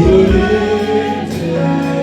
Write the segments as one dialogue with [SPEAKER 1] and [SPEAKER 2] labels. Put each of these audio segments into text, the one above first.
[SPEAKER 1] Nĩgetha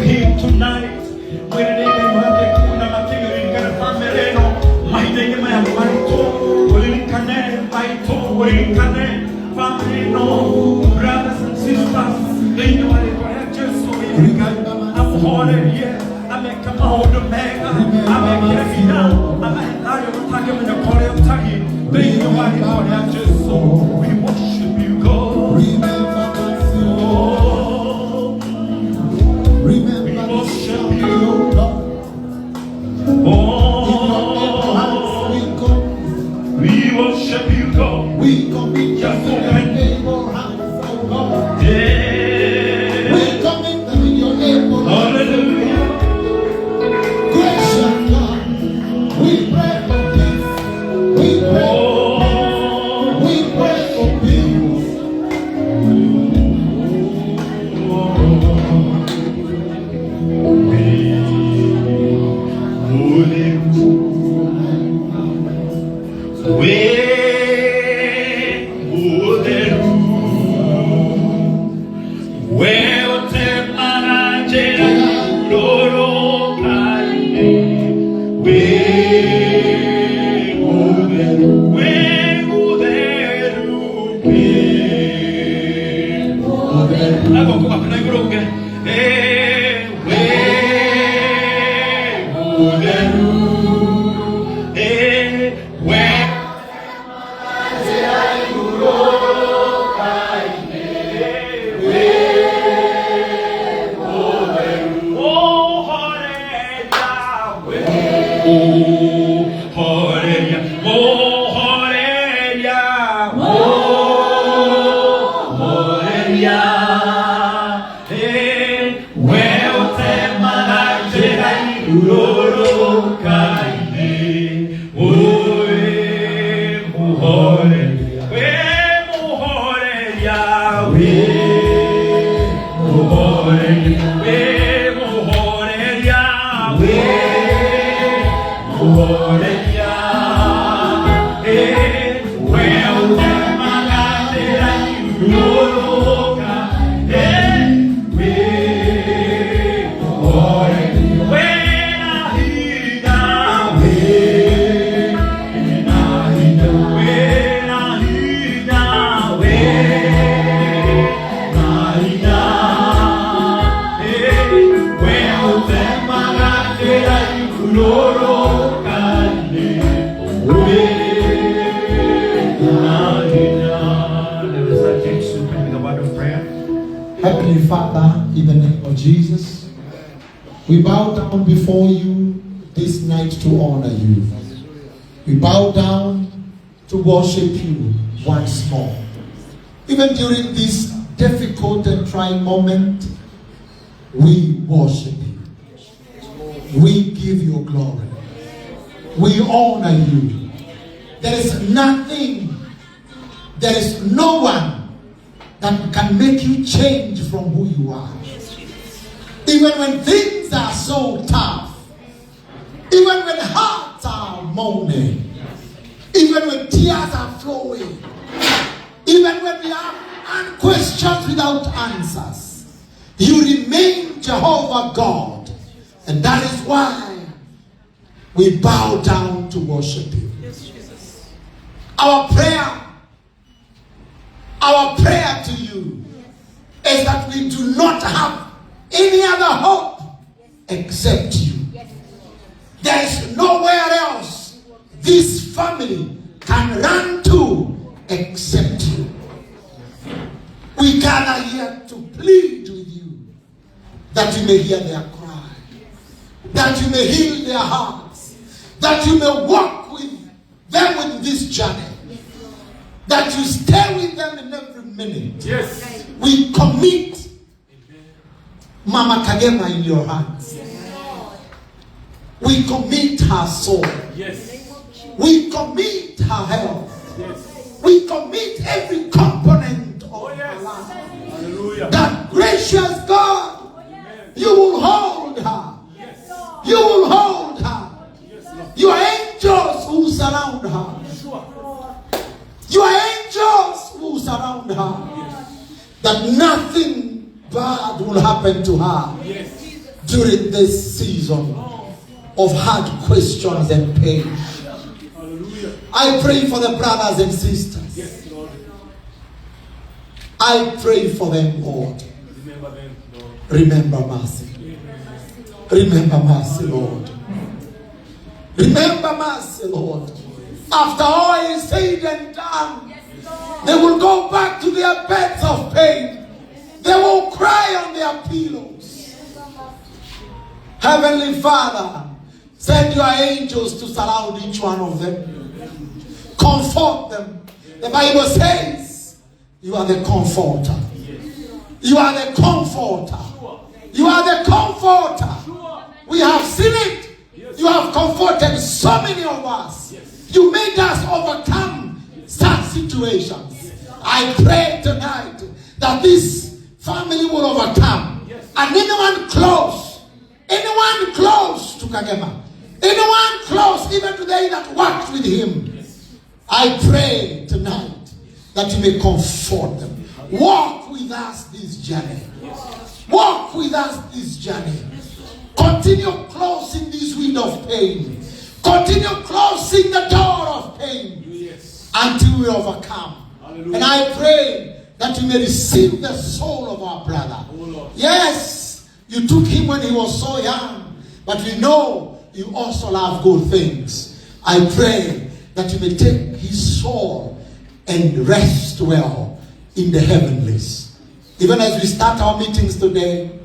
[SPEAKER 1] him tonight. Mwĩrĩ Ngai mwakeku na makĩria ũririkane bamĩrĩ ĩno mahinda-inĩ maya maritũ, ũririkane maitũ, ũririkane bamĩrĩ ĩno, brothers and sisters, thĩinĩ wa rĩtwa rĩa Jesu. Ngai amũhorerie, ameke maũndũ mega, amekĩre hinya, amahe thayũ matangĩmenya kũrĩa ũtariĩ, thĩinĩ wa rĩtwa rĩa Jesu. We worship you, God.
[SPEAKER 2] Remember us,
[SPEAKER 1] Oh,
[SPEAKER 2] remember
[SPEAKER 1] we
[SPEAKER 2] this
[SPEAKER 1] worship
[SPEAKER 2] family,
[SPEAKER 1] you.
[SPEAKER 2] O God. In your able hands
[SPEAKER 1] Oh,
[SPEAKER 2] we come.
[SPEAKER 1] we worship you, God.
[SPEAKER 2] We commit
[SPEAKER 1] Just
[SPEAKER 2] them in
[SPEAKER 1] open.
[SPEAKER 2] your able hands, O God.
[SPEAKER 1] Yeah.
[SPEAKER 2] We commit them in your able hands.
[SPEAKER 1] Hallelujah.
[SPEAKER 2] Gracious God, we pray for peace. We pray,
[SPEAKER 1] Oh,
[SPEAKER 2] we pray for peace.
[SPEAKER 1] We mũtheru, we ũtemaga njĩra rũrũka-inĩ. We mũtheru, we mũtheru, we mũtheru. Na guoko gwaku na igũrũ uge, "Eh, we mũtheru, eh, we
[SPEAKER 2] Heavenly Father, in the name of Jesus, we bow down before you this night to honor you. We bow down to worship you once more. Even during this difficult and trying moment, we worship you. We give you glory. We honor you. There is nothing, there is no one that can make you change from who you are. Even when things are so tough, even when hearts are moaning, even when tears are flowing, even when we have questions without answers, you remain Jehovah God. And that is why we bow down to worship you. Our prayer to you is that we do not have any other hope except you. There is nowhere else this family can run to except you. We gather here to plead with you that you may hear their cry, that you may heal their hearts, that you may walk with them in this journey, that you stay with them in every minute. We commit Mama Kagema in your hands. We commit her soul. We commit her health. We commit every component of her life.
[SPEAKER 1] Hallelujah.
[SPEAKER 2] That gracious God, you will hold her. You will hold her. Your angels will surround her. Your angels will surround her. That nothing bad will happen to her. during this season of hard questions and pain. I pray for the brothers and sisters.
[SPEAKER 1] Yes, Lord.
[SPEAKER 2] I pray for them, Lord.
[SPEAKER 1] Remember them, Lord.
[SPEAKER 2] Remember mercy. Remember mercy, Lord. Remember mercy, Lord. After all is said and done, they will go back to their beds of pain. They will cry on their pillows. Heavenly Father, send your angels to surround each one of them. Comfort them. The Bible says you are the comforter. You are the comforter. You are the comforter. We have seen it. You have comforted so many of us. You made us overcome such situations. I pray tonight that this family will overcome. And anyone close to Kagema, anyone close, even to they that worked with him, I pray tonight that you may comfort them. Walk with us this journey. Walk with us this journey. Continue closing this window of pain. Continue closing the door of pain until we overcome.
[SPEAKER 1] Hallelujah.
[SPEAKER 2] And I pray that you may receive the soul of our brother.
[SPEAKER 1] Oh, Lord.
[SPEAKER 2] Yes, you took him when he was so young, but we know you also love good things. I pray that you may take his soul and rest well in the heavenlies. Even as we start our meetings today,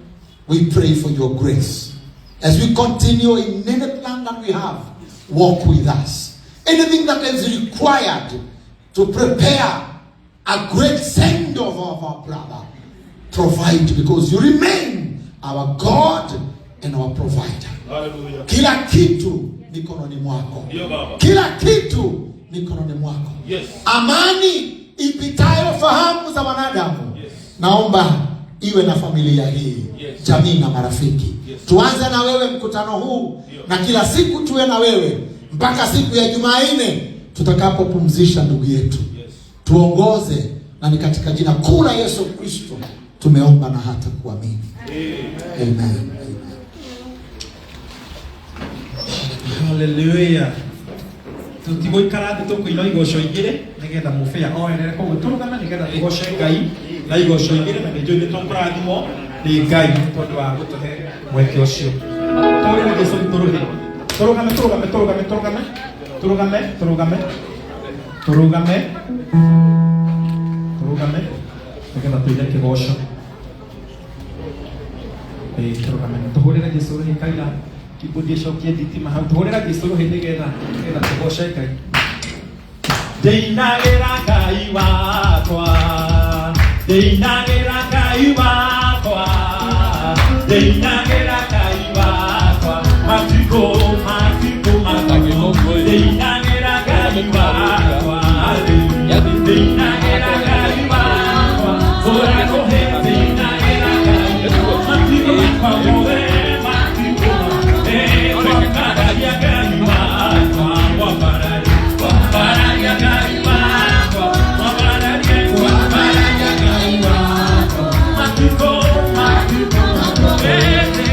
[SPEAKER 2] we pray for your grace. As we continue in any plan that we have, walk with us. Anything that is required to prepare a great send-off of our brother, provide, because you remain our God and our provider.
[SPEAKER 1] Hallelujah.
[SPEAKER 2] Kila kitu mikononi mwako.
[SPEAKER 1] Ndio Baba.
[SPEAKER 2] Kila kitu mikononi mwako.
[SPEAKER 1] Yes.
[SPEAKER 2] Amani ipitayo fahamu za wanadamu.
[SPEAKER 1] Yes.
[SPEAKER 2] Naomba iwe na familia hii,
[SPEAKER 1] Yes.
[SPEAKER 2] jamii na marafiki.
[SPEAKER 1] Yes.
[SPEAKER 2] Tuanze na wewe mkutano huu
[SPEAKER 1] Ndio.
[SPEAKER 2] na kila siku tuwe na wewe mpaka siku ya Jumanne tutakapopumzisha ndugu yetu.
[SPEAKER 1] Yes.
[SPEAKER 2] Tuongoze, na ni katika jina kuu la Yesu Kristo tumeomba na hata kuamini.
[SPEAKER 1] Amen.
[SPEAKER 2] Amen. Amen.
[SPEAKER 1] Hallelujah. Tũtigũikara thĩ tũkũina igoco igĩrĩ nĩgetha mũbĩa oerere koguo tũrũgame nĩgetha tũgoce Ngai na igoco igĩrĩ na nĩnjũĩ nĩ tũkũrathimwo nĩ Ngai tondũ wa gũtũhe mweke ũcio. Tũrĩre Jesũ tũrũhe. Tũrũgame, tũrũgame, tũrũgame, tũrũgame, tũrũgame, tũrũgame, tũrũgame, tũrũgame nĩgetha tũine kĩgoco. Tũrũgame na tũhũrĩre Jesũ rũhĩ kaira keyboard icokie thitima hau tũhũrĩre Jesũ rũhĩ nĩgetha tũgoce Ngai. Ndĩinagĩra Ngai wakwa, ndĩinagĩra Ngai wakwa, ndĩinagĩra Ngai wakwa, matukũ matukũ matukũ, ndĩinagĩra Ngai wakwa, ndĩinagĩra Ngai wakwa, hũra rũhĩ, ndĩinagĩra Ngai matukũ makwa mothe, matukũ Thank you.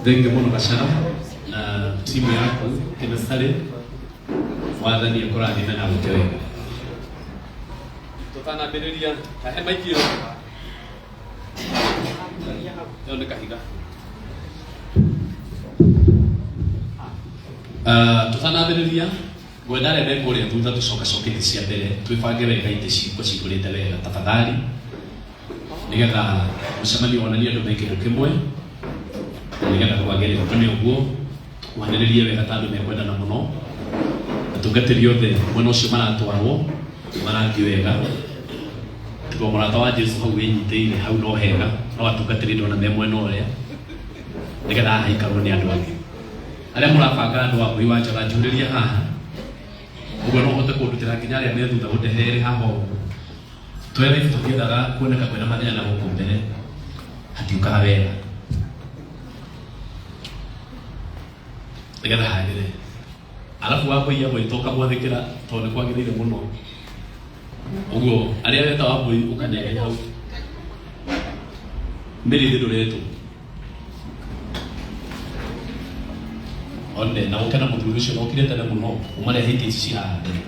[SPEAKER 3] Thengiũ mũno Gacara na timu yaku Kĩmesarĩ, wathani akũrathime na gwĩke wega. Tũtanambĩrĩria kahe maiki ĩyo ĩyo nĩ kahiga. Tũtanambĩrĩria ngwenda arĩa me kũrĩa thutha tũcokacoke itĩ cia mbere, twĩbange wega, itĩ ciikwo cihũrĩte wega tafadhali, nĩgetha mũcemanio wonanie andũ me kĩndũ kĩmwe, na nĩgetha kwagĩrĩra nĩ ũguo tũkuhanĩrĩrie wega ta andũ mekwendana mũno. Atungatĩri othe mwena ũcio maratwarwo marathiĩ wega, tiga mũrata wa Jesu hau wĩnyitĩire hau no hega, no atungatĩri ndona me mwena ũrĩa, nĩgetha haha haikarwo nĩ andũ angĩ. Arĩa mũrabanga andũ a mbũi wa njaga, njurĩria haha ũguo no ũhote kũndutĩra nginya arĩa me thutha ũndehere haha ũguo. Twere tũtiendaga kuoneka kwĩna mathĩna na gũkũ mbere hatiũkaga wega, nĩgetha hagĩre. Arabu wambũi agwĩta ũkamwathĩkĩra tondũ nĩ kwagĩrĩire mũno ũguo. Arĩa weta wambũi ũkanehe hau mĩrĩthĩ ndũretwo one na ũke na mũthuri ũcio nokire tene mũno, ũmarehe itĩ ici ci haha mbere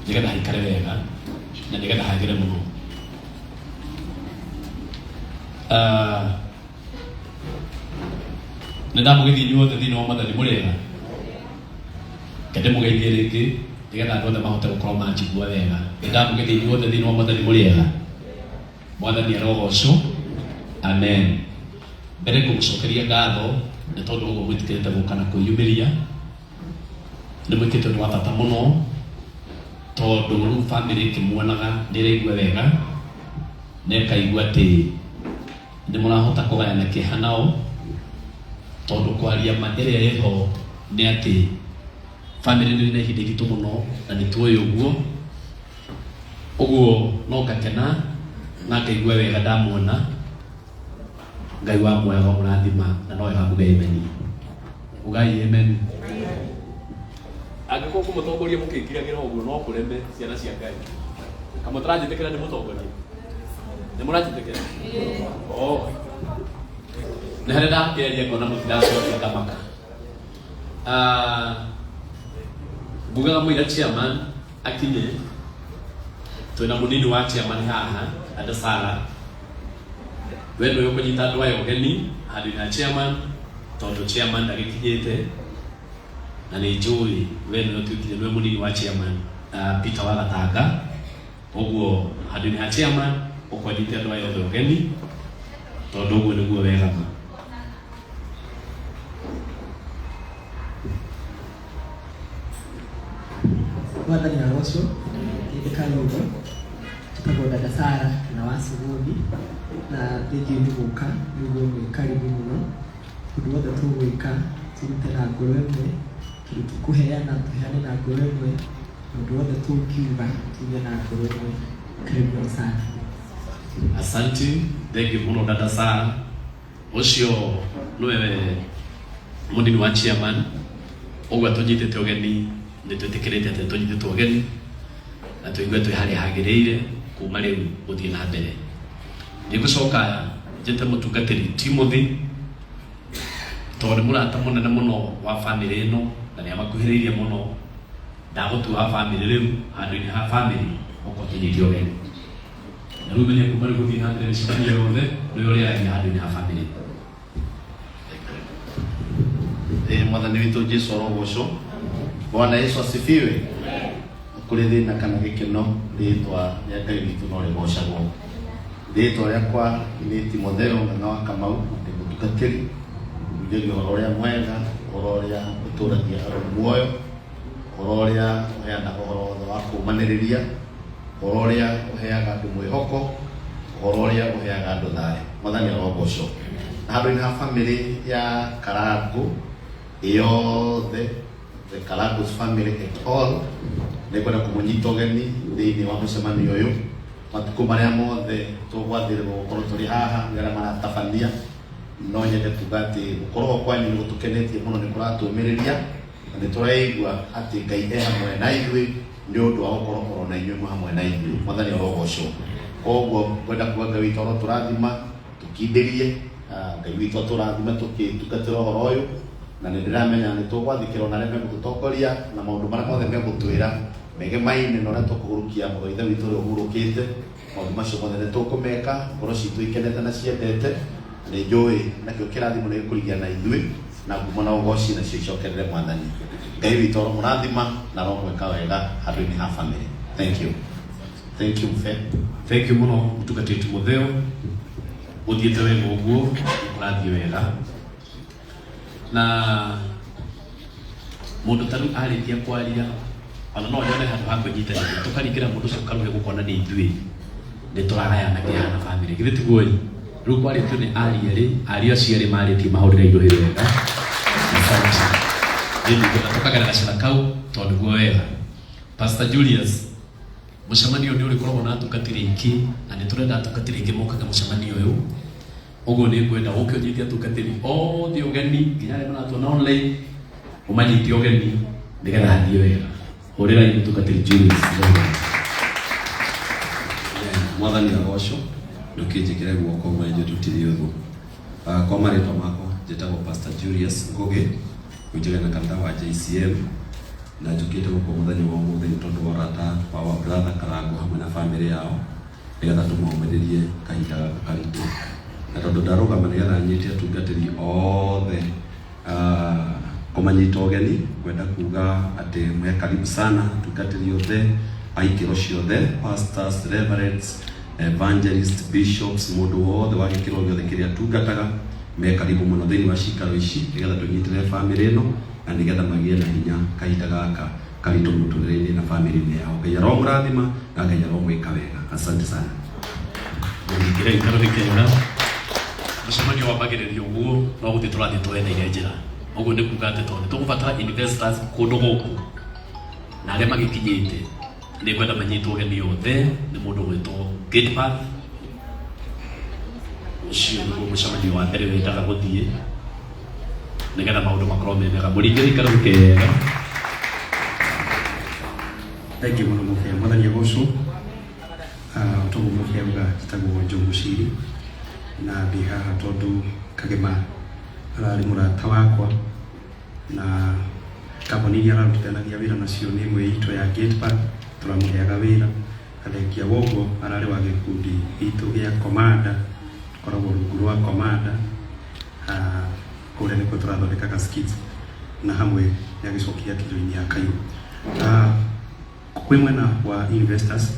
[SPEAKER 3] nĩgetha haikare wega na nĩgetha hagĩre mũno. Nĩ ndamũgeithia inyuothe thĩinĩ wa Mwathani. Mũrĩega? Kende mũgeithie rĩngĩ nĩgetha andũ othe mahote gũkorwo manjigua wega. Nĩ ndamũgeithia inyuothe thĩinĩ wa Mwathani. Mũrĩega? Mwathani arogocwo. Amen. Mbere ngũmũcokeria ngatho nĩ tondũ ũguo mwĩtĩkĩrĩte gũka na kwĩyumĩria. Nĩ mwĩkĩte ũndũ wa bata mũno, tondũ rĩu bamĩrĩ ĩkĩmuonaga nĩ ĩraigua wega na ĩkaigua atĩ nĩ mũrahota kũgayana kĩeha nao, tondũ kwaria ma ĩrĩa ĩho nĩ atĩ bamĩrĩ nĩ na ihinda iritũ mũno na nĩ tuoĩ ũguo. Ũguo no ngakena na ngaigua wega ndamuona. Ngai wa muoyo amũrathima na no wega muge amen. Ugai amen. Angĩkorwo kũmũtongoria mũkĩngiragĩra ũguo no kũreme, ciana cia Ngai, kamũtaranjĩtĩkĩra nĩ mũtongoria, nĩ mũranjĩtĩkĩra? Oh, nĩ harĩa ndakĩaria ngona mũtiracokia ngamaka. Ngugaga mũira chairman akinye, twĩna mũnini wa chairman haha Anda Sara, we nĩwe ũkũnyita andũ aya ũgeni handũ-inĩ ha chairman, tondũ chairman ndagĩkinyĩte na nĩ njũĩ we nĩwe ũtuĩkire nĩwe mũnini wa chairman, Peter wa Gatanga. Ũguo handũ-inĩ ha chairman ũkwanyite andũ aya othe ũgeni, tondũ ũguo nĩguo wega ma.
[SPEAKER 4] Mwathani arocwo. Ndĩka nyũmba njĩtagwo dada Sara kana wa Cuguni, na thengiũ nĩ gũka nĩguo mwĩ karibu mũno. Ũndũ wothe tũgwĩka tũrute na ngoro ĩmwe, kĩndũ tũkũheana tũheane na ngoro ĩmwe, na ũndũ wothe tũngiuga tuge na ngoro ĩmwe. Karibu sana.
[SPEAKER 3] Asante, thengiũ mũno dada Sara. Ũcio nĩwe mũnini wa chairman. Ũguo tũnyitĩte ũgeni, nĩ twĩtĩkĩrĩte atĩ tũnyitĩtwo ũgeni na tũigue twĩ harĩa hagĩrĩire kuma rĩu gũthiĩ na mbere. Nĩ ngũcoka njĩte mũtungatĩri Timothy, tondũ nĩ mũrata mũnene mũno wa bamĩrĩ ĩno na nĩ amakuhĩrĩirie mũno. Ndagũtua wa bamĩrĩ rĩu handũ-inĩ ha bamĩrĩ ũkorwo tũnyite ũgeni, na rĩu menye kuma rĩu gũthiĩ na mbere mĩcemanio yothe nĩwe ũrĩaragia handũ-inĩ ha bamĩrĩ.
[SPEAKER 5] Mwathani witũ Jesu arogocwo. Bwana Yesu asifiwe. Kũrĩ thĩna kana gĩkeno, rĩtwa rĩa Ngai witũ no rĩgocagwo. Rĩtwa rĩakwa nĩ Timotheo Ng'ang'a wa Kamau, ndĩ mũtungatĩri, hunjagia ũhoro ũrĩa mwega, ũhoro ũrĩa ũtũragia andũ muoyo, ũhoro ũrĩa ũheanaga ũhoro wothe wa kũũmanĩrĩria, ũhoro ũrĩa ũheaga andũ mwĩhoko, ũhoro ũrĩa ũheaga andũ thayũ. Mwathani arogocwo. Na handũ-inĩ ha bamĩrĩ ya Karangũ yothe, the Karangũ's family at all, nĩngwenda kũmũnyita ũgeni thĩinĩ wa mũcemanio ũyũ. Matukũ marĩa mothe tũgwathĩrĩrwo gũkorwo tũrĩ haha nĩ arĩa maratabania, no nyende kuga atĩ gũkorwo kwanyu nĩ gũtũkenetie mũno, nĩ kũratũmĩrĩria na nĩ tũraigua atĩ Ngai e hamwe na ithuĩ nĩ ũndũ wa gũkorwo oro na inyuĩ mwĩ hamwe na ithuĩ. Mwathani arogocwo. Koguo ngwenda kuga Ngai witũ arotũrathima, tũkindĩrie. Ngai witũ atũrathime tũkĩtungatĩra ũhoro ũyũ na nĩ ndĩramenya nĩ tũgwathĩkĩra ona arĩa megũtũtongoria na maũndũ marĩa mothe megũtwĩra megemaine na ũrĩa tũkũhurũkia mũrũ wa ithe witũ ũrĩa ũhurũkĩte. Maũndũ macio mothe nĩ tũkũmeka ngoro citũ ikenete na ciendete, na nĩ njũĩ nakĩo kĩrathimo nĩ gĩkũrigia na ithuĩ, na ngumo na ũgoci nacio icokerere Mwathani. Ngai witũ aromũrathima na aromwĩka wega handũ-inĩ ha family. Thank you. Thank you mfe.
[SPEAKER 3] Thank you muno mutungatĩri Timotheo, ũthiĩte wega ũguo, ũrathiĩ wega. Na mũndũ ta rĩu arĩkia kwaria ona no nyone handũ ha kwĩnyitanĩria tũkaringĩra mũndũ ũcio karuhe gũkona nĩ ithuĩ nĩ tũragayana kĩeha na bamĩrĩ, githĩ tiguo ĩ? Rĩu kwarĩtio nĩ aria erĩ, aria acio erĩ marĩtie mahũrĩre irũhĩ wega. Asante. Nĩ ndingĩenda tũkagera gacĩra kau tondũ nĩguo wega. Pastor Julius, mũcemanio nĩ ũrĩkoragwo na atungatĩri aingĩ na nĩ tũrenda atungatĩri aingĩ mokage mũcemanio ũyũ. Ũguo nĩ ngwenda ũke ũnyite atungatĩri othe ũgeni nginya arĩa maratuona online ũmanyite ũgeni nĩgetha athiĩ wega. Hũrĩrai mũtungatĩri Julius.
[SPEAKER 6] Mwathani agocwo, ndũkĩnjĩkĩre guoko mwenje tũtirĩ ũthũ. Kwa marĩtwa makwa njĩtagwo Pastor Julius Ngugi, kũinjĩra na kanitha wa JCM, na njũkĩte gũkũ mũthenya wa ũmũthĩ nĩ tondũ wa ũrata wa our brother Karango hamwe na famĩlĩ yao, nĩgetha tũmomĩrĩrie kahinda gaka karitũ. Na tondũ ndarũgama nĩgetha nyite atungatĩri othe kũmanyita ũgeni, ngwenda kuga atĩ mwe karibu sana atungatĩri othe a ikĩro ciothe, pastors, reverends, evangelists, bishops, mũndũ wothe wa gĩkĩro gĩothe kĩrĩa atungataga, me karibu mũno thĩinĩ wa cikaro ici nĩgetha tũnyitĩrĩre famĩlĩ ĩno na nĩgetha magĩe na hinya kahinda gaka karitũ mũtũrĩre-inĩ na famĩlĩ-inĩ yao. Ngai aromũrathima na Ngai aromwĩka wega. Asante sana.
[SPEAKER 3] Mũhingĩre ikaro gĩkega. Mũcemanio wambagĩrĩria ũguo no gũthiĩ tũrathiĩ twereire njĩra. Ũguo nĩ kuga atĩ tondũ nĩ tũgũbatara investors kũndũ gũkũ na arĩa magĩkinyĩte nĩ ngwenda manyitwo ũgeni othe nĩ mũndũ gwĩtwo Gatepath. Ũcio nĩguo mũcemanio wa mbere wendaga gũthiĩ nĩgetha maũndũ makorwo me mega. Mũringĩre ikaro gĩkega.
[SPEAKER 7] Thank you mũno mũbĩa. Mwathani agocwo. Toguo mũbĩa uga njĩtagwo Joe Mũciri na ndĩ haha tondũ Kagema ararĩ mũrata wakwa na kambuni iria ararutithanagia wĩra nacio nĩ ĩmwe itũ ya Gatepath, tũramũheaga wĩra. Athengia wa ũguo ararĩ wa gĩkundi gitũ gĩa Commander, tũkoragwo rungu rwa Commander, kũrĩa nĩkuo tũrathondekaga skits na hamwe nĩ agĩcokia akĩjoinia Kairũ. Kwĩ mwena wa investors,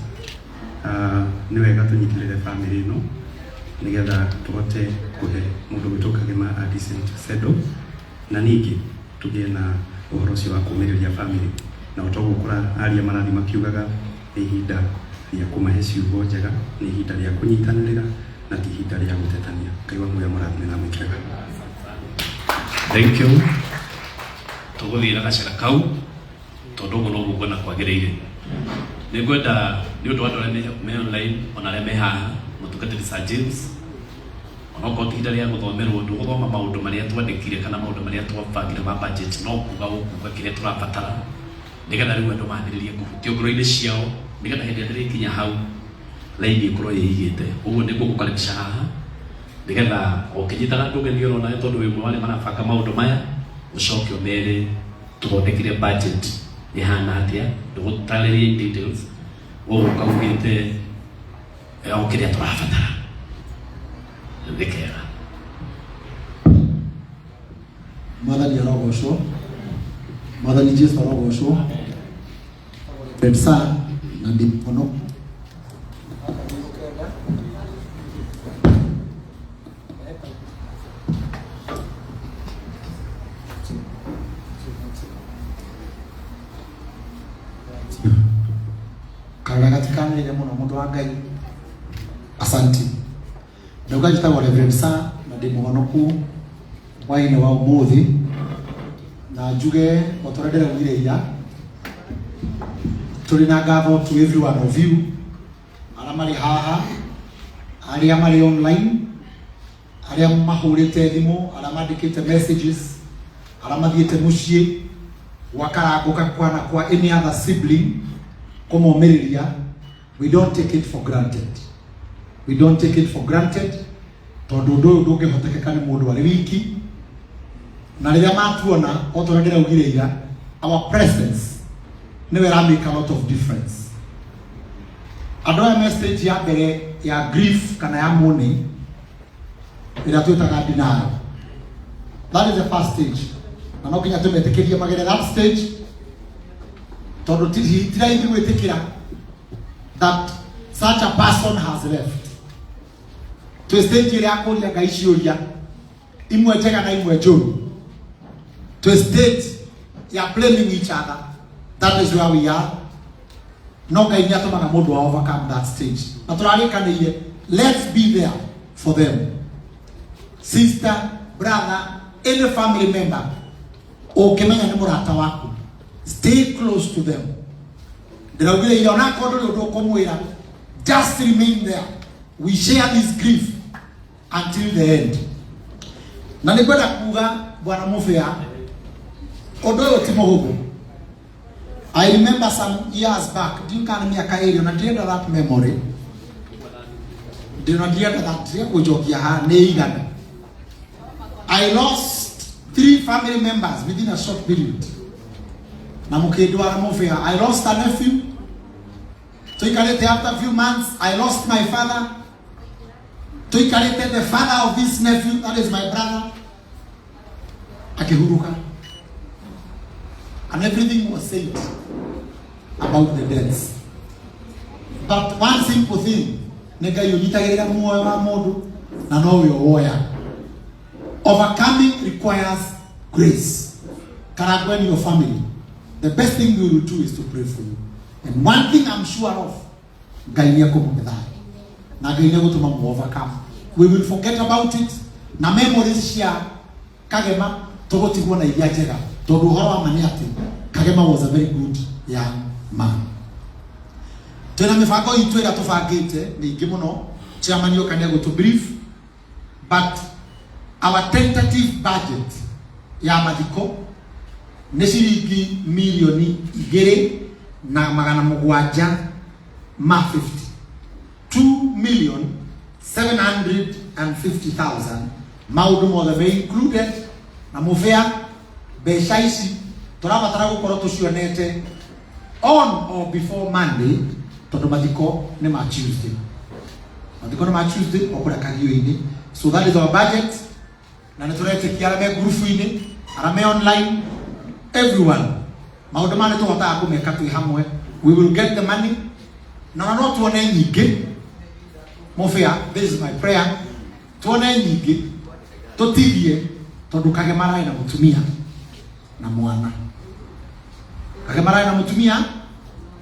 [SPEAKER 7] nĩ wega tũnyitĩrĩre famĩlĩ ĩno nĩgetha tũhote kũhe mũndũ gwĩtwo Kagema a decent send-off, na ningĩ tũgĩe na ũhoro ũcio wa kũũmĩrĩria famĩlĩ. Na o toguo kũra aria marathiĩ makiugaga, nĩ ihinda rĩa kũmahe ciugo njega, nĩ ihinda rĩa kũnyitanĩrĩra na ti ihinda rĩa gũtetania. Ngai wa muoyo amũrathime na amwĩkĩre wega.
[SPEAKER 3] Thank you. Tũgũthiĩ na gacĩra kau tondũ ũguo noguo nguona kwagĩrĩire. Nĩ ngwenda nĩ ũndũ wa andũ arĩa me online ona arĩa me haha, mũtungatĩri Sir James, onokorwo ti ihinda rĩa gũthomerwo, ndũgũthoma maũndũ marĩa twandĩkire kana maũndũ marĩa twabangire ma budget, no kuga ũkuga kĩrĩa tũrabatara nĩgetha rĩu andũ mambĩrĩrie kũhutio ngoro-inĩ ciao, nĩgetha hĩndĩ ĩrĩa ndĩrĩkinya hau raini ĩkorwo ĩigĩte. Ũguo nĩguo gũkaribisha haha nĩgetha ũkĩnyitaga andũ ũgeni oro nawe, tondũ wĩ ũmwe wa arĩa marabanga maũndũ maya, ũcoke ũmere tũthondekire budget ĩhana atĩa, ndũgũtarĩria in details, ũgũka ugĩte o kĩrĩa tũrabatara. Rĩu nĩ kega.
[SPEAKER 2] Mwathani arogocwo. Mwathani Jesu arogocwo. Bedsa na ndĩ mũhonoku. Karora gatikanĩrĩre mũno mũndũ wa Ngai. Asanti. Ndauga njĩtagwo Reverend Sir na ndĩ mũhonoku hwaĩ-inĩ wa ũmũthĩ, na njuge o ta ũrĩa ndĩraugire ira, tũrĩ na ngatho to every one of you arĩa marĩ haha, arĩa marĩ online, arĩa mahũrĩte thimũ, arĩa mandĩkĩte messages, arĩa mathiĩte mũciĩ gwa Karangũ kana kwa any other sibling kũmomĩrĩria. We don't take it for granted. We don't take it for granted. Tondũ ũndũ ũyũ ndũngĩhotekeka nĩ mũndũ arĩ wiki. Na rĩrĩa matuona, o ta ũrĩa ndĩraugire ira, our presence nĩwe ĩra make a lot of difference. Andũ aya me stage ya mbere ya grief kana ya mourning ĩrĩa twĩtaga denial. That is the first stage. Na no nginya tũmetĩkĩrie magere that stage tondũ ti raithi gwĩtĩkĩra that such a person has left. Twĩ stage ĩrĩa ya kũria Ngai ciũria imwe njega na imwe njũru. Twĩ stage ya blaming each other. That is where we are. No Ngai nĩ atũmaga mũndũ a overcome that stage. Na tũrarĩkanĩire, let's be there for them. Sister, brother, any family member ũngĩmenya nĩ mũrata waku, stay close to them. Ndĩraugire ira onakorwo ndũrĩ ũndũ ũkũmwĩra, just remain there. We share this grief until the end. Na nĩ ngwenda kuga bwana Mubea, ũndũ ũyũ ti mũhũthũ. I remember some years back, ndiũĩ kana nĩ mĩaka ĩrĩ, ona ndirenda that memory. Ndĩna ndirenda that, ndirenda gũnjokia haha nĩ igana. I lost 3 family members within a short period. Na mũkĩndwara Mubea, I lost a nephew. Tuikarĩte after a few months, I lost my father. Tuikarĩte the father of this nephew, that is my brother, akĩhurũka. And everything was said about the deaths. But one simple thing, nĩ Ngai ũnyitagĩrĩra muoyo wa mũndũ na nowe ũwoya. Overcoming requires grace. Karangũ and your family, the best thing we will do is to pray for you. And one thing I'm sure of, Ngai nĩ ekũmũhe thayũ. Na Ngai nĩ egũtũma mu overcome. We will forget about it. Na memories cia Kagema tũgũtigwo na iria njega. Tondũ ũhoro wa ma nĩ atĩ Kagema was a very good young man. Twĩna mĩbango itũ ĩrĩa tũbangĩte mĩingĩ mũno. Chairman yoka nĩ egũtũ brief. But our tentative budget ya mathiko nĩ ciringi milioni igĩrĩ na magana mũgwanja ma 50. 2,750,000. Maũndũ mothe me included. Na Mubea, mbeca ici tũrabatara gũkorwo tũcionete on or before Monday, tondũ mathiko nĩ ma Tuesday. Mathiko nĩ ma Tuesday o kũrĩa Kagiũ-inĩ. So that is our budget. Na nĩ tũretĩkia arĩa me ngurubu-inĩ, arĩa me online, everyone. Maũndũ maya nĩ tũhotaga kũmeka twĩ hamwe. We will get the money. Na ona no tuone nyingĩ. Mubea, this is my prayer. Tuone nyingĩ, tũtigie, tondũ Kagema ararĩ na mũtumia na mwana. Kagema ararĩ na mũtumia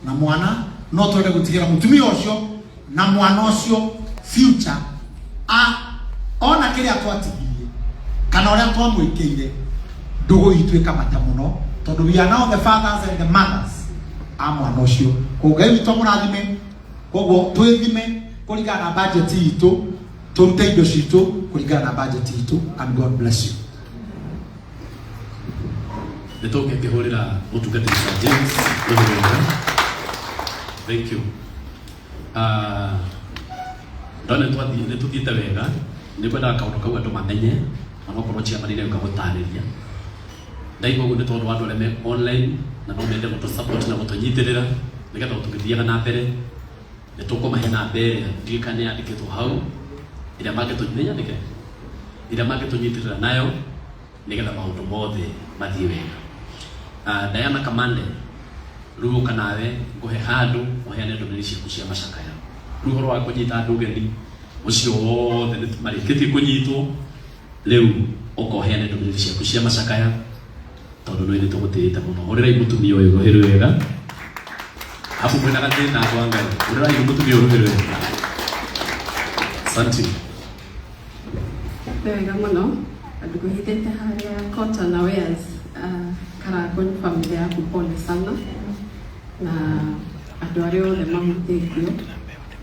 [SPEAKER 2] na mwana, no twende gũtigĩra mũtumia ũcio na mwana ũcio future. A, ona kĩrĩa twatigirie, kana ũrĩa twamwĩkĩire, ndũgũ itũ ĩkamata mũno, tondũ we are now the fathers and the mothers a mwana ũcio. Koguo Ngai witũ amũrathime. Koguo twĩthime kũringana na budget itũ, tũrute indo citũ kũringana na budget itũ, and God bless you.
[SPEAKER 3] Nĩ tũngĩkĩhũrĩra mũtungatĩri Sir James rũhĩ rwega. Thank you. Ndona nĩ tũthiĩte wega, nĩ ngwendaga kaũndũ kau andũ mamenye, onokorwo chairman nĩ egũka gũtarĩria. Ndaigua ũguo nĩ tondũ wa andũ arĩa me online na no mende gũtũ support na gũtũnyitĩrĩra nĩgetha tũgĩthiaga na mbere. Nĩ tũkũmahe namba ĩrĩa ndiũĩ kana nĩ yandĩkĩtwo hau, ĩrĩa mangĩtũ-, nĩ nyandĩke? Ĩrĩa mangĩtũnyitĩrĩra nayo nĩgetha maũndũ mothe mathiĩ wega. Diana Kamande, rĩu ũka nawe ngũhe handũ ũheane ndũmĩrĩri ciaku cia macakaya. Rĩu ũhoro wa kũnyita andũ ũgeni ũcio wothe nĩ marĩkĩtie kũnyitwo, rĩu ũka ũheane ndũmĩrĩri ciaku cia macakaya tondũ nĩ tũgũtĩĩte mũno. Hũrĩrai mũtumia ũyũ rũhĩ rwega. Hapo mwĩna gathĩna andũ a Ngai. Hũrĩrai mũtumia ũyũ rũhĩ rwega. Asante.
[SPEAKER 8] Nĩ wega mũno ndũkũhithĩte harĩa Cotton Wares. Karangũ nĩ family yaku, pole sana na andũ arĩa othe mahutĩtio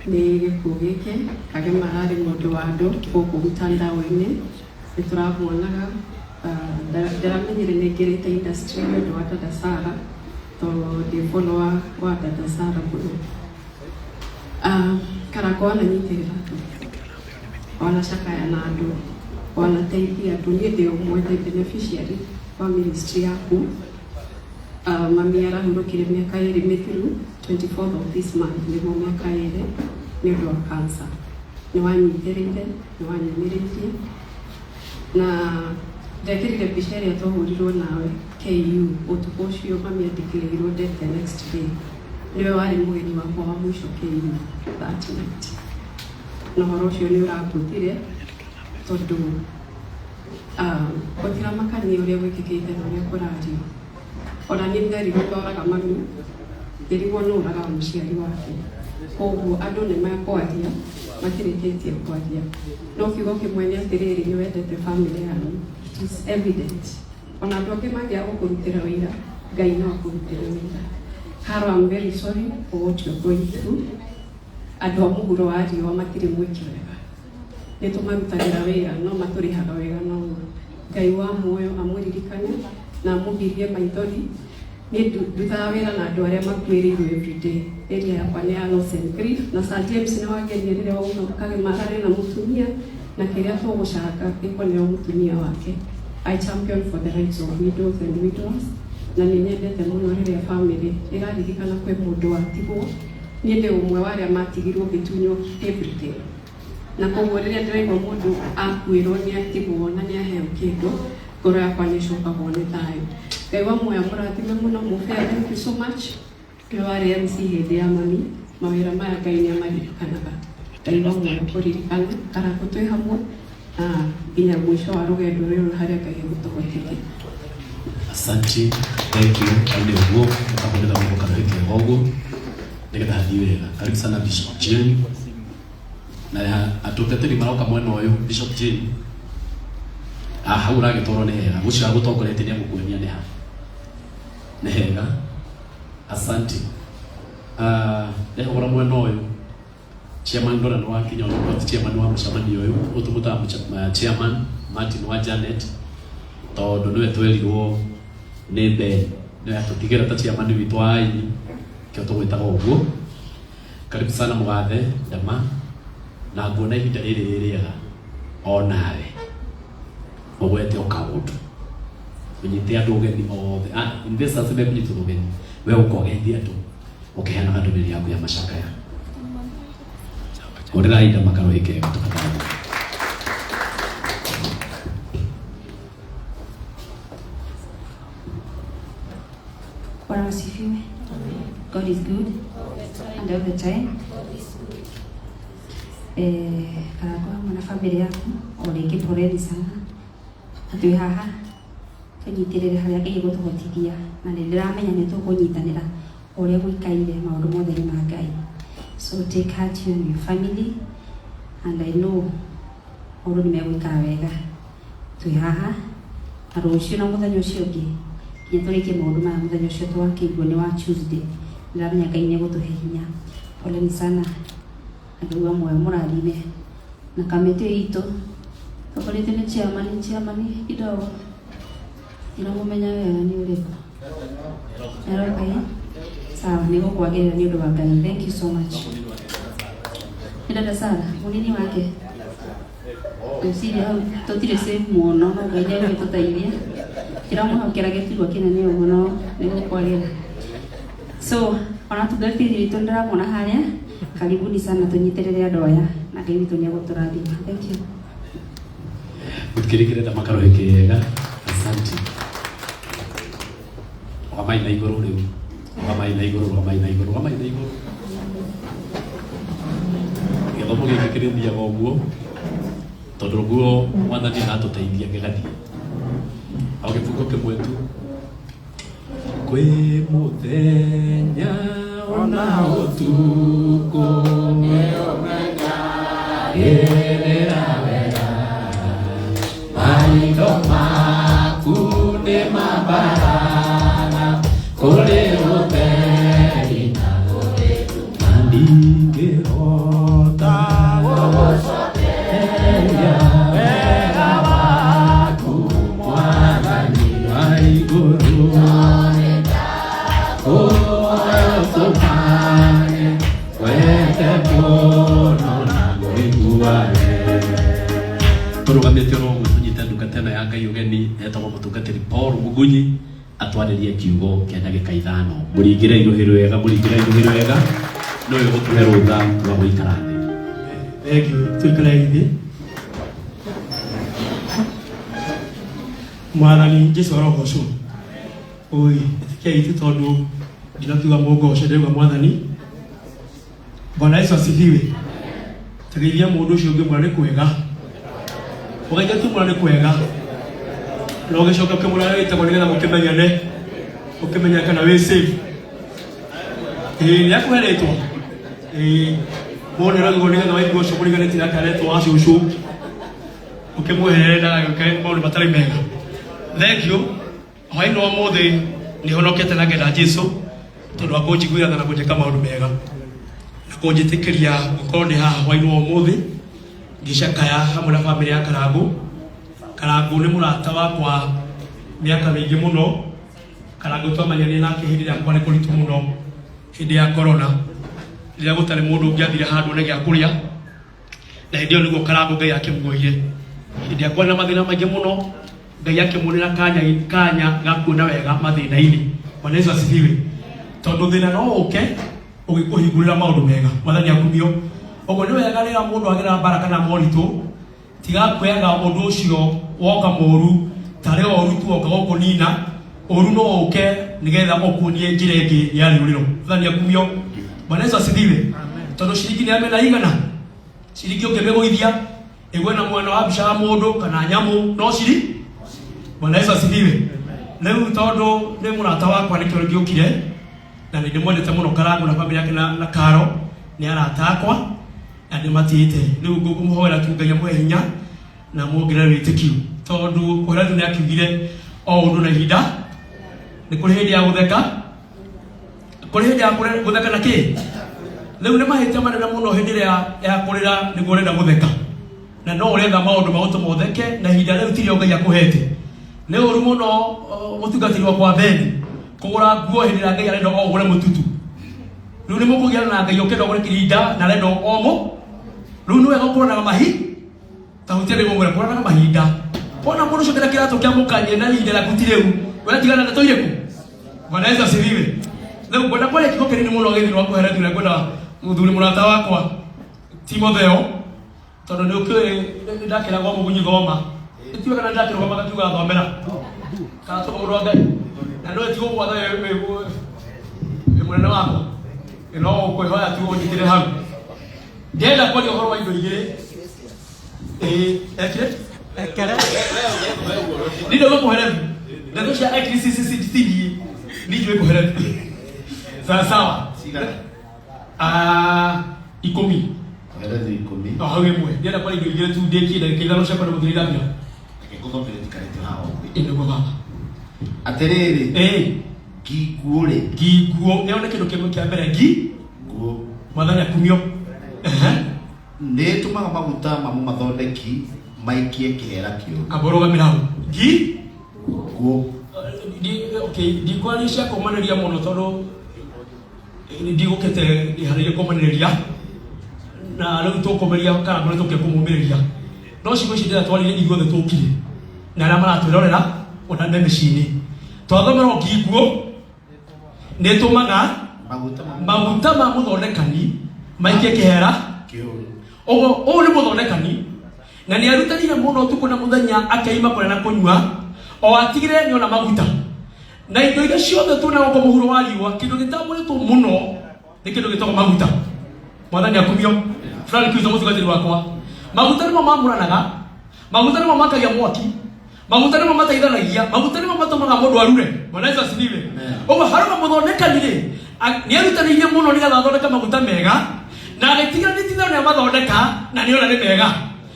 [SPEAKER 8] nĩ gĩkuũ gĩkĩ. Kagema ararĩ mũndũ wa andũ gũkũ mtandao-inĩ, nĩ tũramuonaga. Ndĩramenyire nĩ ngĩrĩte industry nĩ ũndũ wa Dada Sara, tondũ ndĩ follower wa Dada Sara mũno. Karangũ ananyitĩrĩra andũ. Wanacakaya na andũ, wanateithia andũ. Niĩ ndĩ ũmwe, ndĩ beneficiary wa ministry yaku. Mami arahurũkire mĩaka 2 mĩthiru, 24th of this month nĩguo mĩaka 2, nĩ ũndũ wa cancer. Nĩ wanyitĩrĩire, nĩ wanyũmĩrĩirie, na ndekĩrire mbica ĩrĩa twahũrirwo nawe KU ũtukũ ũcio mami andĩkĩrĩirwo death. The next day nĩwe warĩ mũgeni wakwa wa mũico KU that night, na ũhoro ũcio nĩ ũrangũthire tondũ gũtiramakania ũrĩa gwĩkĩkĩte na ũrĩa kũrario. Ona niĩ nderirwo ndoraga mami, ngĩrigwo nũ ũragaga mũciari wake. Koguo andũ nĩ mekwaria, matirĩkĩtie kwaria, no kiugo kĩmwe nĩ atĩrĩrĩ, nĩ wendete family yanyu. It is evident. Ona andũ angĩ mangĩaga gũkũrutĩra wĩra, Ngai no akũrutĩre wĩra. Caro, I'm very sorry for what you're going through. Andũ a mũhuro wa riũa matirĩ mwĩki wega, nĩ tũmarutagĩra wĩra no matũrĩhaga wega, no Ngai wa muoyo amũririkane na amũgirie maithori. Niĩ ndutaga wĩra na andũ arĩa makuĩrĩirwo everyday. Area yakwa nĩ ya loss and grief, na Sir James nĩ wangenia rĩrĩa wauga Kagema ararĩ na mũtumia na kĩrĩa tũgũcanga gĩkoneo mũtumia wake. I champion for the rights of widows and widowers, na nĩ nyendete mũno rĩrĩa family ĩraririkana kwĩ mũndũ watigwo. Niĩ ndĩ ũmwe wa arĩa matigirwo ngĩtunywo everything, na koguo rĩrĩa ndĩraigua mũndũ akuĩrwo nĩ atigwo na nĩ aheo kĩndũ, ngoro yakwa nĩ ĩcokagwo nĩ thayũ. Ngai wa muoyo mũrathime mũno. Mũbea, thank you so much. Nĩwe warĩ MC hĩndĩ ya mami. Mawĩra maya Ngai nĩ amaririkanaga. Ngai wa muoyo kũririkana Karangũ, twĩ hamwe na nginya mũico wa rũgendo rũrũ harĩa Ngai egũtũhotithia.
[SPEAKER 3] Asante, thank you. Aine ũguo ũkahũrĩra mũndũ karohĩke ũguo nĩgetha hathiĩ wega. Karibu sana, Bishop Jane, na atungatĩri maroka mwena ũyũ. Bishop Jane, ah, hau ũragĩtwarwo nĩ hega, ũcio agũtongoretie nĩ agũkuonia nĩ ha nĩ hega. Asante. Ndehũgũra mwena ũyũ, chairman ndona nĩ wakinya, ona chairman wa mũcemanio ũyũ ũtũmũtaga chairman Martin wa Janet, tondũ nĩwe twerirwo nĩ Ben nĩwe atũtigĩra ta chairman witũ wa aini, kĩo tũgwĩtaga ũguo. Karibu sana mũgathe ndama, na nguona ihinda rĩrĩ rĩ rĩega onawe ũgwete o kaũndũ ũnyite andũ ũgeni othe. Ah, investors mekũnyitwo ũgeni, we ũkogeithia andũ ũkĩheanaga ndũmĩrĩri yaku ya macakaya. Hũrĩra ihinda makarohĩ kega tũkatharia.
[SPEAKER 9] Bwana asifiwe. God is good and all the time. Karangũ hamwe na family yaku, o rĩngĩ poleni sana, na twĩ haha tũnyitĩrĩre harĩa Ngai egũtũhotithia, na nĩ ndĩramenya nĩ tũkũnyitanĩra o ũrĩa gũikaire. Maũndũ mothe nĩ ma Ngai, so take heart, you and your family, and I know maũndũ nĩ megũikara wega. Twĩ haha na rũciũ na mũthenya ũcio ũngĩ nginya tũrĩkie maũndũ maya. Mũthenya ũcio twakĩigua nĩ wa Tuesday, ndĩramenya Ngai nĩ egũtũhe hinya. Poleni sana na Ngai wa muoyo mũrathime, na kamĩtĩ itũ tongoretio nĩ chairman, chairman kidogo ndiramũmenya wega nĩ ũrĩkũ. Aroka ĩ sawa, nĩ gũkwagĩrĩra nĩ ũndũ wa Ngai. Thank you so much. Nĩ dada Sara mũnini wake, ngwĩciria hau tũtirĩ same mũno, no Ngai nĩ egũgĩtũteithia. Ndiramwĩhokera gĩturwa kĩnene ũguo, no nĩ gũkwagĩra. So ona tungatĩri witũ ndĩramona harĩa, karibuni sana, tũnyitĩrĩre andũ aya na Ngai witũ nĩ egũtũrathima. Thank you.
[SPEAKER 3] Mũtikĩrĩkĩre makarohĩ kega. Asante. Rũgamai na igũrũ rĩu, rũgamai na igũrũ, rũgamai na igũrũ, rũgamai na igũrũ. Gĩthomo gĩkĩ kĩrĩthiaga ũguo tondũ ũguo Mwathani aratũteithia gĩgathiĩ o gĩbungo kĩmwe tu. Kwĩ mũthenya ona ũtukũ nĩũmenyagĩrĩra wega, maitho maku nĩ mambaraga kũrĩ ũtheri na kũrĩ nduma, ndingĩhota gũgũcokeria wega waku, Mwathani wa igũrũ. Ũtũmane wende mũno na ngũiguage. Atwarĩrie kiugo kĩa ndagĩka 5. Mũringĩre iruhĩ rwega, mũringĩre iruhĩ rwega, nĩwe ũgũtũhe rũtha rwa gũikara thĩ.
[SPEAKER 4] Thank you. Tuikare thĩ. Mwathani Jesu arogocwo. Oi, ĩtĩkia itũ tondũ ndinakiuga mũngoce, ndĩrauga Mwathani. Bwana Yesu asifiwe. Tegeithia mũndũ ũcio ũngĩ mwĩra nĩ kwega. Ũgeithia tu mwĩra nĩ kwega. Na ũgĩcoka ũkĩmwĩra wĩtagwo nĩgetha mũkĩmenyane. Ũkĩmenye kana wĩ safe. Ĩĩ nĩ akũhe rĩtwa. Ĩĩ mũndũ nĩarauga nĩgetha waigua ũcio mũriganĩtie nake aretwo wa cũcũ. Ũkĩmweherere ndagagĩũke maũndũ matarĩ mega. Thank you. Hwaĩ-inĩ wa ũmũthĩ nĩ honokete na ngenda Jesu tondũ wa kũnjiguĩra tha na kũnjĩka maũndũ mega na kũnjĩtĩkĩria gũkorwo ndĩ haha hwaĩ-inĩ wa ũmũthĩ ngĩcakaya hamwe na bamĩrĩ ya Karangũ. Karangũ nĩ mũrata wakwa mĩaka mĩingĩ mũno. Karangũ twamenyanire nake hĩndĩ ĩrĩa kwarĩ kũritũ mũno, hĩndĩ ya corona, rĩrĩa gũtarĩ mũndũ ũngĩathire handũ one gĩa kũrĩa, na hĩndĩ ĩyo nĩguo Karangũ Ngai akĩmuoire. Hĩndĩ ĩrĩa kwarĩ na mathĩna maingĩ mũno, Ngai akĩmuonera kanya kanya ga kuona wega mathĩna-inĩ. Bwana Yesu asifiwe. Tondũ thĩna no ũke ũgĩkũhingũrĩra maũndũ mega. Mwathani akumio. Ũguo nĩ wega rĩrĩa mũndũ agerera mbara kana moritũ, tiga kuoyaga ũndũ ũcio woka mũru tarĩ ũru tu woka gũkũnina. Ũru no ũke nĩgetha ũkuonie njĩra ĩngĩ ya rĩũrĩro. Mwathani akumio. Bwana Yesu asifiwe. Tondũ ciringi nĩ ya mĩena igana, ciringi ũngĩmĩgũithia ĩgwe na mwena wa mbica ya mũndũ kana nyamũ no ciri. Bwana Yesu asifiwe. Rĩu tondũ nĩ mũrata wakwa nĩkĩo ngĩũkire na nĩ ndĩmwendete mũno Karangũ na bamĩrĩ yake na Karo nĩ arata akwa na ndĩmatĩĩte. Rĩu ngũmũhoera tu Ngai amũhe hinya na muongerere wĩtĩkio, tondũ Kohelethu nĩ akiugire o ũndũ na ihinda. Nĩ kũrĩ hĩndĩ ya gũtheka, kũrĩ hĩndĩ ya gũtheka na kĩ. Rĩu nĩ mahĩtia manene mũno hĩndĩ ĩrĩa ya kũrĩra nĩguo ũrenda gũtheka, na no ũretha maũndũ ma gũtũma ũtheke na ihinda rĩu tirio Ngai akũhete. Nĩ ũru mũno mũtungatĩri wakwa Beni kũgũra nguo hĩndĩ ĩrĩa Ngai arenda o ũgũre mũtutu. Rĩu nĩ mũkũgiana na Ngai ũkĩenda ũgũre kĩrinda na arenda o mũ. Rĩu nĩ wega ũkũranaga mahi ta hutia nĩ gũgũra kũranaga mahinda. Wona mũndũ ũcio kĩrĩa kĩratũ kĩa mũkanye na ihinda rĩaku ti rĩu, we tigana na ndeto irĩkũ? Bwana Yesu asifiwe. Rĩu ngwenda kwaria kiugo kĩnini mũno gĩthĩ rwa kũherethu na ngwenda mũthuri mũrata wakwa Timotheo, tondũ nĩ ũkĩũĩ nĩ ndakĩragwo mũgunyi thoma. Itiwe kana ndakĩrũgama gakiuga thomera. Kana tũka mũndũ wa Ngai. Na nĩwe ti gũgwatha wĩ mũnene wakwa. No ũkwĩhoya tu ũnyitĩre hau. Ndĩrenda kwaria ũhoro wa indo igĩrĩ. Ĩĩ, ekire? Ekere. Ni ndio kũherethu. Ndeto cia ekiri si si si si niĩ. Ni njũĩ kũherethu. Sawa sawa. Ah, 10.
[SPEAKER 5] Kohelethu 10.
[SPEAKER 4] No hau ĩmwe. Ndĩrenda kwaria indo igĩrĩ tu ndĩkie ndagĩka 5 ciakwa nĩ gũthiĩ irathira.
[SPEAKER 5] Reke ngũthomere njikarĩte haha ũguo.
[SPEAKER 4] Ĩ nĩguo baba.
[SPEAKER 5] Atĩrĩrĩ.
[SPEAKER 4] Ĩĩ.
[SPEAKER 5] Ngi nguũ rĩ.
[SPEAKER 4] Ngi nguũ. Ĩyo nĩ kĩndũ kĩmwe kĩa mbere ngi.
[SPEAKER 5] Nguũ.
[SPEAKER 4] Mwathani akumio. Ehe.
[SPEAKER 5] Nĩ ĩtũmaga maguta ma mũmathondeki maikie kĩhera kĩũru.
[SPEAKER 4] Amba ũrũgamĩre hau. Ngi
[SPEAKER 5] nguũ.
[SPEAKER 4] Okay, ndikwaria cia kũmanĩria mũno tondũ ndigũkĩte ndĩharĩirie kũmanĩrĩria na rĩu tũkũmĩria kana kũrĩa tũkĩte kũmũmĩrĩria, no ciugo ici ndĩratwarire ithuothe tũkire na arĩa maratwĩrorera ona me mĩciĩ-inĩ. Twathomerwo ngi nguũ nĩ ĩtũmaga maguta ma mũthondekani maikie kĩhera
[SPEAKER 5] kĩũru.
[SPEAKER 4] Ũguo ũyũ nĩ mũthondekani na nĩ arutanire mũno ũtukũ na mũthenya, akeima kũrĩa na kũnyua o atigire nĩ ona maguta na indo iria ciothe tuona gũkũ mũhuro wa riũa. Kĩndũ gĩtamũrĩtwo mũno nĩ kĩndũ gĩtagwo maguta. Mwathani akumio. Frank Kristo mũtungatĩri wakwa, maguta nĩmo mamũranaga, maguta nĩmo makagia mwaki, maguta nĩmo mateithanagia, maguta nĩmo matũmaga mũndũ arure. Bwana Yesu asifiwe. Ũguo harũma mũthondekani rĩ, nĩ erutanĩirie mũno nĩgetha athondeke maguta mega, na agĩtiga nĩtitha nĩ amathondeka na nĩona nĩ mega,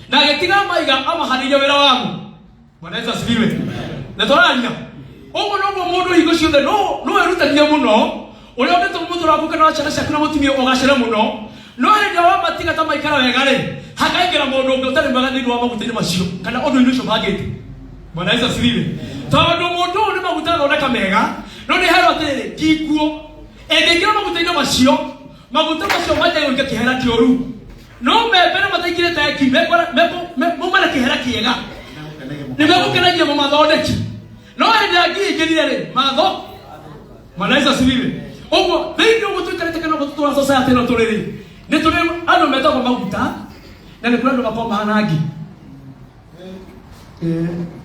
[SPEAKER 4] na agĩtiga maiga amaharĩirie wĩra wamo. Bwana Yesu asifiwe. Na tũraria ũguo noguo mũndũ hingo ciothe no erutanie mũno ũrĩa ũndĩtwo mũtũra waku kana wa ciana ciaku na mũtumia ũgacĩre mũno, no hĩndĩ ĩrĩa wamatiga ta maikara wega rĩ, hakaingĩra mũndũ ũngĩ ũtarĩ mwega thĩinĩ wa maguta-inĩ macio kana ũndũ-inĩ ũcio bangĩte. Bwana Yesu asifiwe. Tondũ mũndũ ũyũ nĩ maguta athondeka mega, no nĩ herwo atĩrĩrĩ, nginguo ĩngĩingĩra maguta-inĩ macio, maguta macio manjagia gũikia kĩhera kĩũru. No mbembe na mataingĩrĩte ngi mauma na kĩhera kĩega, nĩ megũkenagia mũmathondeki.
[SPEAKER 10] No hĩndĩ ya ngi ingĩrire rĩ matho Bwana Yesu asifiwe. Ũguo thĩinĩ ũguo tũikarĩte kana ũguo tũtũra society ĩno tũrĩ rĩ nĩ tũrĩ andũ metagwo maguta na nĩ kũrĩ andũ makoragwo mahana ngi.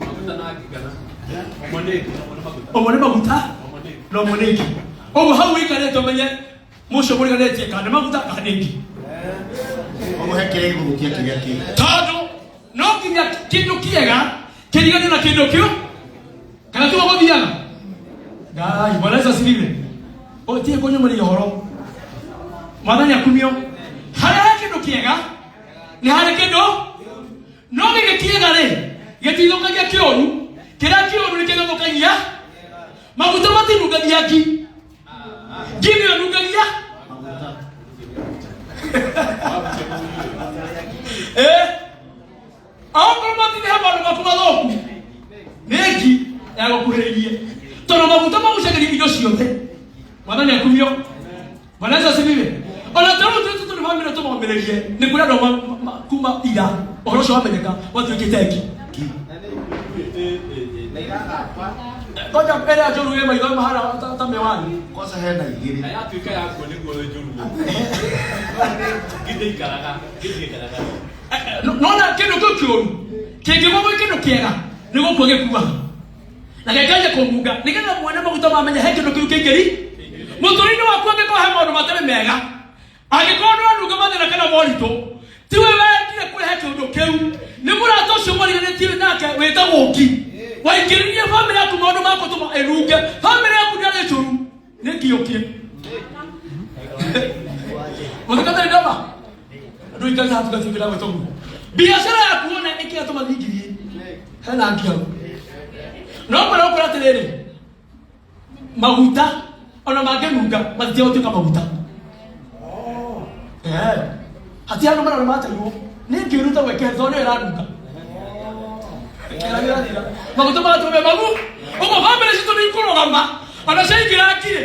[SPEAKER 3] Maguta na ngi kana? Ũmwe nĩ ngi, ũmwe nĩ maguta.
[SPEAKER 10] Ũmwe nĩ maguta na ũmwe nĩ ngi. Ũguo hau ũikarĩte ũmenye mũcio mũriganĩtie kana nĩ maguta kana nĩ ngi.
[SPEAKER 5] Ũguo he kĩrĩa gĩgũthũkia kĩrĩa kĩngĩ.
[SPEAKER 10] Tondũ no nginya kĩndũ kĩega kĩrigane na kĩndũ kĩu kana tiguo gũthiaga. Ngai, Bwana Yesu asifiwe. Ũtige kũnyũmĩrĩria ũhoro. Mwathani akumio. Harĩa he kĩndũ kĩega nĩ harĩ kĩndũ no gĩkĩ kĩega rĩ gĩtithũkagia kĩũru kĩrĩa kĩũru nĩ kĩthũkagia maguta matinungagia ngi ngi nĩyo nungagia eh akorwo matirĩ he maũndũ maku mathũku nĩ ngi ya gũkuhĩrĩirie tondũ maguta magucagĩria indo ciothe mwathani akumio Bwana Yesu asifiwe. Ona ta rĩu tũtũ tũrĩ bamĩrĩ tũmomĩrĩrie nĩ kũrĩ andũ kuma ira ũhoro ũcio wamenyeka watuĩkĩte ngi. Ngoja mbere ya njũru ĩ maitho mahana ta mĩwani.
[SPEAKER 5] Kwanza hena igĩrĩ.
[SPEAKER 3] Na yatuĩka yakuo nĩguo ĩ njũru mũno. Ngi ndĩikaraga, ngi ndĩikaraga.
[SPEAKER 10] Nona kĩndũ kĩu kĩũru kĩngĩgwo gwĩ kĩndũ kĩega nĩ gũkua gĩkuaga na gĩkanjia kũnunga nĩgetha mwene maguta mamenya he kĩndũ kĩu kĩingĩri mũtũrĩre-inĩ waku angĩkorwo he maũndũ matarĩ mega angĩkorwo nĩ ũranunga mathĩna kana moritũ tiwe wendire kũrehe kĩũndũ kĩu nĩ mũrata ũcio mwariganĩtie nake wĩtagwo ngi waingĩririe bamĩrĩ yaku maũndũ ma gũtũma ĩnunge bamĩrĩ yaku ndĩarĩ njũru nĩ ngi yũkire mũthikatĩrĩ ndama andũ ikarĩ haha tũgatuĩkĩra gwĩtwo guo biacara yaku ona ĩkĩatũma thingirie hena ngi hau no kwĩra ũkwĩra atĩrĩrĩ maguta ona mangĩnunga matitige gũtuĩka maguta Eh, hatirĩ andũ marona mateirwo nĩ ngĩruta gwĩkĩra tondũ nĩyo ĩranunga Kĩrathira. Maguta magatũme magu ũguo bamĩrĩ citũ nĩ ikũrũgama ona ciaingĩra ngirĩ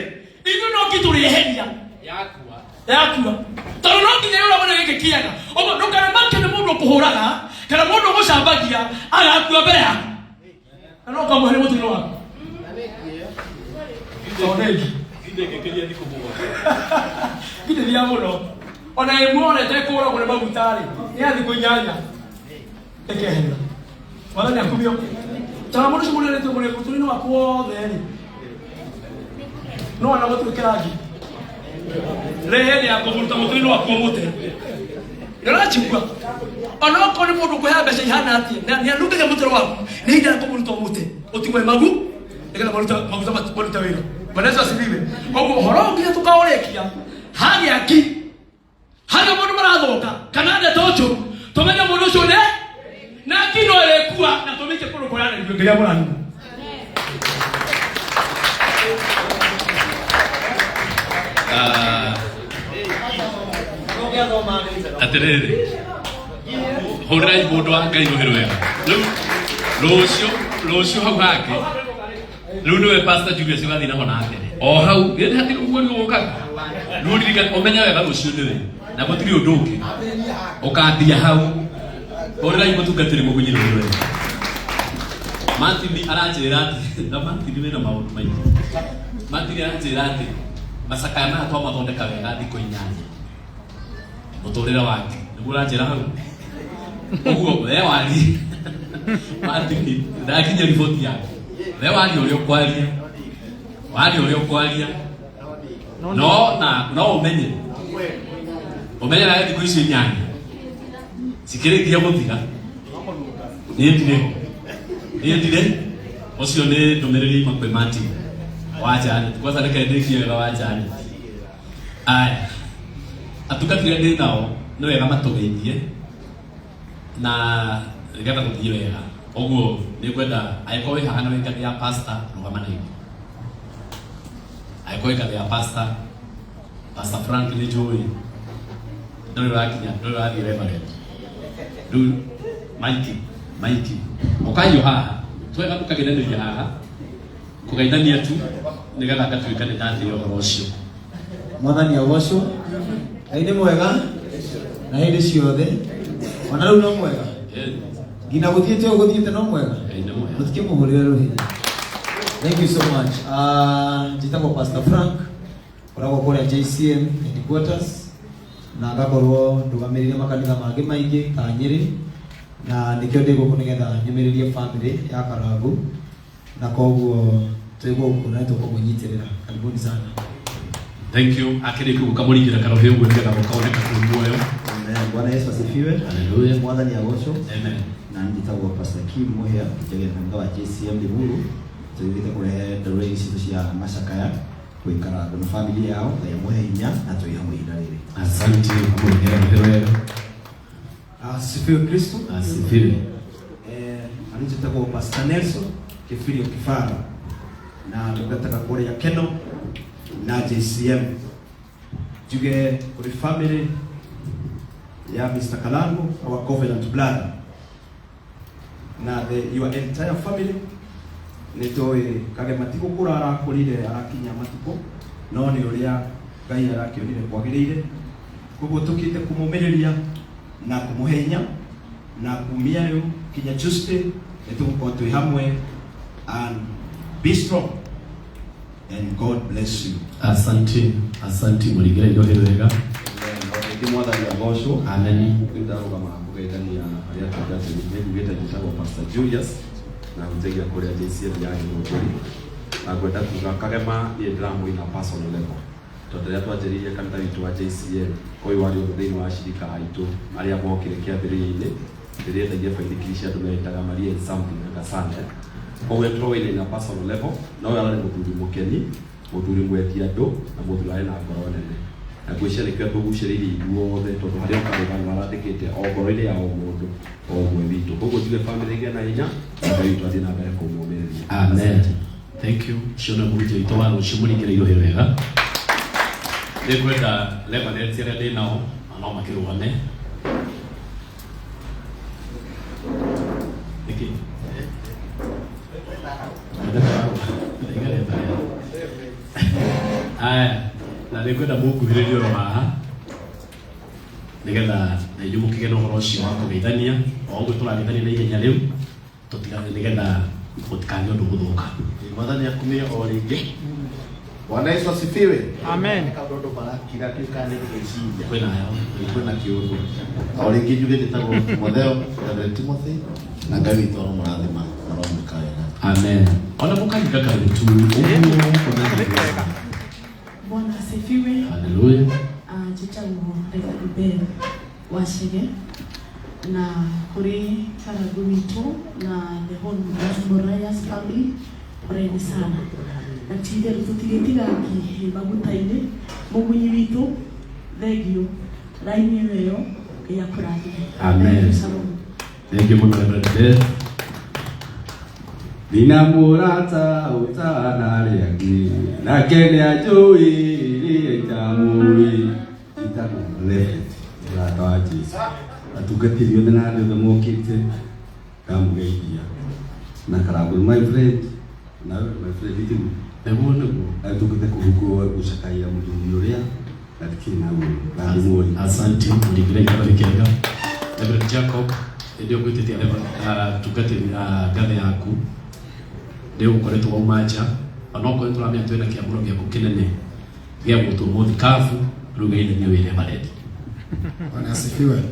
[SPEAKER 10] ithuĩ no ngi tũrĩeheria
[SPEAKER 3] Yakua.
[SPEAKER 10] Yakua tondũ no nginya yũragwo nĩ gĩkĩ kĩega ũguo ndũkanemake nĩ mũndũ ũkũhũraga kana mũndũ ũgũcambagia agakua mbere yaku na no ũkamũhe mũtino waku tondũ nĩ ngi.
[SPEAKER 3] Ndingĩkĩria thikũ mũgwanja.
[SPEAKER 10] Ngindĩria mũno ona ĩmwe ona ĩtekũragwo nĩ maguta rĩ nĩ ya thikũ inyanya ĩkehera wathani akumio tara mũndũ ũcio mũrĩrĩtio mũrĩ mũtũrĩre waku wothe rĩ no ona gũtuĩke rangi rehe hĩndĩ ya kũmuruta mũtũrĩre waku mũte ndĩrachukua ona okorwo nĩ mũndũ ũkũheaga mbeca ihana atĩa na nĩ anungagia mũtũrĩre waku nĩ ihinda rĩa kũmuruta mũte ũtigwe magu nĩgetha maruta maguta marute wĩra. Bwana Yesu asifiwe. Ũguo ũhoro ũyũ nginya tũkaũrĩkia hagĩa ngi harĩa mũndũ marathoka kana ndeto njũru tũmenye mũndũ ũcio nĩ na ngi no ĩrĩkua na tũmĩikie kũndũ kũrĩa na ithuĩ kĩrĩa mũranunga.
[SPEAKER 3] Ah, atĩrĩrĩ hũrĩrai mũndũ wa ngai rũhĩ rwega rĩu rũciũ rũciũ hau hangĩ rĩu nĩwe pastor Julius ũgathiĩ naho na mbere o hau gĩthĩ hatirĩ ũguo nĩguo gũkaga rĩu ririkana ũmenye wega rũciũ nĩwe na gũtirĩ ũndũ ũngĩ ũkambia hau hũrĩrai mũtungatĩri mũgunyi rũhĩ rwega. Martin aranjĩra atĩ na Martin wĩna maũndũ maingĩ. Martin aranjĩra atĩ macakaya maya twamathondeka wega thikũ inyanya mũtũrĩre wake nĩguo ũranjĩra hau ũguo we warie Martin ndakinya riboti yaku we warie ũrĩa ũkwaria warie ũrĩa ũkwaria no na no ũmenye ũmenye nawe thikũ icio inyanya cikĩrĩkia gũthira niĩ ndirĩ ho niĩ ndirĩ ũcio nĩ ndũmĩrĩri ima kwĩ Martin wa Janet kwanza reke ndĩkie wega wa Janet aya atungatĩri arĩa ndĩ nao nĩ wega matũgeithie na nĩgetha gũthiĩ wega ũguo nĩ ngwenda angĩkorwo wĩ haha na wĩ ngathĩ ya pastor rũgama na ithuĩ angĩkorwo wĩ ngathĩ ya pastor Pastor Frank nĩ njũĩ ndũrĩ ũrakinya ndũrĩ ũrathiĩ reverend rĩu Mike Mike ũkaiyũ haha twega tũkageranĩria haha kũgeithania tu nĩgetha ngatuĩka nĩ ndatĩĩa ũhoro ũcio.
[SPEAKER 11] Mwathani agocwo. Ngai nĩ mwega na hĩndĩ ciothe ona rĩu no mwega nginya gũthiĩte ũguo gũthiĩte no mwega.
[SPEAKER 3] Ngai nĩ mwega.
[SPEAKER 11] Mũtikĩmũhũrĩre rũhĩ. Thank you so much. Njĩtagwo Pastor Frank, ũragwo kũrĩa JCM headquarters na ngakorwo ndũgamĩrĩire makanitha mangĩ maingĩ ta Nyĩrĩ, na nĩkĩo ndĩ gũkũ nĩgetha nyũmĩrĩrie family ya Karangu, na koguo twĩ gũkũ na nĩtũkũmũnyitĩrĩra. Karibuni sana.
[SPEAKER 3] Thank you. Akĩrĩkia ũguo kamũringĩra karũhĩ ũguo nĩgetha gũkaoneka kwĩ muoyo.
[SPEAKER 12] Amen. Bwana Yesu asifiwe.
[SPEAKER 3] Haleluya.
[SPEAKER 12] Mwathani agocwo.
[SPEAKER 3] Amen.
[SPEAKER 12] Na njĩtagwo Pastor Kim Muhia, njagĩra kanitha wa JCM Limuru. Tũgĩte kũrehe ndũrĩrĩ citũ cia macakaya gwĩ Karangu na family yao. Ngai amũhe hinya na twĩ hamwe ihinda rĩrĩ.
[SPEAKER 3] Asante, kamũringĩra rũhĩ wega.
[SPEAKER 13] Asifiwe Kristo.
[SPEAKER 3] Asifiwe.
[SPEAKER 13] Nani njĩtagwo Pastor Nelson Kĩbirio Kĩbara na ndungataga kũrĩa Keno na JCM. Njuge kũrĩ family ya Mr. Karangu, our covenant brother, na your entire family, nĩ tũĩ Kagema ti gũkũra arakũrire arakinya matukũ, no nĩ ũrĩa Ngai arakĩonire kwagĩrĩire. Koguo tũkĩte kũmũmĩrĩria na kũmũhe hinya, na kumia rĩu kinya Tuesday nĩ tũgũkorwo twĩ hamwe, and be strong and God bless you.
[SPEAKER 3] Asante, asante, mũringĩra irohĩ wega.
[SPEAKER 6] Rĩngĩ mwathani agocwo.
[SPEAKER 3] Amen.
[SPEAKER 6] Rĩu ndarũgama kũgeithania arĩa atungatĩri. Nĩ ngugĩte njĩtagwo Pastor Julius na hunjagia kũrĩa JCM ya Gĩthũngũri, na ngwenda kuga Kagema niĩ ndĩramũina personal level, tondũ rĩrĩa twanjĩrĩirie kanitha witũ wa JCM, ũyũ warĩ ũmwe thĩinĩ wa ashirika aitũ arĩa mokire kĩambĩrĩria-inĩ rĩrĩa endagia baithikiri cia andũ metaga Maria something Gasane. Koguo tũrowaine na personal level, no ũyũ ararĩ mũthuri mũkeni, mũthuri mwendi andũ, na mũthuri arĩ na ngoro nene, na ngwĩciria nĩkĩo tũgucĩrĩirie ithuothe, tondũ harĩa ũkarũgama arandĩkĩte o ngoro-inĩ ya o mũndũ o ũmwe witũ. Koguo njuge family ĩgĩe na hinya, na Ngai witũ athiĩ na mbere kũmũmĩrĩria.
[SPEAKER 3] Amen. Thank you. Ũcio nĩ mũhunjia witũ wa rũciũ, mũringĩre irohĩ wega. Nĩ ngwenda reverends arĩa ndĩ nao na no makĩrũgame. Nĩkĩ? Ndaiga reverend. Aya, na nĩ ngwenda mũnguhĩrĩrie oro haha nĩgetha na inyuĩ mũkĩgĩe na ũhoro ũcio wa kũgeithania o ũguo tũrageithania na ihenya rĩu tũtigane, nĩgetha gũtikagĩe ũndũ gũthũka.
[SPEAKER 5] Mwathani akumie o rĩngĩ. Bwana Yesu asifiwe.
[SPEAKER 14] Amen.
[SPEAKER 5] Kaũndũ marakira kĩu nĩ gwĩciria.
[SPEAKER 3] Kwĩna heho.
[SPEAKER 5] Kwĩna kĩũndũ. O rĩngĩ njuge njĩtagwo Timotheo, Reverend Timothy, na Ngai witũ aromũrathima na aromwĩka wega.
[SPEAKER 3] Amen. Ona mũkaringa karũhĩ tu ũguo.
[SPEAKER 15] Bwana asifiwe.
[SPEAKER 3] Haleluya.
[SPEAKER 15] Njĩtagwo Reverend Bell Wachege, na kũrĩ Karangu witũ na the whole Morias family, poleni sana, na ti itherũ tũtigĩtiga ngi maguta-inĩ. Mũmunyi witũ, thengio raini ĩyo ĩyo ya kũrathime.
[SPEAKER 3] Amen.
[SPEAKER 15] Shalom.
[SPEAKER 3] Thank you mũno, Reverend Bell.
[SPEAKER 16] Ndina mũrata ũtana arĩa angĩ, nake nĩ anjũĩ rĩrĩa itamũĩ. Njĩtagwo Reverend mũrata wa Jesu. Atungatĩri othe na andũ othe mokĩte ndamũgeithia, na Karangu my friend, na my friend itiguo.
[SPEAKER 3] Nĩguo.
[SPEAKER 16] Tũkĩte kũhungwo gũcakaia mũthuri ũrĩa na ndikĩrĩ na ũru rathimwo.
[SPEAKER 3] Asante, mũringĩre irohĩ kĩega. Reverend Jacob, hĩndĩ ĩyo ngwĩtĩtie tungatĩri ngathe yaku nĩ ũkoretwo wauma nja, onokorwo nĩ tũramenya twĩna kĩamũro gĩaku kĩnene gĩa gũtwo mũthikabu, rĩu geithania wĩ Reverend.
[SPEAKER 17] Bwana asifiwe.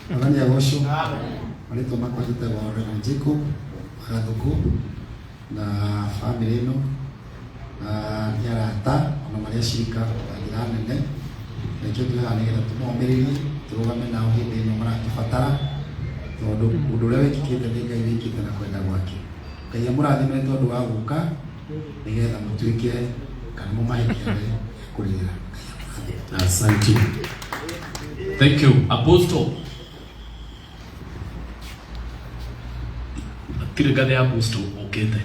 [SPEAKER 17] Mwathani agocwo. Marĩtwa makwa njĩtagwo Reverend Jacob Agathuku, na family ĩno na nĩ arata ona marĩa acirika na njĩra nene, na nĩkĩo twĩ haha nĩgetha tũmomĩrĩrie, tũrũgame nao hĩndĩ ĩno maratũbatara, tondũ ũndũ ũrĩa wĩkĩkĩte nĩ Ngai wĩkĩte na kwenda gwake. Ngai amũrathime tondũ wa gũka nĩgetha mũtuĩke kana mũmahe kĩande kũrĩra.
[SPEAKER 3] Asante. Thank you. Apostle. Tirĩ ngathe ya apostle ũkĩte.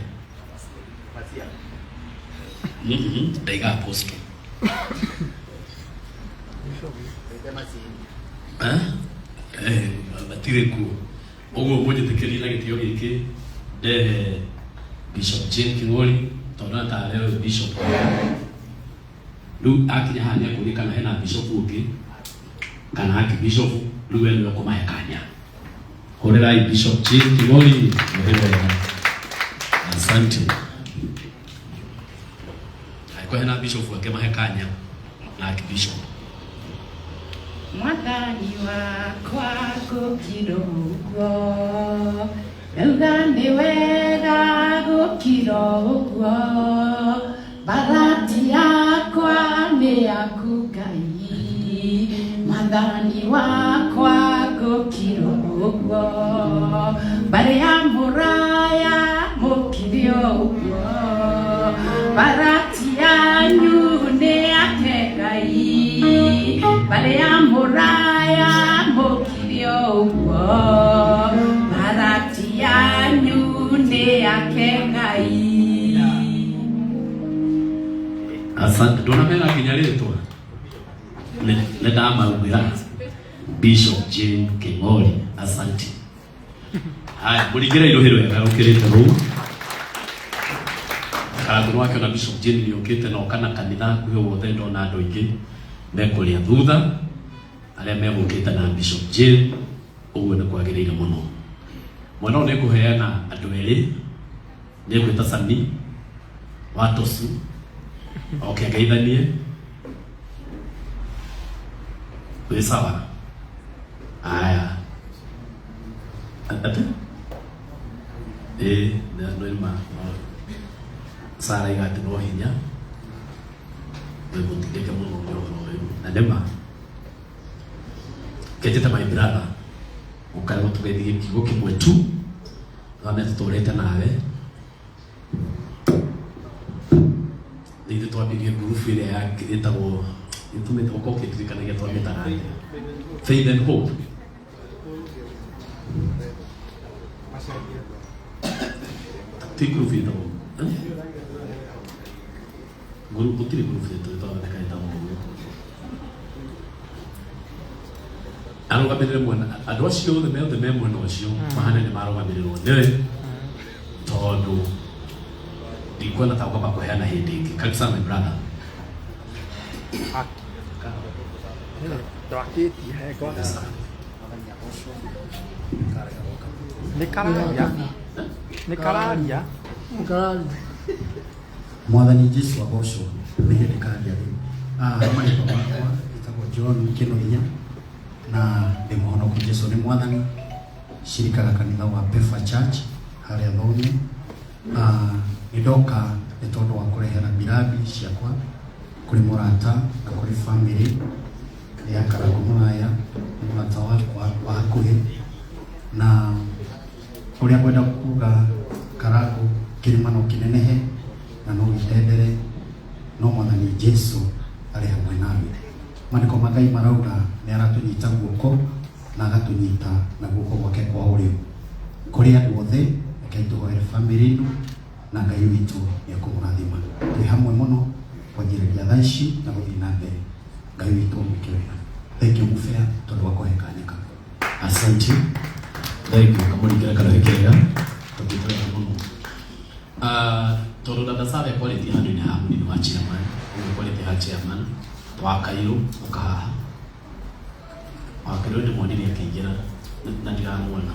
[SPEAKER 3] Ndaiga apostle. Eh? Eh, matirĩ kuo. Ũguo mũnjĩtĩkĩrie na gĩtĩo gĩkĩ ndehe Bishop Jane King'ori, tondũ na tarĩ ũyũ bishop. Rĩu akinya haha nĩekũria kana hena bishop ũngĩ kana archbishop, rĩu we nĩwe ũkũmahe kanya. Hũrĩrai Bishop Jane King'ori mũhĩ wega. Asante. Angĩkorwo hena bishop angĩmahe kanya na archbishop.
[SPEAKER 14] Mwathani wakwa gũkira ũguo, ndauga nĩ wega gũkira ũguo, barati yakwa nĩ yaku Ngai, mwathani wakwa gũkira ũguo, mbarĩ ya mũraya mũkire ũguo, barati yanyu nĩ yake Ngai, mbarĩ ya mũraya mũkire ũguo, barati yanyu nĩ yake Ngai.
[SPEAKER 3] Asante. Ndona nginya rĩtwa. Nĩ ndamaugĩra Bishop Jane King'ori. Asante. Haya, mũringĩre iruhĩ rwega rũkĩrĩte rũu. Karangũ nĩwakĩona Bishop Jane nĩokĩte na oka na kanitha hakuhĩ wothe, ndona andũ aingĩ mekũrĩa thutha arĩa megũkĩte na Bishop Jane, ũguo nĩ kwagĩrĩire mũno. Mwena ũyũ nĩngũheana andũ erĩ, nĩngwĩta Sami wa Tosu oke angeithanie. Wĩ sawa? Aya, atĩ ĩĩ nĩ ma Sara iga atĩ no hinya wĩmũtindĩke mũno nĩ ũhoro ũyũ, na nĩ ma kenjete my brother ũkarĩgwo tũgeithie kiugo kĩmwe tu thame tũtũrĩte nawe. Nĩ ithuĩ twambirie ngurubu ĩrĩa ĩtagwo ĩtũmĩte ũkorwo ũkĩndirikanagia twamĩtaga atĩa? Faith and Hope. Ti ngurubu ĩtagwo ngurubu, gũtirĩ ngurubu ĩtwathondeka ĩtagwo ũguo. Arũgamĩrĩre mwena andũ acio othe me othe me mwena ũcio mahane nĩ marũgamĩrĩrwo nĩwe, tondũ ndikuona ta ũkamba kũheana hĩndĩ ĩngĩ. Karibu sana, my brother.
[SPEAKER 18] Ndwakĩtie he nĩ kararia nĩ kararia.
[SPEAKER 19] Mwathani Jesu agocwo. Nĩ hĩndĩ karia rĩu. Marĩtwa makwa ĩtagwo John Kĩnoia na ndĩ mũhonoku, Jesu nĩ Mwathani. Cirikaga kanitha wa Pefa Church harĩa Thome. Nĩ ndoka nĩ tondũ wa kũrehera mirabi ciakwa kũrĩ mũrata na kũrĩ family ya Karangũ Mũraya, nĩ mũrata wakwa wa hakuhĩ, na ũrĩa ngwenda kuga, Karangũ, kĩrĩma no kĩnenehe na no gĩtendere, no Mwathani Jesu arĩ hamwe nawe. Maandĩko ma Ngai marauga nĩ aratũnyita guoko na agatũnyita na guoko gwake kwa ũrĩo. Kũrĩ andũ othe, rekei tũhoere family ĩno na Ngai witũ nĩ ekũmũrathima. Twĩ hamwe mũno kwanjĩrĩria thaa ici na gũthiĩ na mbere. Ngai witũ amwĩke wega. Thank you mũbea tondũ wa kũhe kanya kau.
[SPEAKER 3] Asante. Thank you. Kamũringĩre karũhĩ kega tũthiĩte wega mũno. Tondũ dada Sara ekwarĩtie handũ-inĩ ha mũnini wa chairman, ũguo ekwarĩtie ha chairman wa Kairũ, ũka haha. Wa Kairũ ndĩmuonire akĩingĩra na ndiramuona.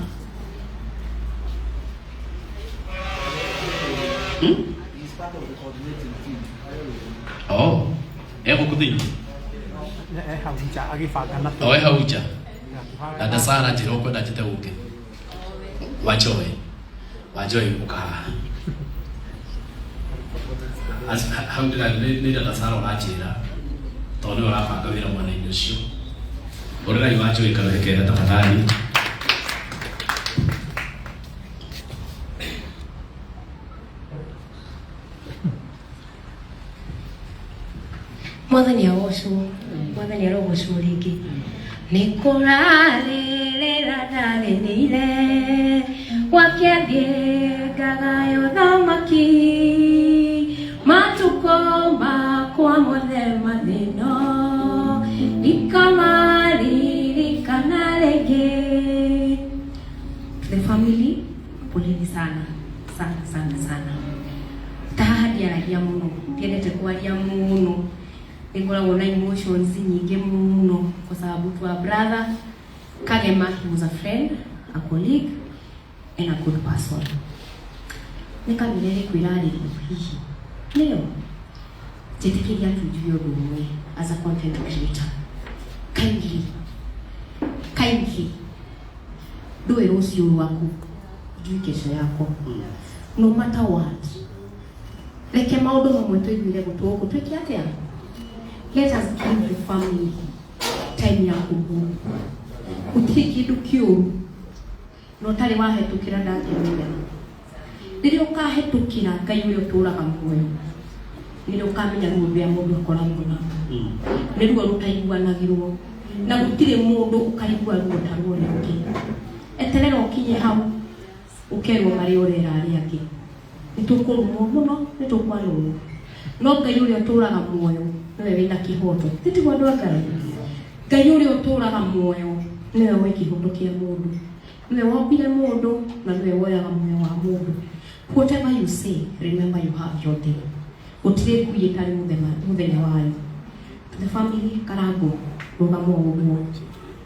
[SPEAKER 3] Oh, egũkũ thĩinĩ?
[SPEAKER 18] Hau nja agĩbanga na
[SPEAKER 3] O, hau nja. Dada Sara, njĩra ũkwenda njĩte gũkĩ. Wanjoe. Wanjoe, ũka haha. Hau ndĩra nĩ dada Sara ũranjĩra tondũ nĩwe ũrabanga wĩra mwena-inĩ ũcio. Ũrĩrai Wanjoe karũhĩ kega tafadhali.
[SPEAKER 20] Mwathani agocwo. Mwathani arogocwo rĩngĩ. Nĩ kũrarĩrĩra ndarĩrĩire gwake athiĩ ngagayo thamaki matukũ makwa mothe mathĩno ndikamaririkana rĩngĩ. To the family, poleni sana sana sana sana. Ta haha ndiaragia mũno, ndiendete kwaria mũno, nĩngoragwo na emotions nyingĩ mũno kwa sababu to our brother Kagema, he was a friend, a colleague and a good person. Nĩ kamĩrĩ kwĩrarĩrio hihi nĩyo Njĩtĩkĩria tu njuge ũndũ ũmwe as a content creator. Kindly, kindly, ndũĩ rũciũ rwaku, hujui kesho yako. No matter what, reke maũndũ mamwe tũiguire gũtũ gũkũ twĩke atĩa? Let us give the family time ya kũhurũka. Gũtirĩ kĩndũ kĩũru na ũtarĩ wahetũkĩra ndangĩmenya. Rĩrĩa ũkahetũkĩra Ngai ũrĩa ũtũraga muoyo, nĩrĩo ũkamenya ruo rũrĩa mũndũ akoragwo naruo. Nĩ ruo rũtaiguanagĩrwo na gũtirĩ mũndũ ũkaigua ruo ta ruo ũrĩa ũngĩ. Eterera ũkinye hau ũkerwo marĩa ũrera arĩa angĩ. Nĩ tũkũrumwo mũno, nĩ tũkwanũrwo. No Ngai ũrĩa ũtũraga muoyo nĩwe wĩna kĩhoto. Tiguo andũ a Ngai? Ngai ũrĩa ũtũraga muoyo nĩwe ũĩ kĩhoto kĩa mũndũ. Nĩwe wombire mũndũ na nĩwe woyaga muoyo wa mũndũ. Whatever you say, remember you have your day. Gũtirĩ ngui ĩtarĩ mũthenya wayo. To the family, Karango, rũgama o ũguo.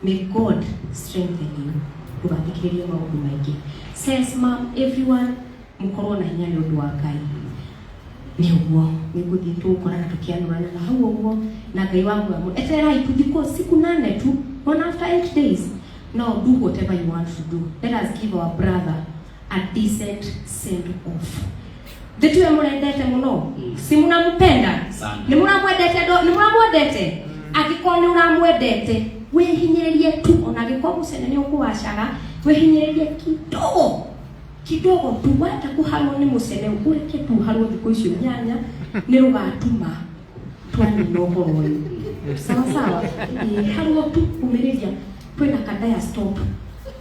[SPEAKER 20] May God strengthen you. Ndũgathikĩrĩrie maũndũ maingĩ. Says mom, everyone, mũkorwo na hinya nĩ ũndũ wa Ngai. Nĩ ũguo nĩ ngũthiĩ tũgũkorana tũkĩanũrana na hau ũguo na Ngai wangu amwe. Etererai tu thikũ siku 8 tu. One after 8 days. Now do whatever you want to do. Let us give our brother a decent send off. Thituwe mũrendete mũno. Si mũnampenda?
[SPEAKER 3] Sana.
[SPEAKER 20] Nĩ mũramwendete andũ, nĩ mũramwendete? Angĩkorwo nĩ ũramwendete, wĩhinyĩrĩrie tu ona angĩkorwo mũcene nĩ ũkũwacaga, wĩhinyĩrĩrie kidogo. Kidogo tu wenda kũharwo nĩ mũcene, ũreke tu ũharwo thikũ icio 8 nĩ rũgatuma twanina ũhoro ũyũ. Sawa sawa. Harwo tu ũmĩrĩria kwĩna kadaya stop.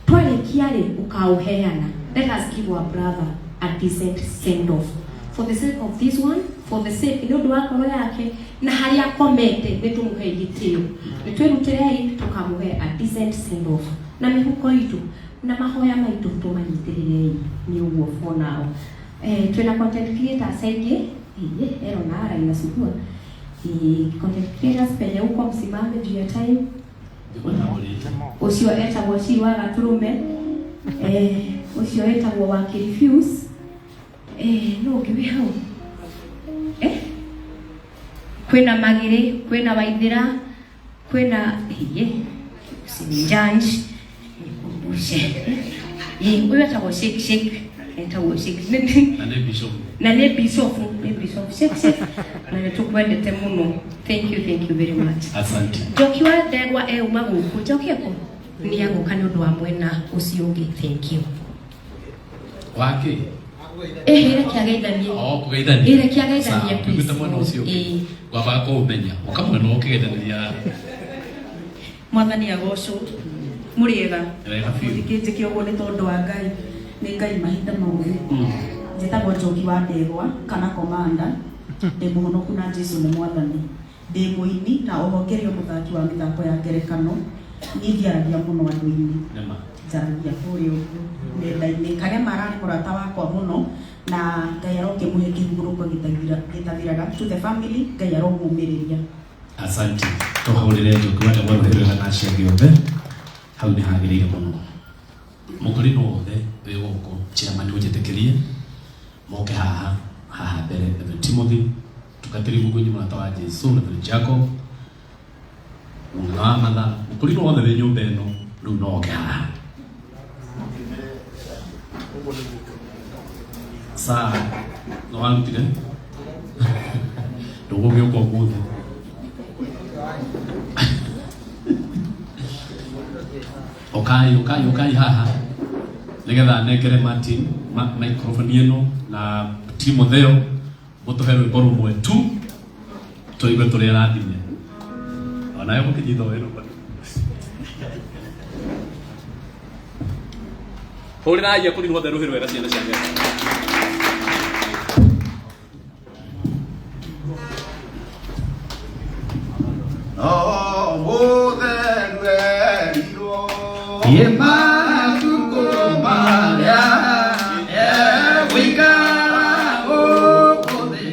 [SPEAKER 20] Twarĩkia rĩ ũkaũheana. Let us give our brother a decent send off. For the sake of this one, for the sake nĩ ũndũ wa ngoro yake na harĩa akomete nĩ tũmũhe gĩtĩo. Nĩ twĩrutĩrei tũkamũhe a decent send off. Na mĩhuko itũ na mahoya maitũ tũmanyitĩrĩrei nĩ ũguo for now. Twĩna content creators aingĩ, ero na ara inasugua. Content creators penye huko msimame juu ya time. Ũcio etagwo Ciri wa Gatũrũme, ũcio etagwo wa Kirifuse. No ũngĩ wĩ hau? Kwĩna Magĩrĩ, kwĩna Waithĩra, kwĩna usininjanji nikumbushe. Ũyũ etagwo Shake Shake, etagwo Shake.
[SPEAKER 3] Na nĩ bishop.
[SPEAKER 20] Na nĩ bishop, nĩ bishop Shake Shake. Na nĩ tũkwendete mũno. Thank you, thank you very much.
[SPEAKER 3] Asante.
[SPEAKER 20] Njoki wa Ndegwa euma gũkũ. Njoki ekũ? Nĩ agũka nĩ ũndũ wa mwena ũcio ũngĩ. Thank you.
[SPEAKER 3] Wake?
[SPEAKER 20] Reke ageithanie.
[SPEAKER 3] Oh, kũgeithania.
[SPEAKER 20] Reke ageithanie,
[SPEAKER 3] Sawa,
[SPEAKER 20] please.
[SPEAKER 3] tũiguĩte mwena ũcio ũngĩ. Ngwambaga kũũmenya. Ũka mwena ũyũ ũkĩgeithanĩria.
[SPEAKER 21] Mwathani agocwo. Mũrĩega.
[SPEAKER 3] Wega biũ.
[SPEAKER 21] Mũthikĩnjĩke ũguo nĩ tondũ wa Ngai. Nĩ Ngai mahinda mothe. Njĩtagwo Njoki wa Ndegwa kana Komanda. Ndĩ mũhonoku na Jesu nĩ mwathani. Ndĩ mũini na oho ngĩrĩ o mũthaki wa mĩthako ya ngerekano. Niĩ ndiaragia mũno andũ-inĩ.
[SPEAKER 3] Nĩma.
[SPEAKER 21] Njaragia kũrĩa ũguo nenda-inĩ. Kagema ararĩ mũrata wakwa mũno na Ngai arokĩmũhe kĩhurũko gĩtathiraga. To the family, Ngai aromũmĩrĩria.
[SPEAKER 3] Asante. Tũhũrĩre Njoki wa Ndegwa rũhĩ rwega na acio angĩ othe. Hau nĩ hagĩrĩire mũno. Mũkũrinũ wothe wĩ gũkũ, chairman ũnjĩtĩkĩrie moke haha, haha mbere, Reverend Timothy, tungatĩri Mũgũnyi mũrata wa Jesu, Reverend Jacob, mũnene wa Matha, mũkũrinũ wothe wĩ nyũmba ĩno, rĩu no oke haha. Saa, no warutire? Ndũgũgĩũka ũmũthĩ. Ũkai, ũkai, ũkai haha. Nĩgetha nengere Martin microphone ĩno na Timotheo mũtũhe rwĩmbo rũmwe tu tũigue tũrĩ arathime. Onawe mũkĩnyita wĩra. Hũrĩrai akũrinũ othe rũhĩ rwega ciana cia Ngai.
[SPEAKER 22] No mũtheru erirwo matukũ marĩa egũikara gũkũ thĩ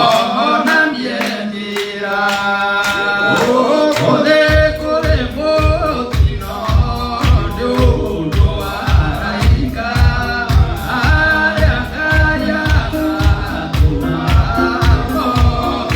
[SPEAKER 22] onanie njĩra. Gũkũ thĩ kũrĩ mũtino nĩ ũndũ wa araika arĩa Ngai agatũma moke.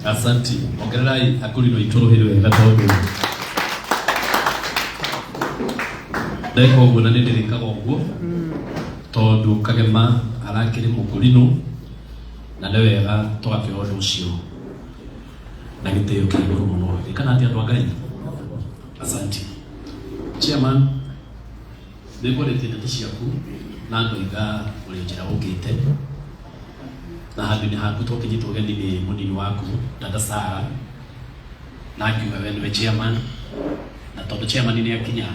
[SPEAKER 3] Asanti. Ongererai akurino itå rå hä rä wega tondå ndeka å guo na nä ndä rä kaga å guo tondå Kagema arakä rä må kårinå na nä wega tågakĩoya å ndå å cio na gä tä o kä igå rå må no ä kana atä andå a Ngai. Asanti. Chairman, nä ngwarĩtie ndeto ciaku na ngoiga ũrĩ njĩra ũkĩte na handũ-inĩ haku tũkĩnyitwo ũgeni nĩ mũnini waku dada Sara na ngiuga we nĩwe chairman, na tondũ chairman nĩ akinya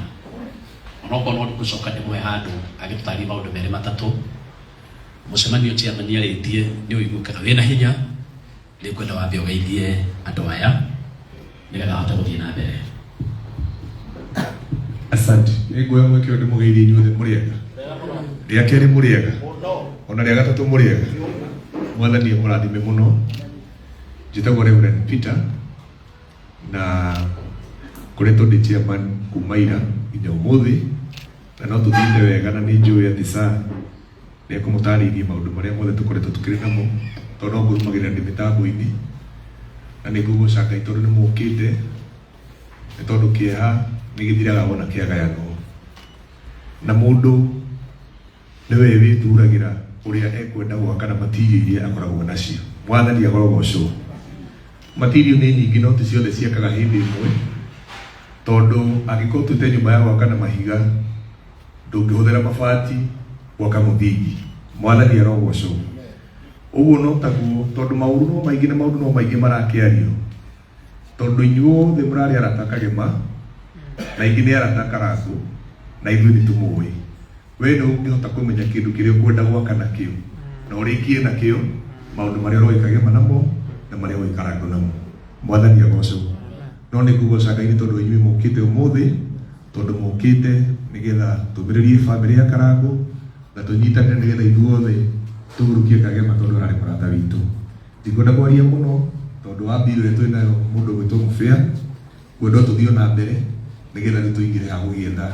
[SPEAKER 3] onokorwo no ndĩgũcoka ndĩmũhe handũ agĩtũtarĩrie maũndũ merĩ matatũ. Mũcemanio chairman arĩtie nĩ ũiguĩkaga wĩna hinya, nĩngwenda wambe ũgeithie andũ aya nĩgetha ahote gũthiĩ na mbere.
[SPEAKER 1] Asante. Nĩnguoya mweke ũyũ ndĩmũgeithie inyuothe mũrĩega. Rĩa kerĩ mũrĩega. Ona rĩa gatatũ mũrĩega. Mwathani amũrathime mũno. Njĩtagwo Reverend Peter na ngoretwo ndĩ chairman kuma ira nginya ũmũthĩ, na no tũthiĩte wega na nĩ njũĩ atĩ saa nĩ ekũmũtarĩirie maũndũ marĩa mothe tũkoretwo tũkĩrĩ namo, tondũ no ngũrumagĩrĩra ndĩ mĩtambo-inĩ, na nĩ ngũgoca Ngai tondũ nĩ mũkĩte, nĩ tondũ kĩeha nĩ gĩthiraga wona kĩagayanwo, na mũndũ nĩwe wĩthuragĩra ũrĩa ekwenda gwaka na matirio iria akoragwo nacio. Mwathani agorogocwo. Matirio nĩ nyingĩ no ti ciothe ciakaga hĩndĩ ĩmwe, tondũ angĩkorwo tuĩte nyũmba ya gwaka na mahiga ndũngĩhũthĩra mabati gwaka mũthingi. Mwathani arogocwo. Ũguo no taguo, tondũ maũru no maingĩ na maũndũ no maingĩ marakĩario, tondũ inyuothe mũrarĩ arata Kagema na ingĩ nĩ arata Karangũ na ithuĩ nĩ tũmũĩ. We nĩ ũngĩhota kũmenya kĩndũ kĩrĩa ũkwenda gwaka nakĩo na ũrĩkie nakĩo maũndũ marĩa ũroĩ Kagema namo na marĩa ũroĩ Karangũ namo. Mwathani agocwo. No nĩ ngũgoca Ngai nĩ tondũ inyuĩ mũkĩte ũmũthĩ, tondũ mũkĩte nĩgetha tũmĩrĩrie bamĩrĩ ya Karangũ na tũnyitanĩre nĩgetha ithuothe tũhurukie Kagema tondũ ararĩ mũrata witũ. Ndikwenda kwaria mũno tondũ wa mbirũ ĩrĩa twĩ nayo mũndũ ũgwĩtwo Mũbĩa, ngwenda tũthiĩ ona mbere nĩgetha rĩu tũingĩre ha gũgĩetha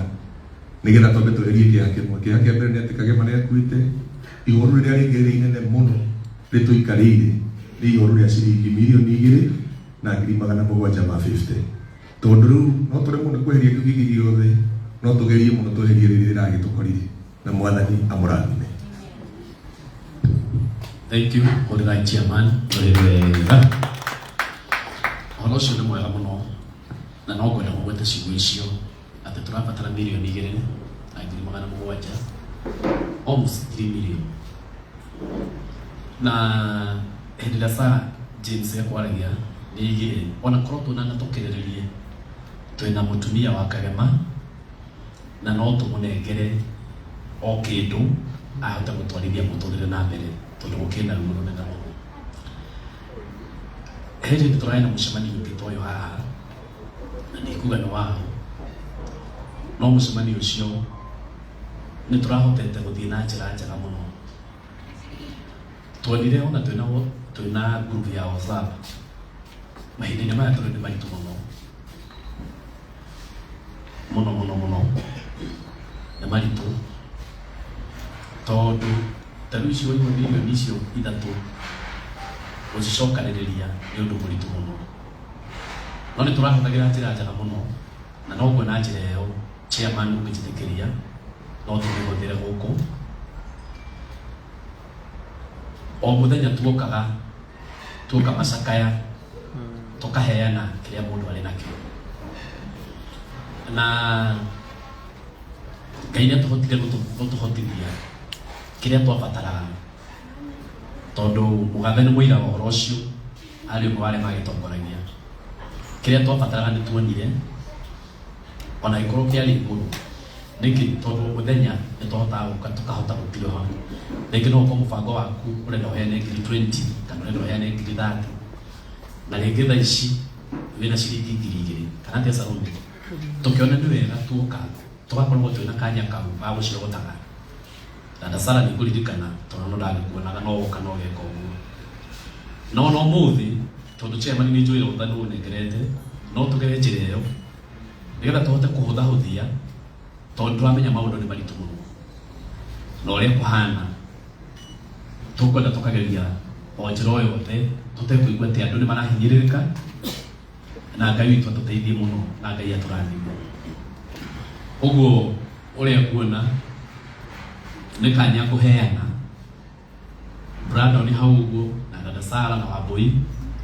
[SPEAKER 1] nĩgetha twambe tweherie kĩeha kĩmwe. Kĩeha kĩa mbere nĩ atĩ Kagema nĩ akuĩte. Ihoru rĩrĩa rĩngĩ rĩrĩa inene mũno rĩtũikarĩire nĩ ihoru rĩa ciringi 2,750,000, tondũ rĩu no tũremwo nĩ kweheria kĩu kĩngĩ gĩothe, no tũgerie mũno tweherie rĩrĩa rĩragĩtũkorire, na Mwathani amũrathime.
[SPEAKER 3] Thank you, hũrĩrai chairman ũrĩ wega. Ũhoro ũcio nĩ mwega mũno na no ngwenda kũgweta ciugo icio atĩ tũrabatara 2,700,000, almost 3 million, na Hĩndĩ ĩrĩa Sarah James ekwaragia nĩ aigire ona korwo tuonana tũkĩrĩrĩrie twĩna mũtumia wa Kagema na no tũmũnengere o kĩndũ ahote gũtwarithia mũtũrĩre na mbere tondũ gũkĩrĩ na ruo rũnene mũno. He hĩndĩ tũrarĩ na mũcemanio ũngĩ ta ũyũ haha na ndikuga nĩ waũ, no mũcemanio ũcio nĩ tũrahotete gũthiĩ na njĩra njega mũno. Tuonire ona twĩna twĩna group ya WhatsApp mahinda-inĩ maya tũrĩ nĩ maritũ mũno mũno mũno mũno, nĩ maritũ tondũ ta rĩu icio waigua mirioni icio ithatũ gũcicokanĩrĩria nĩ ũndũ mũritũ mũno, no nĩ tũrahũthagĩra njĩra njega mũno na no nguona njĩra ĩyo chairman ũngĩnjĩtĩkĩria no tũmĩhũthĩre gũkũ. O mũthenya tuokaga tuoka macakaya tukaheana kĩrĩa mũndũ arĩ nakĩo, na Ngai nĩ atũhotire gũtũhotithia kĩrĩa twabataraga tondũ mũgathe nĩ mũira wa ũhoro ũcio, arĩ ũmwe wa arĩa magĩtongoragia. Kĩrĩa twabataraga nĩ tuonire ona gĩkorwo kĩarĩ igũrũ. Nĩkĩ? Tondũ o mũthenya nĩ twahotaga gũka tũkahota gũtiroha. Rĩngĩ no ũkorwo mũbango waku ũrenda ũheane ngiri 20 kana ũrenda ũheane ngiri 30, na rĩngĩ thaa ici wĩna ciringi 2000 kana atĩa Salome? Tũkĩona nĩ wega tuoka tũgakoragwo twĩna kanya kau ga gũcirogotaga. Dada Sara nĩ ngũririkana tondũ no ndagĩkuonaga no woka no ũgeka ũguo. No ona ũmũthĩ tondũ chairman nĩ njũĩ rũtha nĩ ũnengerete, no tũgere njĩra ĩyo nĩgetha tũhote kũhũthahũthia tondũ tũramenya maũndũ nĩ maritũ mũno na ũrĩa kũhana tũkwenda tũkageria o njĩra o yothe tũtekũigua atĩ andũ nĩ marahinyĩrĩrĩka, na Ngai witũ atũteithie mũno na Ngai atũrathime. Ũguo ũrĩa nguona nĩ kanya kũheana Brandon hau ũguo na dada Sara na Wambui,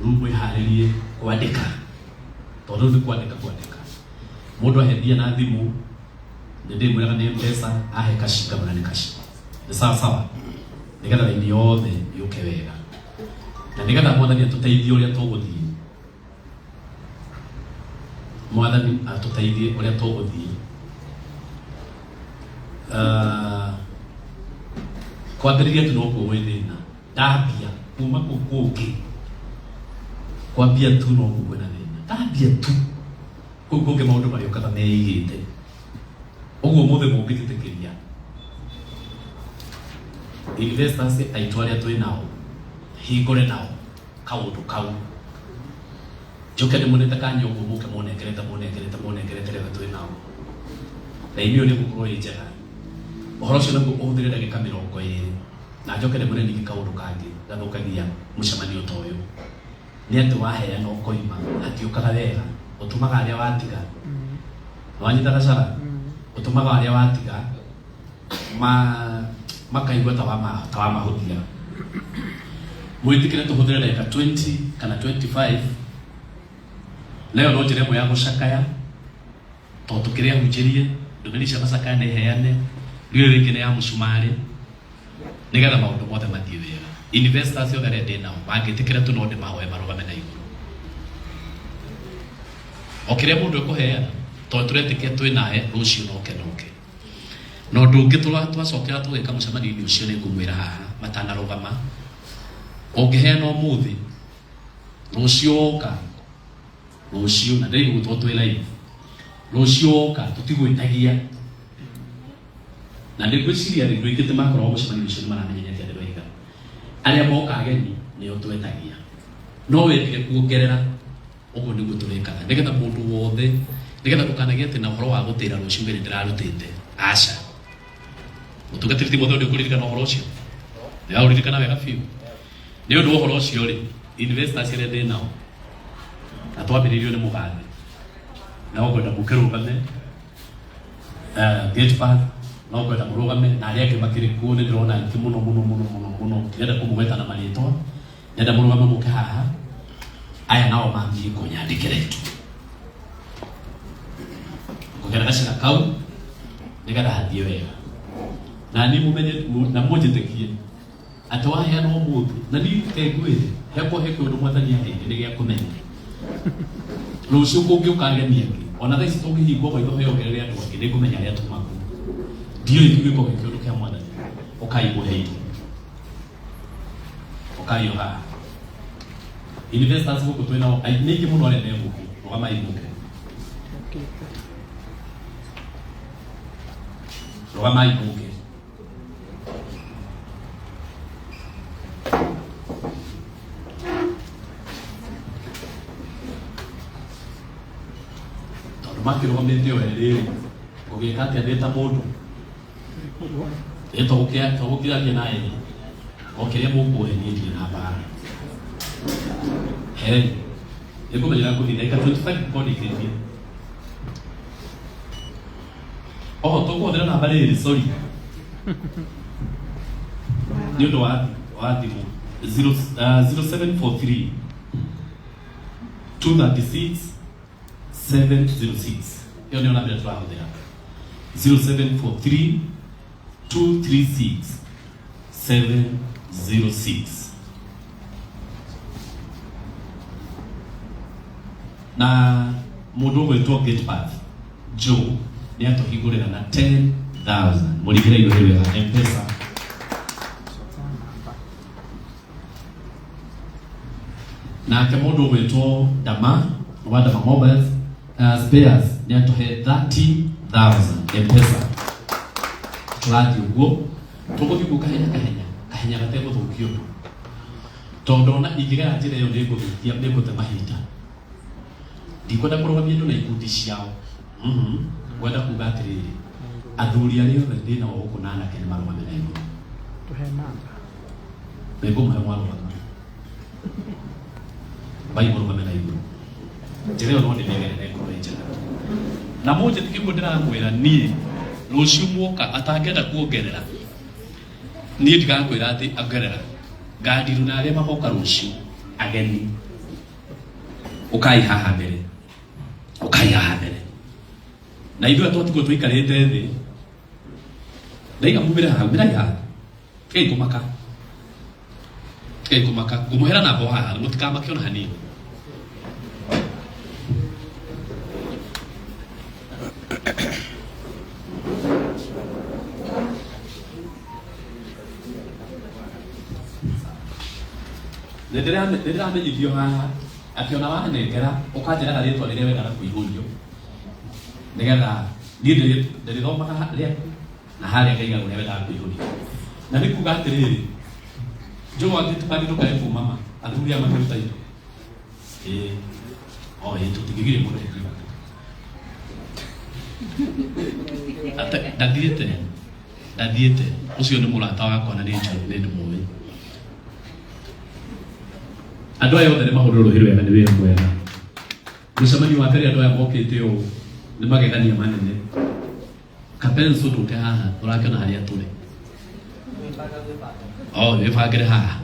[SPEAKER 3] rĩu mwĩharĩrie kwandĩka tondũ rĩu nĩ kwandĩka kwandĩka. Mũndũ ahethia na thimũ nĩ ndĩmwĩraga nĩ Mpesa, ahe kashi ngamwĩra nĩ kashi, nĩ sawa sawa, nĩgetha raini yothe yũke wega na nĩgetha Mwathani atũteithie ũrĩa tũgũthiĩ. Mwathani atũteithie ũrĩa tũgũthiĩ. Ah, kwambĩrĩria tu nokuo gwĩ thĩna, ndambia kuma kũu kũngĩ kwambia tu nokuo kwĩna thĩna, ndambia tu kũu kũngĩ maũndũ marĩũkaga meigĩte. Ũguo ũmũthĩ mũngĩtĩtĩkĩria investors aitũ arĩa twĩ nao hingũre nao kaũndũ kau njoke ndĩmũnete kanya ũguo mũke mũnengerete mũnengerete mũnengerete rĩothe twĩ nao raini ĩyo nĩ ĩgũkorwo ĩ njega. Ũhoro ũcio naguo ũhũthĩre ndagĩka 20, na njoke ndĩmwĩre ningĩ kaũndũ kangĩ gathũkagia mũcemanio ta ũyũ nĩ atĩ waheana ũkoima hatiũkaga wega, ũtũmaga arĩa watiga nĩwanyita gacara, ũtũmaga arĩa watiga ma makaigua ta wama ta wamahũthia. Mwĩtĩkĩre tũhũthĩre ndagĩka 20 kana 25, nayo no njĩra ĩmwe ya gũcakaya tondũ tũkĩrĩ ahunjĩrie ndũmĩrĩri cia macakaya nĩ heane rĩu rĩngĩ nĩ ya mũcumarĩ nĩgetha maũndũ mothe mathiĩ wega. Investors othe arĩa ndĩ nao mangĩtĩkĩra tu no ndĩmahoe marũgame na igũrũ o kĩrĩa mũndũ ekũheana tondũ tũretĩkia twĩ nawe rũciũ noke noke. Na ũndũ ũngĩ twacokera tũgĩka mũcemanio-inĩ ũcio nĩ ngũmwĩra haha matanarũgama, ũngĩheana ũmũthĩ rũciũ woka rũciũ na ndĩraigua tondũ twĩ live rũciũ woka tũtigwĩtagia, na nĩ ngwĩciria rĩ andũ aingĩ ti makoragwo mũcemanio ũcio nĩ maramenya nĩ atĩa ndĩroiga. Arĩa moka ageni nĩo twetagia, no wendire kuongerera ũguo nĩguo tũrĩkaga nĩgetha mũndũ wothe, nĩgetha ndũkanagĩe atĩ na ũhoro wa gũtĩra rũciũ mbere ndĩrarutĩte. Aca, mũtungatĩri Timotheo nĩ ũkũririkana ũhoro ũcio, ndĩraũririkana wega biũ. Nĩ ũndũ wa ũhoro ũcio rĩ, investors arĩa ndĩ nao na twambĩrĩirio nĩ mũgathe na ũkwenda mũkĩrũgame gate path, no ngwenda mũrũgame na arĩa angĩ makĩrĩ kuo nĩ ndĩrona aingĩ mũno mũno mũno mũno mũno, ndirenda kũmũgweta na marĩtwa, ndĩrenda mũrũgame mũke haha. Aya nao mathiĩ kũnyandĩkĩre tu kũgera gacĩra kau nĩgetha hathiĩ wega, na niĩ mũmenye na mũnjĩtĩkie atĩ waheana ũmũthĩ na niĩ reke ngwĩre Hekwo he kĩũndũ mwathani aheire nĩ gĩa kũmenya. Rũciũ kũngĩũka ageni angĩ, ona thaa ici tũngĩhingwo maitho heongerere andũ angĩ, nĩngũmenya arĩa tuma kũu. Ndiũĩ kĩgĩko gĩ kĩũndũ kĩa mwathani. Ũkai mũhe irio. Ũkai o haha. Investors gũkũ twĩ nao nĩ aingĩ mũno arĩa me gũkũ. Rũgamai mũke. Rũgamai mũke. Tondũ makĩrũgamĩte o erĩ rĩ, ngũgĩka atĩa ndĩ ta mũndũ? Ĩ tũgũkĩragia na erĩ. O kĩrĩa mũkũhe niĩ ndirĩ na mbara. Hei, nĩngũmenyera ngũthiĩ ndagĩka 25 ngorwo ndĩkĩtie. Oho tũkũhũthĩra namba rĩrĩ, sorry. Nĩ ũndũ wa thimũ 0743 236 706. Ĩyo nĩyo namba ĩrĩa tũrahũthĩra. 0743 236 706. Na mũndũ ũgwĩtwo Gatepath Joe nĩ atũhingũrĩra na 10,000. Mũringĩre indo wega M-Pesa. Nake mũndũ ũgwĩtwo Dama wa Dama Mobiles Spares nĩ atũhe 30,000 M-Pesa. Tũrathiĩ ũguo tũgũthiĩ ũguo kahenya kahenya kahenya gategũthũkia ũndũ, tondũ ona ingĩgera njĩra ĩyo nĩngũthũkia, nĩngũte mahinda. Ndikwenda kũrũgamia andũ na ikundi ciao. Ngwenda kuga atĩrĩrĩ, athuri arĩa othe ndĩ nao gũkũ na anake nĩ marũgame na igũrũ.
[SPEAKER 18] Tũhe namba.
[SPEAKER 3] Nĩngũmũhe mwarũgama. Bai mũrũgame na igũrũ. Njĩra ĩyo no ndĩmĩgerere ĩkorwo ĩ njega. Na mũnjĩtĩkie ũguo ndĩramwĩra niĩ, rũciũ muoka atangĩenda kuongerera, niĩ ndigakwĩra atĩ ongerera. Ngandiru na arĩa magoka rũciũ, ageni. Ũkai haha mbere. Ũkai haha mbere. Na ithuĩ twatigwo tũikarĩte thĩ. Ndaiga mumĩre haha, umĩrai haha. Tigai kũmaka. Tigai kũmaka. Ngũmũhera namba o haha, mũtikamake ona hanini. Nĩ ndĩramenyithio haha atĩ ona wanengera ũkanjĩraga rĩtwa rĩrĩa wendaga kũihũrio nĩgetha niĩ ndĩrĩthomaga rĩaku na harĩa ngaiga ũrĩa wendaga kũihũrio. Na nĩ kuga atĩrĩrĩ, Joe angĩtũkanĩ ndũkae kuma ma athuri aya makĩruta indo. Ĩĩ, o ĩĩ, tũtingĩgiria mũndũ akiuga. Ndathiĩte, ndathiĩte, ũcio nĩ mũrata wakwa na nĩ njũĩ, nĩ ndĩmũĩ. Andũ aya othe nĩ mahũrĩrwo rũhĩ rwega, nĩ wĩra mwega. Mũcemanio wa mbere andũ aya mokĩte ũũ nĩ magegania manene. Kapenso ndũke haha, ũrakĩona harĩa tũrĩ. Oh, wĩbangĩre haha.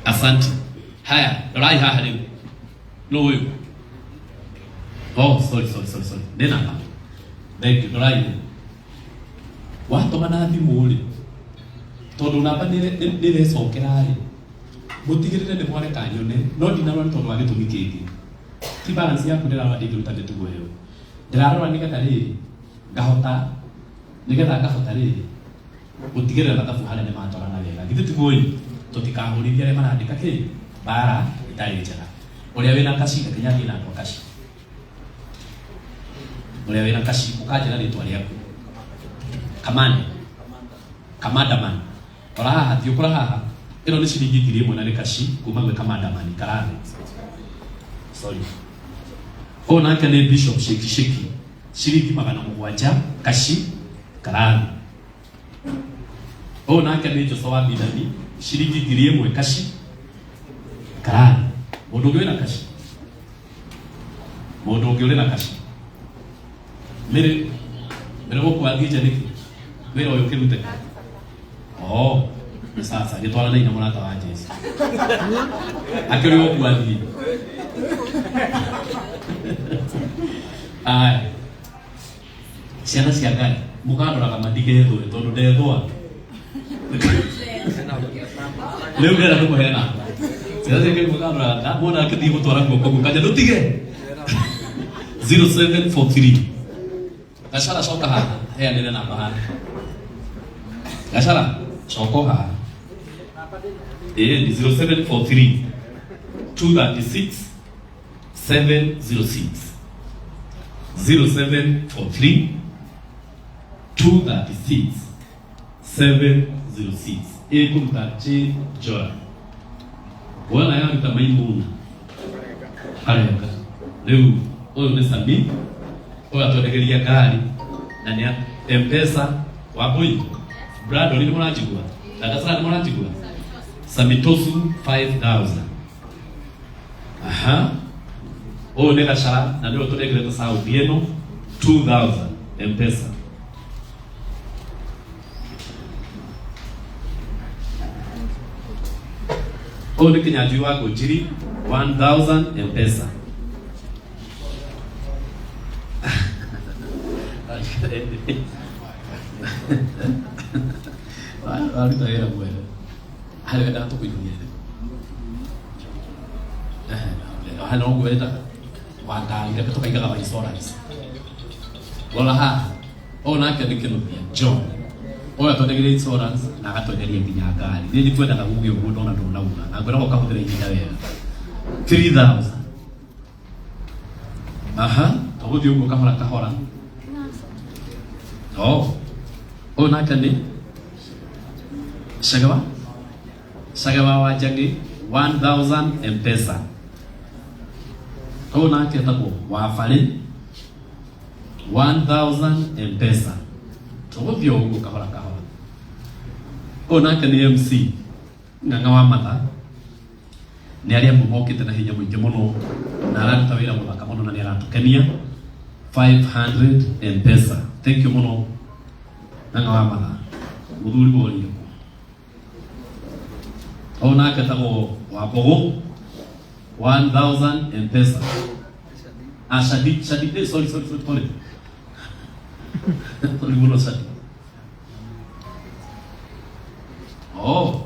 [SPEAKER 3] Asante. Haya, rorai haha rĩu. Nũ ũyũ? Oh, sorry, sorry, sorry, sorry. Nĩ namba. Thank you. Rorai rĩu. Watũma na thimũ rĩ, tondũ namba nĩ ĩrecokera rĩ, mũtigĩrĩre nĩ mwareka nyone, no ndinarora nĩ tondũ wa gĩtũmi kĩngĩ. Ti balance yaku ndĩrarora ndingĩruta mĩtugo ĩyo. Ndĩrarora nĩgetha rĩrĩ, ngahota, nĩgetha ngahota rĩrĩ, gũtigĩrĩra mathabu harĩa nĩ matwarana wega. Githĩ tiguo ĩ? Tũtikahũrithie arĩa marandĩka kĩ? Mbara ĩtarĩ njega. Ũrĩa wĩna kaci nginya athiĩ na andũ a kaci. Ũrĩa wĩna kaci ũkanjĩra rĩtwa rĩaku. Kamande. Kamandaman. Rora haha, thiũkũra haha. Ĩno nĩ ciringi 1000 na nĩ kaci kuma gwĩ Kamandaman Karame. Sorry. Ũyũ nake nĩ Bishop Sheki Sheki. Ciringi 700 kaci Karame. Ũyũ nake nĩ Joshua wa Bithani, ciringi 1000 kaci Karame. Mũndũ ũngĩ wĩna kaci? Mũndũ ũngĩ ũrĩ na kaci? Mĩrĩ mĩrĩ gũkũ athiĩ nja nĩkĩ? Wĩra ũyũ ũkĩrute? Oh, sasa gĩtwarana na mũrata wa Jesu. Akĩrĩ gũkũ athiĩ. Aya. Ciana cia Ngai, mũkandoraga ma ndigethũe tondũ ndethũa. Rĩu ndĩrenda kũmũhe namba. Ciana ciake imũkarora ndamwona akĩthiĩ gũtwara guoko guo kanja ndũtige. 0743. Gacara coka haha, heanĩre namba haha. Gacara coka haha. Ĩĩ ni 0743 236 706. 0743 236 706. Ĩkũruta Jane Joy. Wona yaruta Maimuna arenga. Rĩu ũyũ nĩ Sami, ũyũ atwendegeria ngari na nĩ M-Pesa Wambui. Brandon nĩ mũranjigua? Dada Sara nĩ mũranjigua? Samitosu 5000. Aha. Ũyũ nĩ Gacara na nĩwe tũnengerete saundi ĩno 2000 M-Pesa. Ũyũ nĩ Kĩnyanjui wa Ngũnjiri 1000 M-Pesa. Waruta wĩra mwega. Harĩ wendaga tũkũinurie rĩ? No ũguo wendaga wa ngari, reke tũkaigaga wa insurance. Rora haha, ũyũ nake nĩ Kĩnuthia John. Ũyũ atwendegeria insurance na agatwenderia nginya ngari. Niĩ ndikwendaga uge ũguo ndona ndũnauga na ngwĩraga ũkahũthĩra ihinda wega. 3000. Aha, tũgũthiĩ ũguo kahora kahora. Oh. Ũyũ nake nĩ Shagawa? Shagawa wa Njangĩ 1000 M-Pesa. Ũyũ nake etagwo Wabarĩ 1000 M-Pesa. Tũgũthiĩ o ũguo kahora kahora. Ũyũ nake nĩ MC Ng'ang'a wa Matha. Nĩ arĩa amwe mokĩte na hinya mũingĩ mũno na araruta wĩra mũthaka mũno na nĩ aratũkenia. 500 M-Pesa. Thank you mũno Ng'ang'a wa Matha. Mũthuri woria kũ? Ũyũ nake etagwo Wambũgũ 1000 M-Pesa. Ah, Shadi, Shadi, sorry, sorry, sorry, sorry. Sorry mũno Shadi. Oh.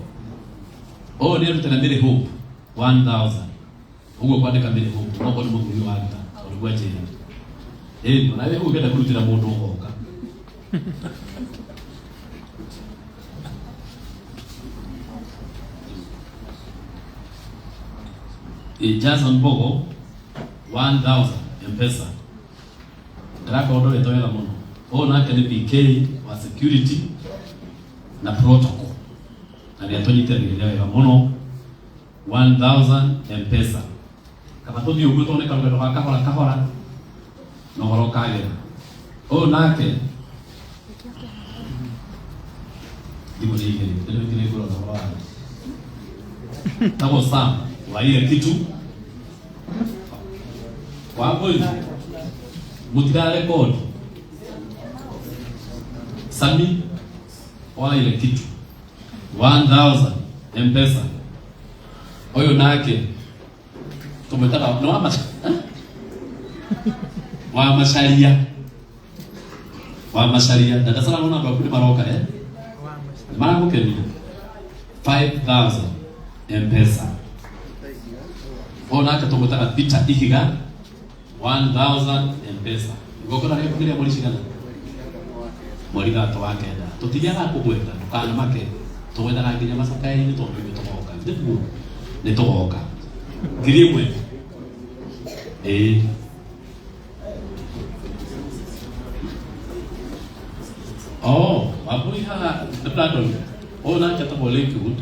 [SPEAKER 3] Oh, nĩ arutana Mary Hope 1000. Ũguo kwandĩka Mary Hope, no korwo nĩ mũthuri waruta, tondũ gwanjĩra. Ĩĩ, ona wewe ũngĩenda kũrutĩra mũndũ ũgoka. Jason Bogo 1000 M-Pesa. Ndĩrakorwo ndorĩtwo wega mũno. Ũyũ nake nĩ BK wa security na protocol. Na nĩ atũnyitagĩrĩra wega mũno 1000 M-Pesa. Kaba tũthiĩ ũguo tondũ nĩ karũgendo ga kahora kahora na ũhoro ũkagĩra. Ũyũ nake thimũ nĩ igĩrĩ, ĩno ĩngĩ nĩ ngũrora ũhoro wayo. Tagwo Sam wa ile kitu Wambui mũtirarekodi Sami wa ile kitu 1000 M-Pesa. Ũyũ nake tũmwĩtaga nĩ wa maca wa macaria wa macaria na ndacara nona andũ aku nĩ maroka eh nĩ maragũkenia 5000 M-Pesa. Ũyũ nake tũmwĩtaga Peter Ihiga 1000 M-Pesa. Igongona rĩaku nĩ rĩa mweri cigana? Mweri 3 wa 9. Tũtithiaga kũgweta ndũkanamake, tũgwetaga nginya macakaya-inĩ tondũ ithuĩ tũgoka. Nĩguo nĩ tũgoka. 1000. Ĩĩ. Oh, Wambui haha nĩ Brandon. Ũyũ nake etagwo Lakewood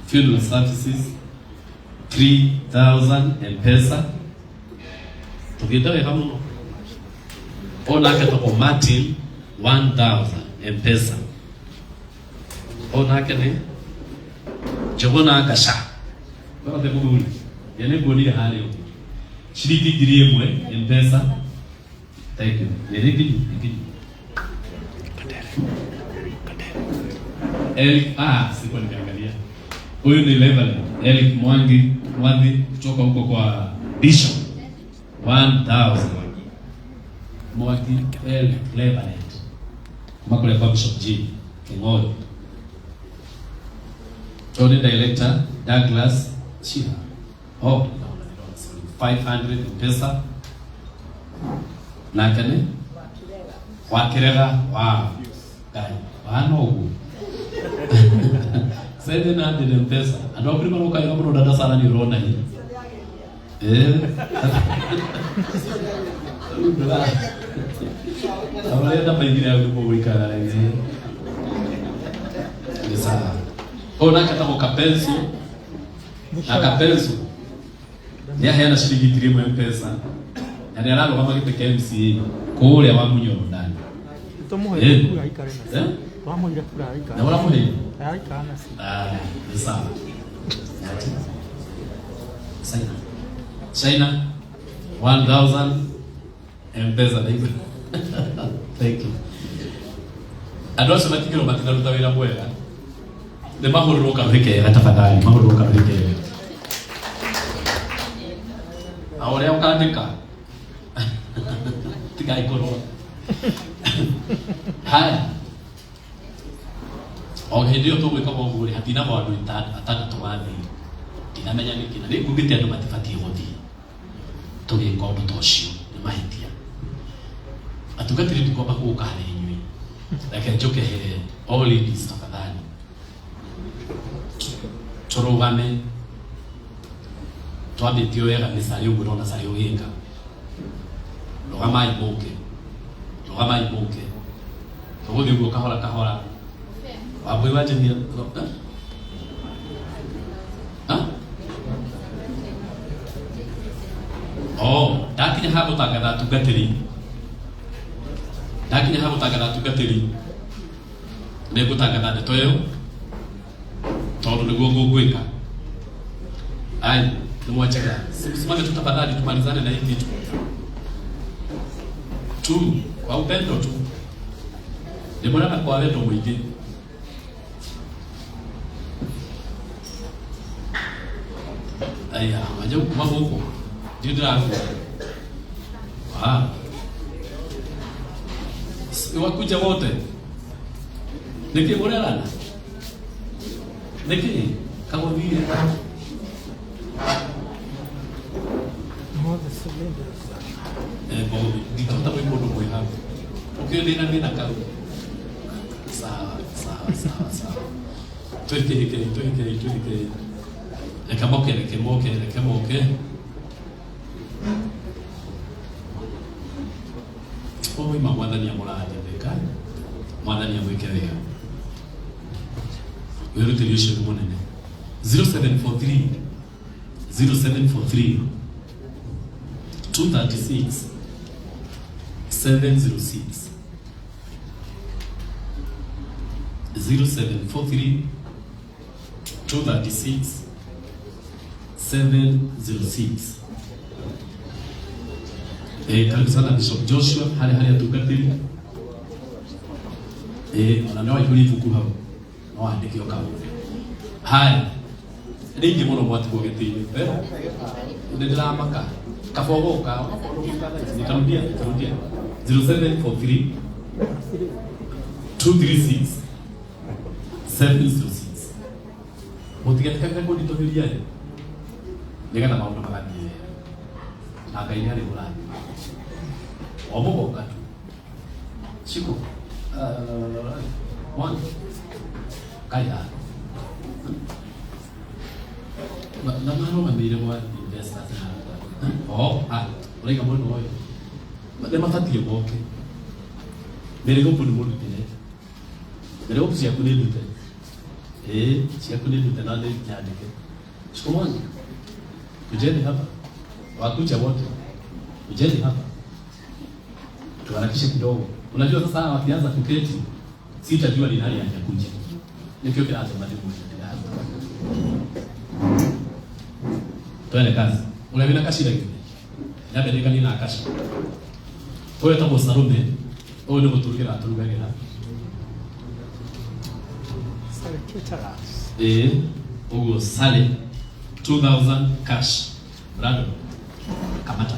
[SPEAKER 3] Funeral Services 3000 M-Pesa. Tũthiĩte wega mũno. Ũyũ nake etagwo Martin 1000 M-Pesa. Ũyũ nake nĩ Njũgũna Ngaca. Wothe mũthuri. Ye nĩ nguonire harĩa ũguo. Ciringi 1000 M-Pesa. Thank you. Nĩ nginyu, nĩ nginyu. Eric, sikuwa nimeangalia. Huyu ni Reverend Eric Mwangi Mwathi kutoka huko kwa Bishop 1000. Mwangi Eric Reverend. Kuma kule kwa Bishop G King'ori. Ũyũ nĩ director Douglas Shira. Oh, sorry, 500 mpesa. Nake nĩ wakĩrega wa Ngai wana ũguo 700 mpesa. Andũ aku nĩ maroka wega mũno dada Sara nĩ ũrona ĩ. Eh. Ũrenda maigire hau nĩ mũgũikara ĩ. Nĩ sawa. Ũyũ nake etagwo Kapenso na Kapenso nĩ aheana ciringi 1000 mpesa na nĩ ararũgama gĩtĩ kĩa MCA kũrĩa wa Munyoro ndani.
[SPEAKER 18] Tũmũheire
[SPEAKER 3] Eh.
[SPEAKER 18] kura aikare nacio.
[SPEAKER 3] Eh?
[SPEAKER 18] Twamũheire kura aikare.
[SPEAKER 3] Na ũramũheire?
[SPEAKER 18] Araikara nacio.
[SPEAKER 3] Ah, nĩ sawa. Ati. China. China 1000 mpesa ndaiga. Thank you. Andũ acio matigĩrwo matinaruta wĩra mwega. Nĩ mahũrĩrwo karuhĩ kega tafadhali, mahũrĩrwo karuhĩ kega. Na ũrĩa ũkandĩka tigaikorwo. Haya. O hĩndĩ ĩyo tũgwĩkaga ũguo rĩ, hatinagwo andũ atandatũ mathiĩ. Ndinamenya nĩkĩ, na rĩu ngugĩte andũ matibatiĩ gũthiĩ tũgĩka ũndũ ta ũcio, nĩ mahĩtia. Atungatĩri ndikwamba gũka harĩ inyuĩ, reke njũke he all ladies tafadhali, tũrũgame twambĩtio wega nĩ carĩ ũguo ndona carĩ ũgĩka. Rũgamai mũke, rũgamai mũke, tũgũthiĩ ũguo kahora kahora. Wambui wa Njihia, eh? Ah? Oh, ndakinya ha gũtangatha atungatĩri, ndakinya ha gũtangatha atungatĩri, nĩ ngũtangatha ndeto ĩyo tondũ nĩguo ngũgwĩka. Ai, nĩ mwanjega. Simame tu tafadhali, tumalizane na hii kitu tu kwa upendo tu, nĩ mũrana kwa wendo mũingĩ. Aya, wanja kuma gũkũ ndiũ ndĩrakua. Ah. Wakuja wote nĩkĩ mũrerana nĩkĩ kagũthire
[SPEAKER 18] Mothe cylinders.
[SPEAKER 3] Ndingĩhota gwĩ kũndũ kwĩ hau ũkĩũĩ ndĩna thĩna kau. Sawa sawa sawa sawa, twĩkĩrĩkei twĩkĩrĩkei twĩkĩrĩkei, reke moke reke moke reke moke. Oi, ma mwathani amũrathime ka mwathani amwĩke wega. Wĩrutĩri ũcio nĩ mũnene. 0743 0743 236 706 0743 236 706. Eh, karibu sana Bishop Joshua harĩa harĩa atungatĩri. Eh, ona no aihũrie ibuku hau no andĩke ũkahũre. Haya, rĩingĩ mũno mwatigwo gĩtĩ-inĩ. Eh, nĩ ndĩramaka kaba ũgoka nikarudia nikarudia 0743 236 706. Mũtigetikagĩre kũnditũhĩria ĩ, nĩgetha maũndũ magathiĩ wega na Ngai nĩ arĩmũrathima. O mũgoka tu Shiko one kaya na marũgamĩire gwa investors na oh ah ũraiga mwena ũyũ nĩ mabatiĩ moke. Mĩrĩgũpu nĩ mũrutĩre, mĩrĩgũpu ciaku nĩ ndute, ĩĩ ciaku nĩ ndute na nĩ nyandĩke. Shiko mwangi, kujeni hapa, wakuja wote kujeni hapa tuharakishe kidogo. Unajua sasa hawa wakianza kuketi sitajua ni nani hajakuja. Nikio kĩratũma ndĩmwĩre twende kazi. Ũrĩa wĩna kacira githĩ nyambe ndirikanie na kaci. Ũyũ etagwo Salome, ũyũ nĩ gũtũrugĩra atũrugagĩra.
[SPEAKER 18] Sale caterers.
[SPEAKER 3] Ĩĩ ũguo Sale 2000 cash. Brando kamata.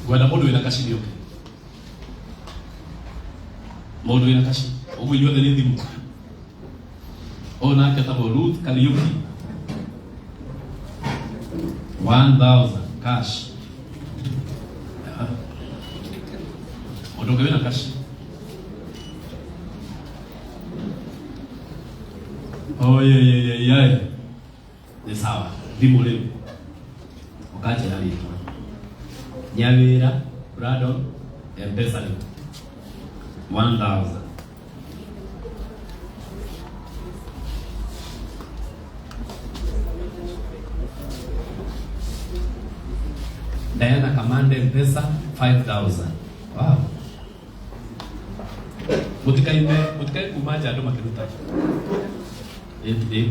[SPEAKER 3] Ngwenda mũndũ wĩna kaci nĩoke, mũndũ wĩna kaci ũguo inyuothe nĩ thimũ. Ũyũ nake etagwo Ruth Kariuki, 1000 cash. Mũndũ ũngĩ wĩna cash? Oh, yeah. Nĩ sawa. Thimũ rĩu. Ũkanjĩra rĩtwa. Nyawĩra Brandon, M-Pesa rĩu. 1000. Diana Kamande, M-Pesa 5000. Wow. Mutikaime, mutikaime kuma nja andũ makĩruta.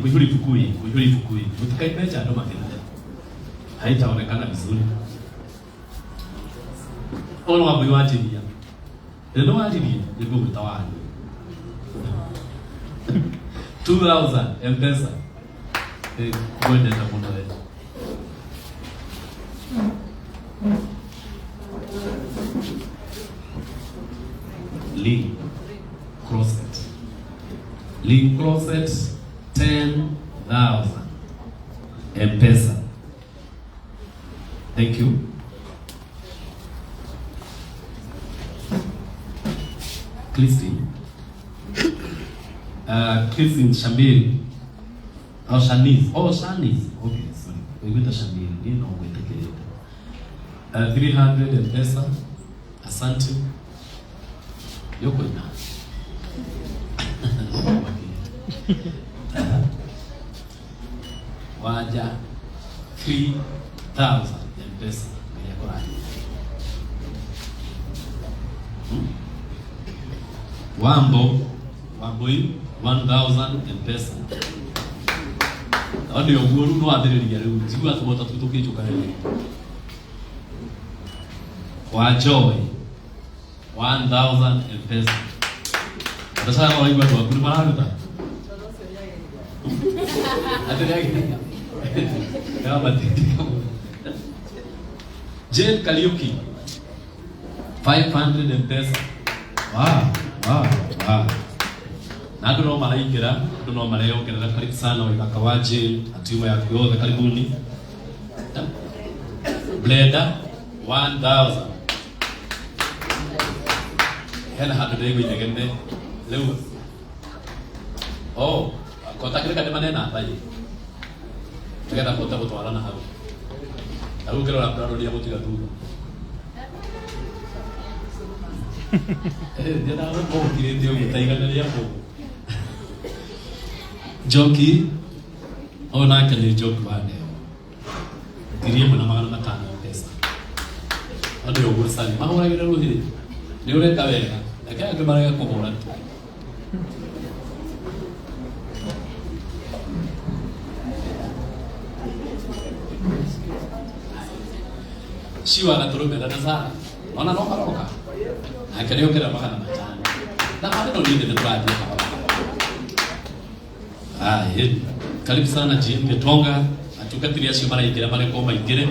[SPEAKER 3] Kuihũria ibuku ĩ, kuihũria ibuku ĩ. Mutikaime nja andũ makĩruta. Haitaonekana vizuri. Ũyũ nĩ Wambui wanjiria. Rĩu nĩ wanjirie, nĩngũgwĩta wanyu. 2000 M-Pesa. Ngwendete mũno we. Lee Closet. Lee Closet 10,000 M-Pesa. Thank you. Christine. Christine Shamil. Oh, Shanice. Oh, Shanice. Okay, sorry. We went to Shamil. You know, we take it. 300 M-Pesa. Asante. Yoko ina. Waja 3000 M-Pesa. Wambo, Wambui 1000 M-Pesa. Nĩ ũguo rĩu nĩwambĩrĩria rĩu njigua tũmota tũ tũkĩnjũkanĩrĩria. Wa Joy 1000 M-Pesa. Ndacana ũraigua andũ aku nĩ mararuta. Atĩ nĩagĩria. Nĩwamatindĩka mũno. Jane Kariuki 500 M-Pesa. Wow, wow, wow. Na andũ no maraingĩra, andũ no mareyongerera. Karibu sana waithaka wa Jane, atimu yaku yothe, karibuni. Blenda 1000. Hena handũ ndĩraigua inegene rĩu. Oh, kota kĩrĩka nĩ manena thaĩ. Nĩgetha kũhote gũtwarana hau. Na rĩu ngĩrora ndĩraroria gũtiga thutha. Ndiendaga gũkorwo ũkirĩte ũguo ta igana rĩa mũndũ. Njoki, ũyũ nake nĩ Njoki wa Ndeo. 1500 M-Pesa. Andũ ũguo cari mahũragĩra rũhĩ. Nĩ ũreka wega. Reke angĩ marege kũhũra tu. Ciwa gatũrũme na Sara. Ona no maroka. Nake nĩ ongerera 500. Na andũ no nĩ nĩ tũrathiĩ kahora. Haya, karibu sana GM Getonga, atungatĩri acio maraingĩra marekwo maingĩre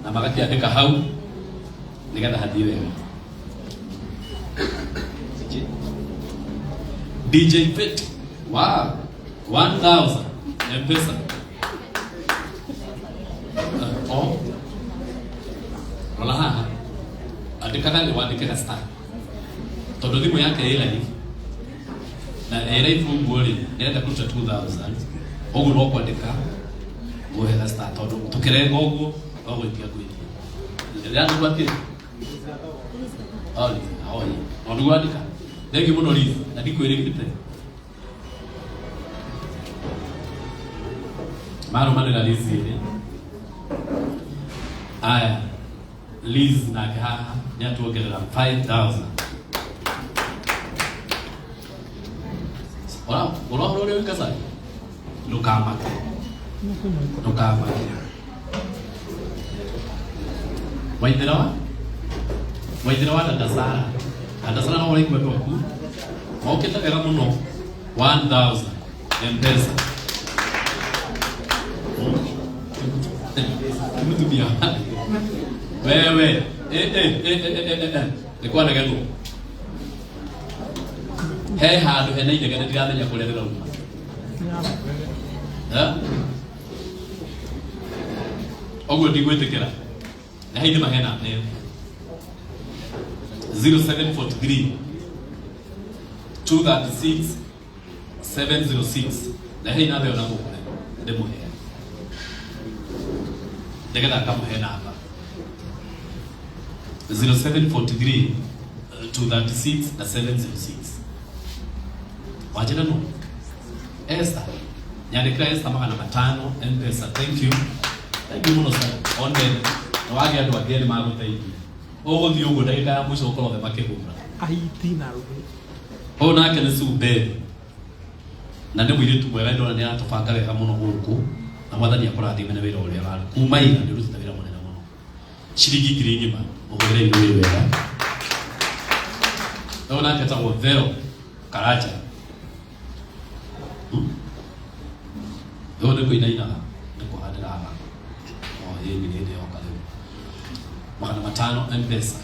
[SPEAKER 3] na magakĩandĩka hau nĩgetha hathiĩ wega. DJ Fit, wow, 1000 M-Pesa. Oh, rola haha, andĩkaga nĩ wandĩke star tondũ thimũ yake ĩ live na ĩ live ũguo rĩ nĩrenda kũruta 2000 ũguo no kwandĩka ngũhe star tondũ tũkĩrenga ũguo no gwĩtia ngwĩtia ndĩrandĩkwo atĩ oh oh no nĩguo andĩka thengi mũno Liz na ndikwĩrĩgĩte marũmanĩra Liz ĩrĩ aya Liz nake haha nĩ atuongerera 5000. Ora ũrahũra ũrĩa wĩka ndũkamake ndũkamake waithĩra wa waithĩra wa dada Sara. Dada Sara no ũraigua andũ aku mokĩte wega mũno 1000 M-Pesa. Mũtumia wewe nĩ kwanegenwo he handũ hena inegene ndiramenya kũrĩa rĩrauma. Eh? Ũguo ndigwĩtĩkĩra nĩ haithĩ mahe namba ĩyo 0743 236 706 na hei namba ĩyo na mũkũre ndĩmũhe nĩgetha akamũhe namba 0743 236 na 706 wanjĩra no Esther nyandĩkĩra Esther 500 Mpesa. Thank you, thank you mũno sana one na wagĩa andũ angĩ nĩ magũteithia ũgũthiĩ ũguo ndagĩka ya mũico ũkorwo othe makĩhũra.
[SPEAKER 18] Ahiti na rũhĩ.
[SPEAKER 3] Ũyũ nake nĩ Sumberi na nĩ mũirĩtu mwega, ndona nĩ aratũbanga wega mũno gũkũ na mwathani akũrathime nĩ wĩra ũrĩa ũraruta kuma ira nĩ ũrutĩte wĩra mũnene mũno. Ciringi 10,000 ng'ima ũhũthĩre indo wĩ wega. Ũyũ nake etagwo Vero Karanja. Ũyũ nĩ kũinainaga nĩ kũhandĩra o ĩni nĩ yoka rĩu 500 Mpesa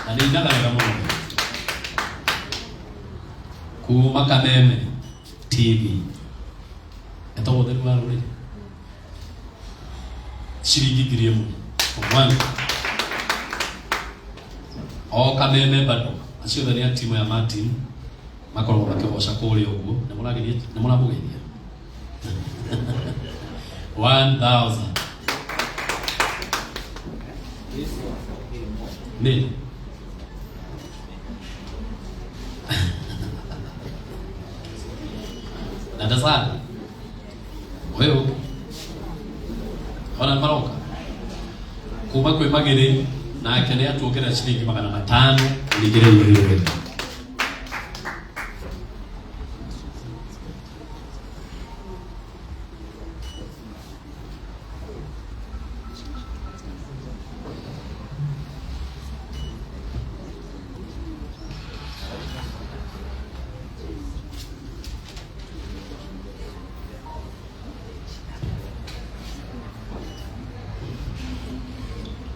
[SPEAKER 3] na nĩ inaga wega mũno kuma Kameme TV etagwo ũtheru wa rũrĩrĩ ciringi 1000 omwana o Kameme bado acio othe nĩ a timu ya Martin makoragwo makĩgoca kũrĩa ũguo nĩ mũrageria nĩ mũramũgeithia 1000 nĩ dada sana ũyũ ona maroka kuma kwĩ magĩrĩ nake nĩ atuongerera ciringi 500 ũringĩre irio wega.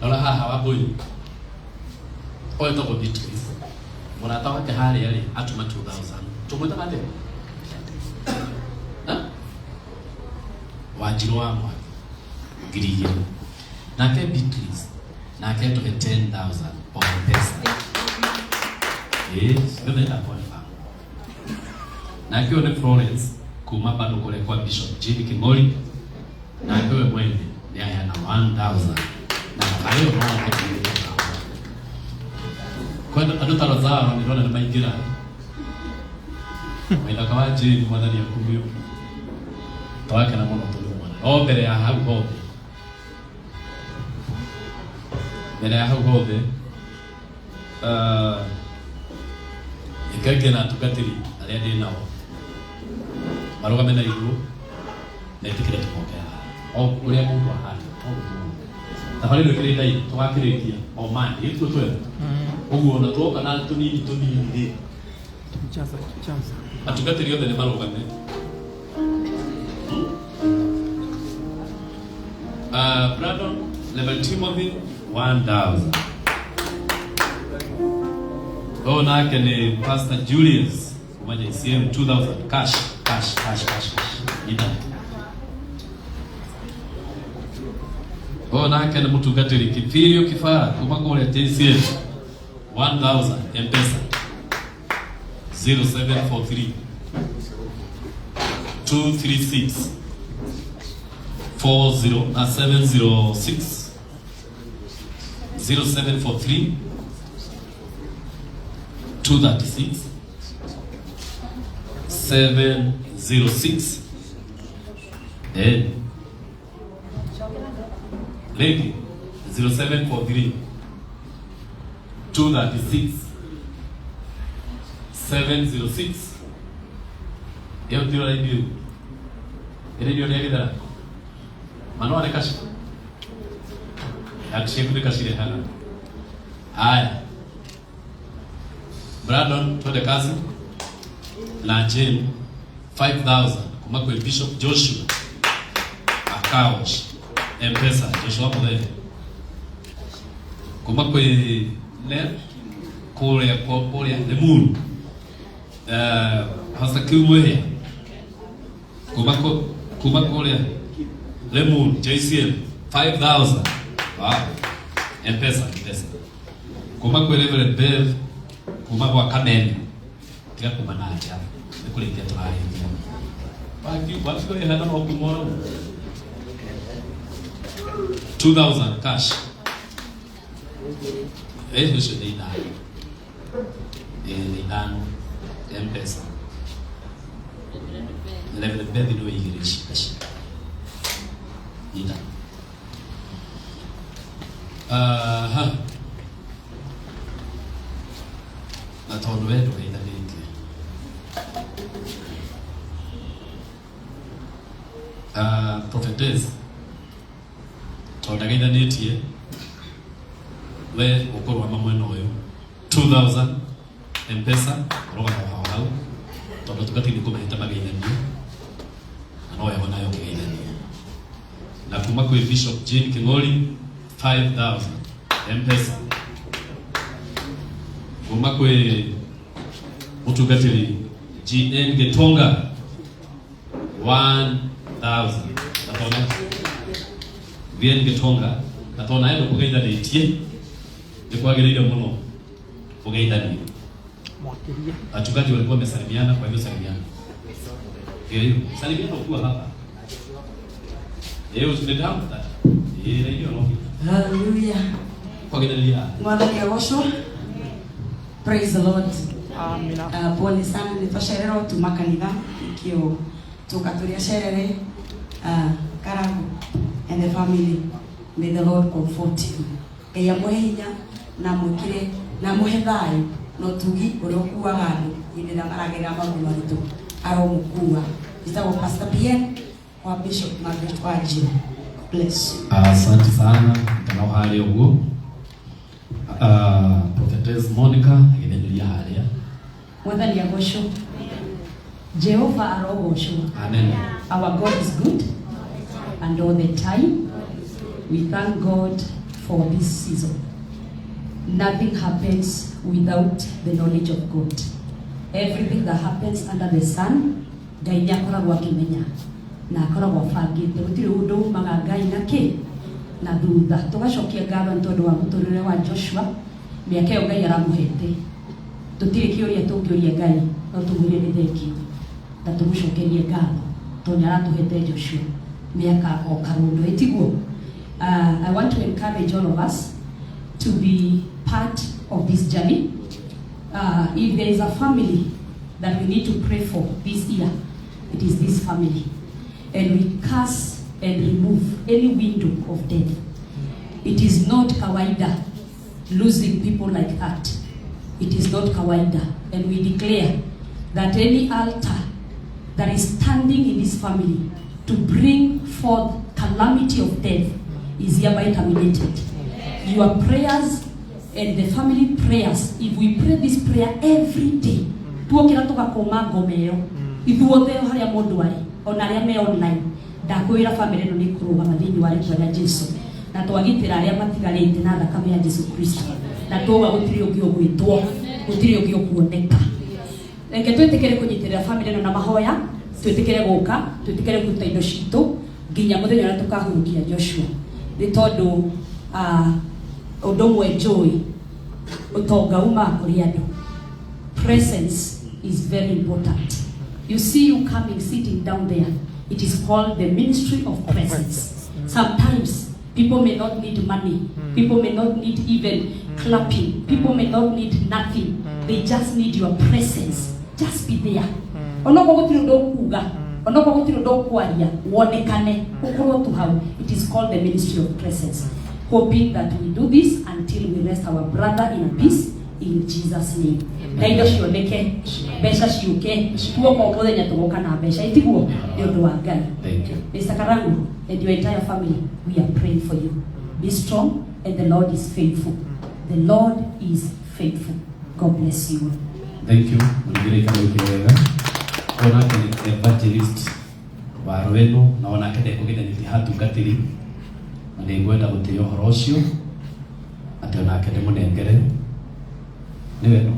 [SPEAKER 3] Rora haha Wambui ũyũ etagwo Beatrice mũrata wake harĩa rĩ atũma 2000 tũmwĩtaga atĩa? Ha? Wanjirũ wa Mwangi 2000 nake Beatrice nake atũhe 10,000 o Mpesa. Ĩĩ ciothe ndakwandĩka. Nake ũyũ nĩ Florence kuma bado kũrĩa kwa Bishop Jimmy King'ori nake we mwene nĩ aheana 1000 na thabarĩ ĩyo no oke kwenda andũ ta Lazaro nĩ ndona nĩ maingĩra maithaka wa Jane mwathani akumio twakena mũno tũrĩ mwana no mbere ya hau hothe mbere ya hau hothe ĩkenge na atungatĩri arĩa ndĩ nao marũgame na igũrũ na ĩtĩkĩre tũmoke haha o ũrĩa mũndũ ahana o ũguo thabarĩ ĩno ĩkĩrĩ ndai tũgakĩrĩkia o mande gĩtuo twetha ũguo ona tuoka na tũnini tũnini rĩ.
[SPEAKER 18] Jaza, jaza.
[SPEAKER 3] Atungatĩri othe nĩ marũgame. Brandon Level Timothy 1000 ũyũ nake nĩ Pastor Julius kuma JCM 2000 cash cash cash cash cash nyita. Ũyũ nake nĩ mũtungatĩri Kibirio Kibara kuma kũrĩa JCM 1000 Mpesa 0743 236 40 706 0743 236 706. Eh, lady 0743 236 706 ĩyo tiro radio radio nĩ gĩthara mano arĩ kaci yaciaku nĩ kacirehaga haya. Brandon twende kazi na Jane 5000 kuma kwĩ Bishop Joshua Akaosh Mpesa Joshua Muthee kuma kwĩ ne kũrĩa kũrĩa Limuru Pastor Kiumwehia Kuma kuma kuria Lemon JCM 5000. Wow. M-Pesa, M-Pesa. Kuma kwĩ Reverend Bev kuma gwa Kamene. Tiga kuma na nja. Nĩ kũrĩkia tũrarĩkia. Waki waki wĩ hana no kuma ũũ. 2000 cash. Eh, ũcio nĩ ithano. Eh, nĩ ithano. M-Pesa. Reverend Bev nĩwe igĩrĩ ici ici. Nyita. Aha. Na tondũ we ndũgeithanĩtie. Ah, prophetess tondũ ndageithanĩtie we ũkũrũgama mwena ũyũ 2000 M-Pesa ũrũgama hau hau tondũ tũbatiĩ nĩ kũmehĩta mageithanie na no wega nayo ũkĩgeithania na kuma kwĩ Bishop Jane King'ori 5000 M-Pesa kuma kwĩ mũtungatĩri GN Gitonga 1000 gatona GN Gitonga gatona endo kũgeithanĩtie nĩ kwagĩrĩire mũno kũgeithania. Wachungaji walikuwa wamesalimiana, kwa hivyo salimiana. Ndio, salimiana ukiwa hapa. Eh, usinidhamu tata. Eh, hiyo no.
[SPEAKER 2] Hallelujah.
[SPEAKER 3] Kwagenelia.
[SPEAKER 2] Mwathani agocwo. Praise the Lord. Amina. Pole sana nĩ twacererwo tuma kanitha nikio tuka tũrĩa cerere Karagu and the family. May the Lord comfort you. Ngai amũhe hinya na amwĩkĩre na amũhe thayũ na ũtugi ũrĩa ũkuaga andũ hĩndĩ ĩrĩa maragerera maũndũ maritũ aromũkua. Njĩtagwo Pastor PN wa Bishop Margaret Wanjiru. Bless you.
[SPEAKER 3] Asante sana mtandao harĩa ũguo. Prophetess Monica agĩthenyeria harĩa.
[SPEAKER 7] Mwathani agocwo. Jehova arogocwo.
[SPEAKER 3] Amen.
[SPEAKER 7] Our God is good and all the time. We thank God for this season. Nothing happens without the knowledge of God. Everything that happens under the sun, Ngai nĩ akoragwo akĩmenya na akoragwo abangĩte. Gũtirĩ ũndũ umaga Ngai na kĩ na thutha. Tũgacokia ngatho nĩ tondũ wa mũtũrĩre wa Joshua, mĩaka ĩyo Ngai aramũhete. Tũtirĩ kĩũria tũngĩũria Ngai, no tũmwĩre nĩ thengiũ na tũmũcokerie ngatho tondũ nĩ aratũhete Joshua mĩaka o karũndo. Ĩtiguo? I want to encourage all of us to be part of this journey. If there is a family that we need to pray for this year, it is this family. And we curse and remove any window of death. It is not kawaida losing people like that. It is not kawaida. And we declare that any altar that is standing in this family to bring forth calamity of death is hereby terminated. Your prayers and the family prayers, if we pray this prayer every day, tuokira tugakoma ngoma ĩyo ithuothe harĩa mũndũ arĩ ona arĩa me online ndakwĩra family ĩno nĩ kũrũgama thĩinĩ wa rĩtwa rĩa Jesu na twagitĩra arĩa matigarĩte na thakame ya Jesu Kristo na twauga gũtirĩ ũngĩ ũgwĩtwo gũtirĩ ũngĩ ũkuoneka. Reke twĩtĩkĩre kũnyitĩrĩra family ĩno na mahoya, twĩtĩkĩre gũka, twĩtĩkĩre kũruta indo citũ nginya mũthenya ũrĩa tũkahurũkia Joshua nĩ tondũ ũndũ ũmwe njũĩ ũtonga umaga kũrĩ andũ. Presence is very important. You see you coming, sitting down there. It is called the ministry of presence. Sometimes people may not need money. People may not need even clapping. People may not need nothing. They just need your presence. Just be there. Onokorwo gũtirĩ ũndũ ũkuga, onokorwo gũtirĩ ũndũ ũkwaria, wonekane, ũkorwo tu hau. It is called the ministry of presence. Hoping that we do this until we rest our brother in peace in Jesus' name. Na indo cioneke, mbeca ciũke, tuoka o mũthenya tũgoka na mbeca, ĩtiguo nĩ ũndũ wa Ngai.
[SPEAKER 3] Thank you.
[SPEAKER 7] Mr. Karangu and your entire family, we are praying for you. Be strong, and the Lord is faithful. The Lord is faithful. God bless you.
[SPEAKER 3] Thank you. Mũrigĩre ikaro wiki wega. Onake nĩ evangelist wa Rweno na onake ndekũgeithania hatungatĩri na nĩngwenda gũtĩĩa ũhoro ũcio atĩ onake ndĩmũnengere nĩwe no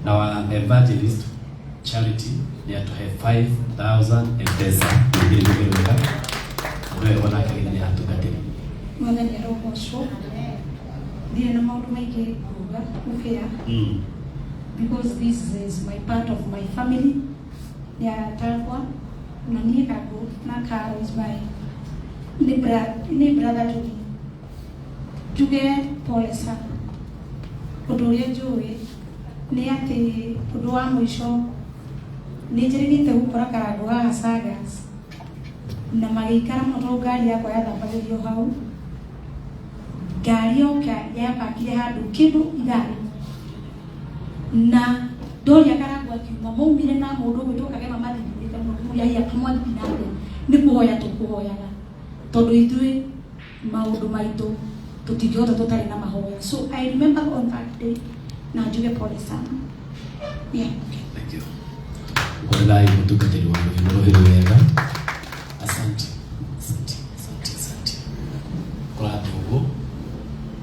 [SPEAKER 3] na wa evangelist Charity nĩ atũhe 5000 mpesa ngiri wega ũrĩa onake githĩ nĩ atungatĩri.
[SPEAKER 8] Mwathani arogocwo. Ndirĩ na maũndũ maingĩ kuga mũbĩa, because this is my part of my family, nĩ aratakwa na niĩ Kangũ na Caro is my nĩ brother to me. Njuge pole sana. Ũndũ ũrĩa njũĩ nĩ atĩ ũndũ wa mũico nĩ njĩrĩgĩte gũkora Karangũ haha Sagas na magĩikara mũno tondũ ngari yakwa yathambagĩrio hau. Ngari yoka yapakire handũ kĩndũ ithaa rĩmwe na ndoria Karangũ akiuma maumire na mũndũ ũgwĩtwo Kagema mathithithĩte mũno. Ngĩmũria, "Haiya, kamwathithi na atĩa?" "Nĩ kũhoya tũkũhoyaga tondũ ithuĩ maũndũ maitũ tũtingĩhota tũtarĩ na mahoya." So I remember on that day na njuge pole sana, yeah.
[SPEAKER 3] Thank you. Hũrĩrai mũtungatĩri wa rũhĩ rũhĩ wega. Asante. Asante. Asante. Asante. Kũrathiĩ ũguo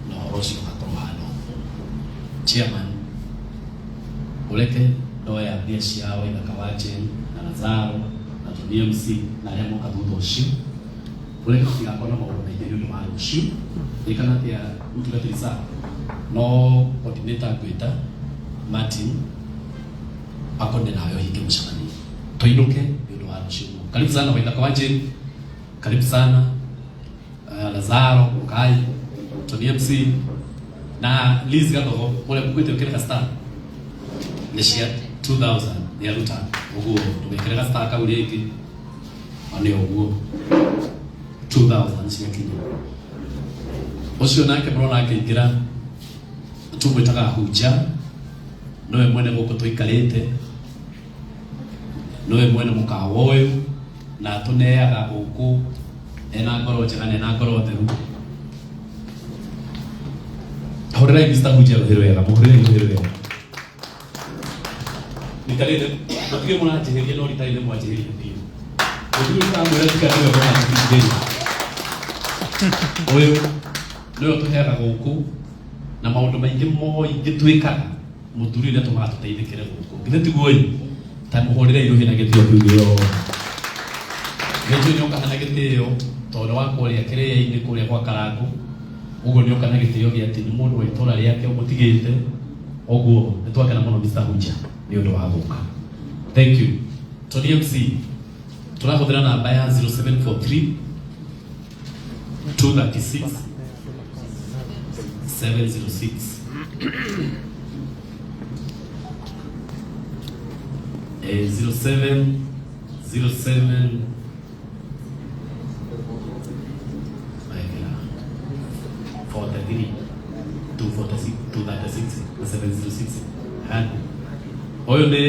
[SPEAKER 3] na ũhoro ũcio ũgakorwo hana ũguo. Chairman, ũreke ndoya mbia cia Waithaka wa Jane na Lazaro na Tony MC na arĩa moka thutha ũcio. Ũreke tũtigakorwo na maũndũ maingĩ nĩ ũndũ wa rũciũ. Ririkana atĩa mũtungatĩri Sarah? No coordinator ngwĩta Martin akonde nawe ũhinge mũcemanio tũinũke nĩ ũndũ wa rũciũ. Karibu sana Waithaka wa Jane, karibu sana Lazaro Mukai, Tony MC na Liz Gathogo ũrĩa mũkwĩte ũkĩre star nĩ cia 2000 nĩ aruta ũguo ndũgekĩre ga star kau rĩngĩ o nĩ ũguo 2000 ciakinya. Ũcio nake mũrona akĩingĩra tũmwĩtaga Hunja, nowe mwene gũkũ tũikarĩte, nowe mwene mũkawa ũyũ na atũneaga gũkũ ena ngoro njega na ena ngoro theru. Hũrĩrai Mr. Hunja rũhĩ rwega, mũhũrĩrai rũhĩ rwega. Nikarĩte mũtige mũranjĩhĩria no ritarĩ nĩ mwanjĩhĩria biũ. Mũtige ũramwĩra tiga nĩwe mũranjĩhĩria. Ũyũ nĩwe ũtũheaga gũkũ na maũndũ maingĩ moingĩ twĩkaga mũthuri ũrĩa tũmaga tũteithĩkĩre gũkũ. Githĩ tiguo ĩ? Ta mũhũrĩre irũhĩ na gĩtĩo kĩu gĩothe. Nĩnjũĩ nĩokaga na gĩtĩo tondũ wa kũrĩa kĩrĩa-inĩ kũrĩa gwa Karangũ. Ũguo nĩoka na gĩtĩo gĩa atĩ nĩ mũndũ wa itũra rĩake ũmũtigĩte. Ũguo nĩtwakena mũno Mr. Hunja nĩ ũndũ wa gũka. Thank you. Tony MC tũrahũthĩra namba ya 0743 236 706. 07 07 43 246 236 na 706 hadi ũyũ nĩ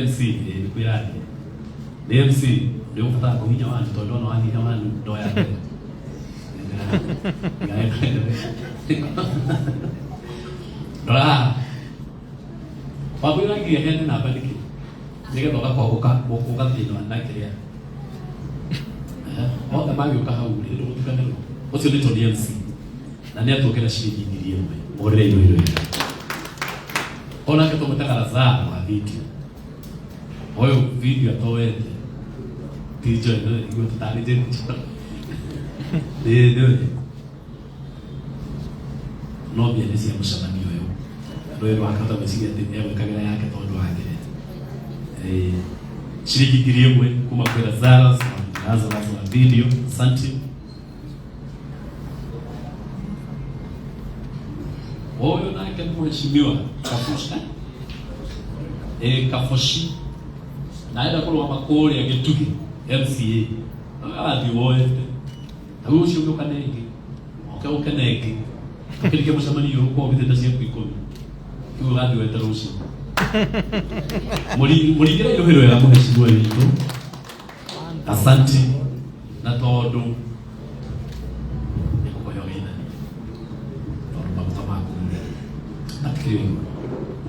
[SPEAKER 3] MC nĩ kwĩrathie nĩ MC nĩ ũbatara kũhinya wanyu tondũ ona wahinya wanyu ndoya mbere. Rora haha wakwĩra nginya heane namba nĩkĩ nĩgetha ũgakorwo ũgathĩnwa na kĩrĩa othe magĩũka hau rĩ ndũgũtukanĩrwo. Ũcio nĩ Tony MC na nĩ atuongera ciringi 1000. Mũhũrĩre irũhĩ rwega. Onake tũmwĩtaga Lazaro wa video. Ũyũ video atoete ti Joy no iguo tũtarĩ Joy nĩ no mbia nĩ cia mũcemanio ũyũ. Rũĩ rwakahota gwĩciria atĩ nĩegwĩkagĩra yake tondũ wagĩre ciringi 1000 kuma kwĩ Lazarus Lazarus wa video. Asante. Ũyũ nake nĩ mheshimiwa Kabushi Kabushi na enda kũrũgama kũrĩa Gĩtugĩ MCA arathiĩ woete ta rĩu ũcio ũgĩũka nengĩ oke ũke nengĩ tũkĩrĩkia mũcemanio ũyũ ũkorwo ũgĩthĩte ciaku ikũmi kĩu ũgathiĩ wete rũciũ. Mũringĩre irũhĩ rwega mũheshimiwa witũ. Asanti na tondũ nĩngũkũhe ũgeithanie tondũ maguta maku matikĩrĩ ũguo.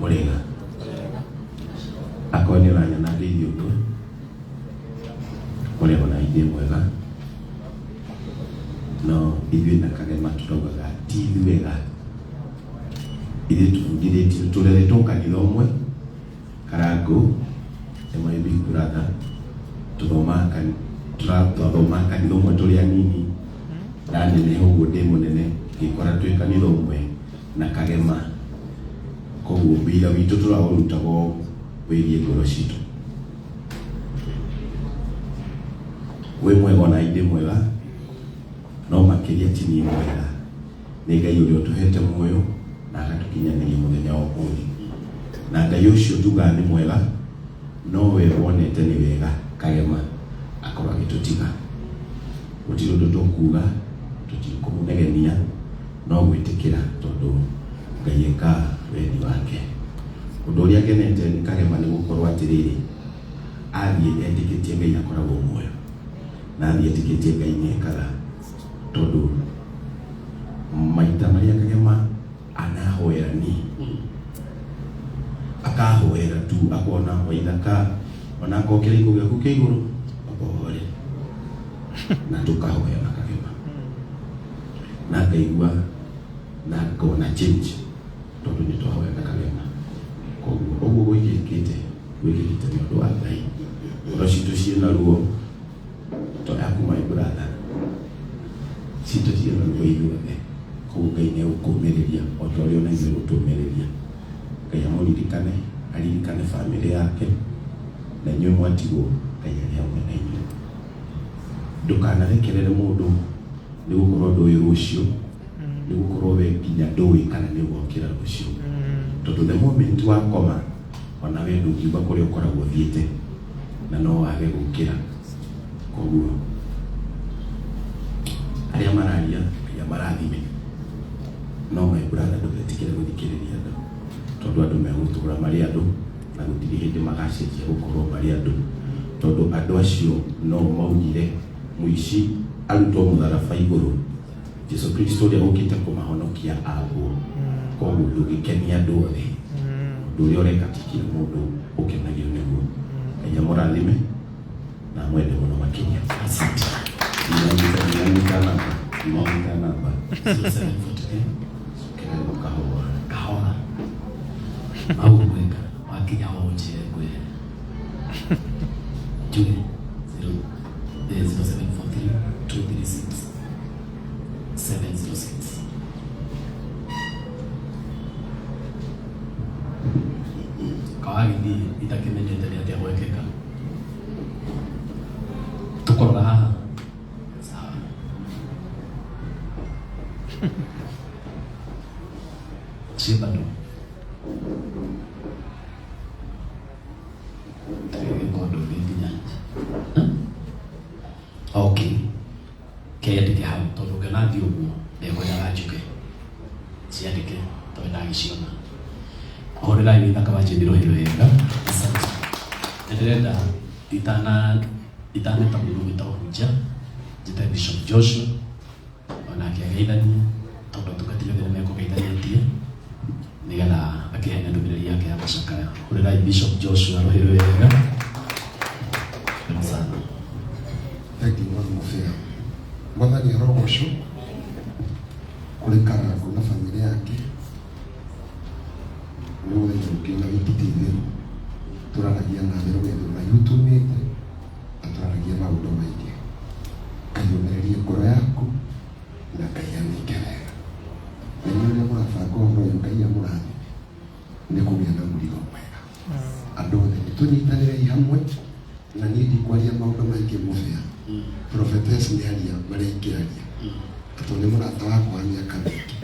[SPEAKER 9] Mũrĩga akorwo nĩ ũranyona ngeithi ũguo ũrĩa ona ithuĩ mwega no ithuĩ na Kagema tũraugaga ti ithuega ithuĩ tũbundithĩtio tũreretwo kanitha ũmwe Karangũ Nĩ my big brother. Tuthomaga twathomaga kanitha ũmwe tũrĩ anini. Ndaneneha ũguo ndĩ mũnene ngĩkora twĩ kanitha ũmwe na Kagema. Koguo wĩra witũ tũraũrutaga wĩgiĩ ngoro citũ. Wĩ mwega ona indĩ mwega, no makĩria ti niĩ mwega, nĩ Ngai ũrĩa ũtũhete muoyo na agatũkinyanĩria mũthenya wa ũmũthĩ. Na Ngai ũcio tugaga nĩ mwega, nowe wonete nĩ wega Kagema akorwo agĩtũtiga. Gũtirĩ ũndũ tũkuga, tũtikũmũnegenia, no gwĩtĩkĩra tondũ Ngai ekaga wendi wake. Ũndũ ũrĩa ngenete nĩ Kagema nĩ gũkorwo atĩrĩrĩ, athiĩ etĩkĩtie Ngai akoragwo muoyo, na athiĩ etĩkĩtie Ngai nĩ ekaga, tondũ maita marĩa Kagema anahoera niĩ, akahoera tu akona Waithaka ona akorwo kĩraiko gĩaku kĩ igũrũ ũkũhoere, na tũkahoya na Kagema na ngaigua na ngona change tondũ nĩ twahoya na Kagema. Koguo ũguo gwĩkĩkĩte gwĩkĩkĩte nĩ ũndũ wa Ngai. Ngoro citũ ciĩna ruo to yaku my brother, citũ ciĩna ruo ithuothe. Koguo Ngai nĩ egũkũmĩrĩria o ta ũrĩa ona ithuĩ gũtũmĩrĩria. Ngai amũririkane, aririkane bamĩrĩ yake, na inyuĩ mwatigwo Ngai arĩ hamwe na inyuĩ. Ndũkanarekerere mũndũ nĩ gũkorwo ndũĩ rũciũ, nĩ gũkorwo we nginya ndũĩ kana nĩ ũgokĩra rũciũ, tondũ the moment wakoma ona we ndũngiuga kũrĩa ũkoragwo ũthiĩte na no wage gũkĩra. Koguo arĩa mararia Ngai amarathime, no my brother ndũgetikĩre gũthikĩrĩria andũ, tondũ andũ megũtũra marĩ andũ na gũtirĩ hĩndĩ magacenjia gũkorwo marĩ andũ, tondũ andũ acio no maugire mũici arutwo mũtharaba igũrũ, Jesu Kristo ũrĩa ũkĩte kũmahonokia ambwo. Koguo ndũngĩkenia andũ othe, ũndũ ũrĩa ũreka ti kila mũndũ ũkenagio nĩguo. Ngai amũrathime na amwende mũno makĩria.
[SPEAKER 3] Asante.
[SPEAKER 9] Ndinanyita namba, ndinanyita namba.
[SPEAKER 3] 0743
[SPEAKER 9] Kĩrego kahora.
[SPEAKER 3] Kahora. Au gweka wakinya ũnjĩre ngwĩre. Njuge 0743 236 706. Kawagĩthiĩ itakĩmenyete nĩ atĩa gwekĩka. Tũkũrora haha. Sawa. Ciĩ bado. Tũgĩka ũndũ ũngĩ nginya nja. Okay. Keyandĩke hau tondũ ngĩona thiĩ ũguo ndekwendaga njuke. Ciandĩke tondũ ndagĩciona. Hũrĩrai Wĩthaka wa Jane rũhĩ wega. Asante. Nĩ ndĩrenda itaneta mũndũ gwĩtagwo Hunja, njĩte Bishop Joshua onake ageithanie tondũ atungatĩri othe nĩmekũgeithanĩtie nĩgetha akĩheane ndũmĩrĩri yake ya macakaya. Hũrĩrai Bishop Joshua rũhĩ wega. Karibu sana.
[SPEAKER 4] Thank you, Mwathani Mũbĩa. Mwathani arogocwo kũrĩ Karangũ na bamĩrĩ yake nĩ mũthenya ũngĩ na wiki ti itherũ tũraragia nawe rũgendo rũraihu tumĩte na tũraragia maũndũ maingĩ. Ngai ũmĩrĩrie ngoro yaku na Ngai amĩke wega. Na inyuĩ arĩa mũrabanga ũhoro ũyũ Ngai amũrathime nĩ kũgĩa na mũrigo mwega. Andũ othe nĩ tũnyitanĩrei hamwe na niĩ ndikwaria maũndũ maingĩ Mũbĩa. Prophetess nĩ aria marĩa ingĩaria tondũ nĩ mũrata wakwa wa mĩaka mĩingĩ.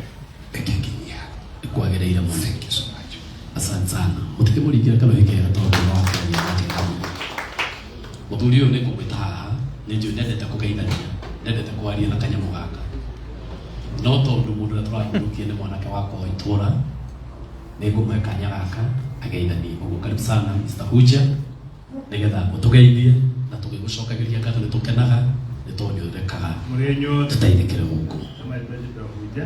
[SPEAKER 4] Reke nginyie hau.
[SPEAKER 3] Kwagĩrĩire mũno.
[SPEAKER 4] Thank you so much.
[SPEAKER 3] Asante sana. Mũtikĩmũringĩre karũhĩ kega tondũ no akĩaria na njĩra mũno. Mũthuri ũyũ nĩ ngũmwĩta haha, nĩ njũĩ ndendete kũgeithania, ndendete kwaria na kanyamũ gaka. No tondũ mũndũ ũrĩa tũrahurũkia nĩ mwanake wakwa wa itũũra, nĩ ngũmũhe kanya gaka ageithanie. Ũguo karibu sana Mr. Huja, nĩgetha ũtũgeithie na tũgĩgũcokagĩria ngatho nĩ tũkenaga nĩ tondũ nĩ ũrekaga
[SPEAKER 10] Mũrĩ inyuothe.
[SPEAKER 3] tũteithĩkĩre gũkũ.
[SPEAKER 10] Marĩtwa njĩtagwo Huja.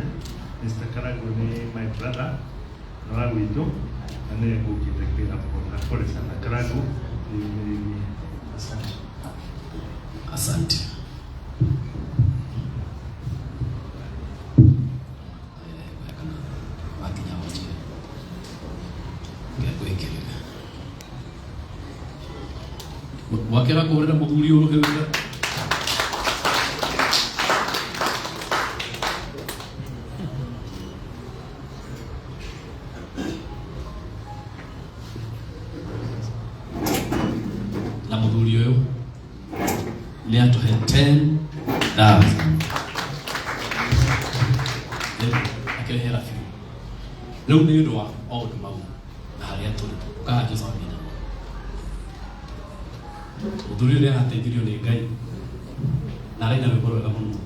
[SPEAKER 10] Mr. Karangũ nĩ my brother na wa gwitũ na nĩwe ngũkĩte kwĩra pole na pole sana Karangũ, wĩyũmĩrĩrie. Asante.
[SPEAKER 3] Asante. Wakinya wanjĩre. Ngegwĩkĩrĩra. Wakĩra kũhũrĩra mũthuri ũyũ rũhĩ. Na mũthuri ũyũ nĩ atũhe 10,000 akĩrehera biũ. Rĩu nĩ ũndũ wa maũndũ mau na harĩa tũrĩ ũkaga Jesu amina. Mũthuri ũyũ nĩ arateithirio nĩ Ngai na araina rwĩmbo rwega mũno.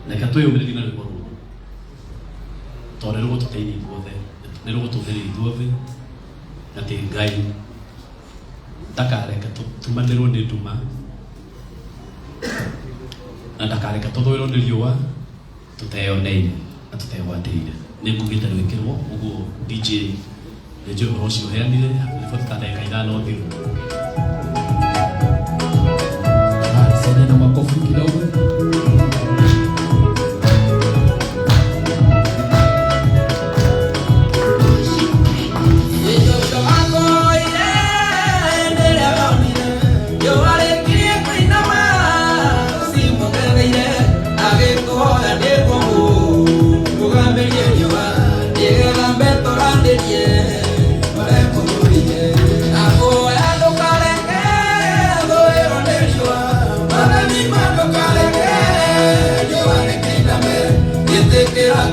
[SPEAKER 3] Reke twĩyũmĩrĩrie na rwĩmbo rũrũ tondũ nĩ rũgũtũteithia ithuothe, nĩ rũgũtũmĩrĩria ithuothe atĩ Ngai ndakareke tũtumanĩrwo nĩ nduma na ndakareke tũthũĩrwo nĩ riũa tũteyoneire na tũtegwatĩire. Nĩ ngugĩte rwĩkĩrwo ũguo. DJ nĩ njũĩ ũhoro ũcio ũheanire riboti ta ndagĩka 5 thiru.
[SPEAKER 11] Saidia na makofi kidogo.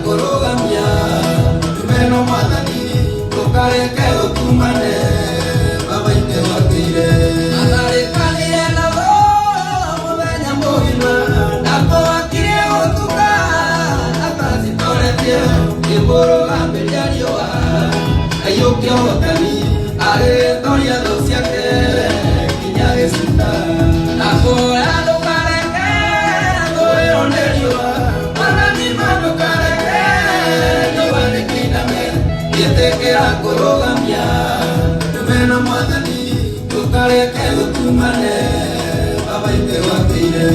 [SPEAKER 22] Kũrũgamia tumeno mwathani ndũkareke ũtumane baba ithe wakĩire atharĩkanire nabo mũthenya mũgima ndakũhakirie gũtuka atacitoretie kĩmũrũgamĩria riũa aiyũkia ũhotani arĩtoria thũ ciake nginya gĩcuta nakũoya ndũkareke thũĩrwo nĩ riũa mwathani ma ndũkareke riũa rĩkĩiname gĩtĩkĩra kũrũgamia tumeno mwathani ndũkareke gũtumane baba ithe wakĩire.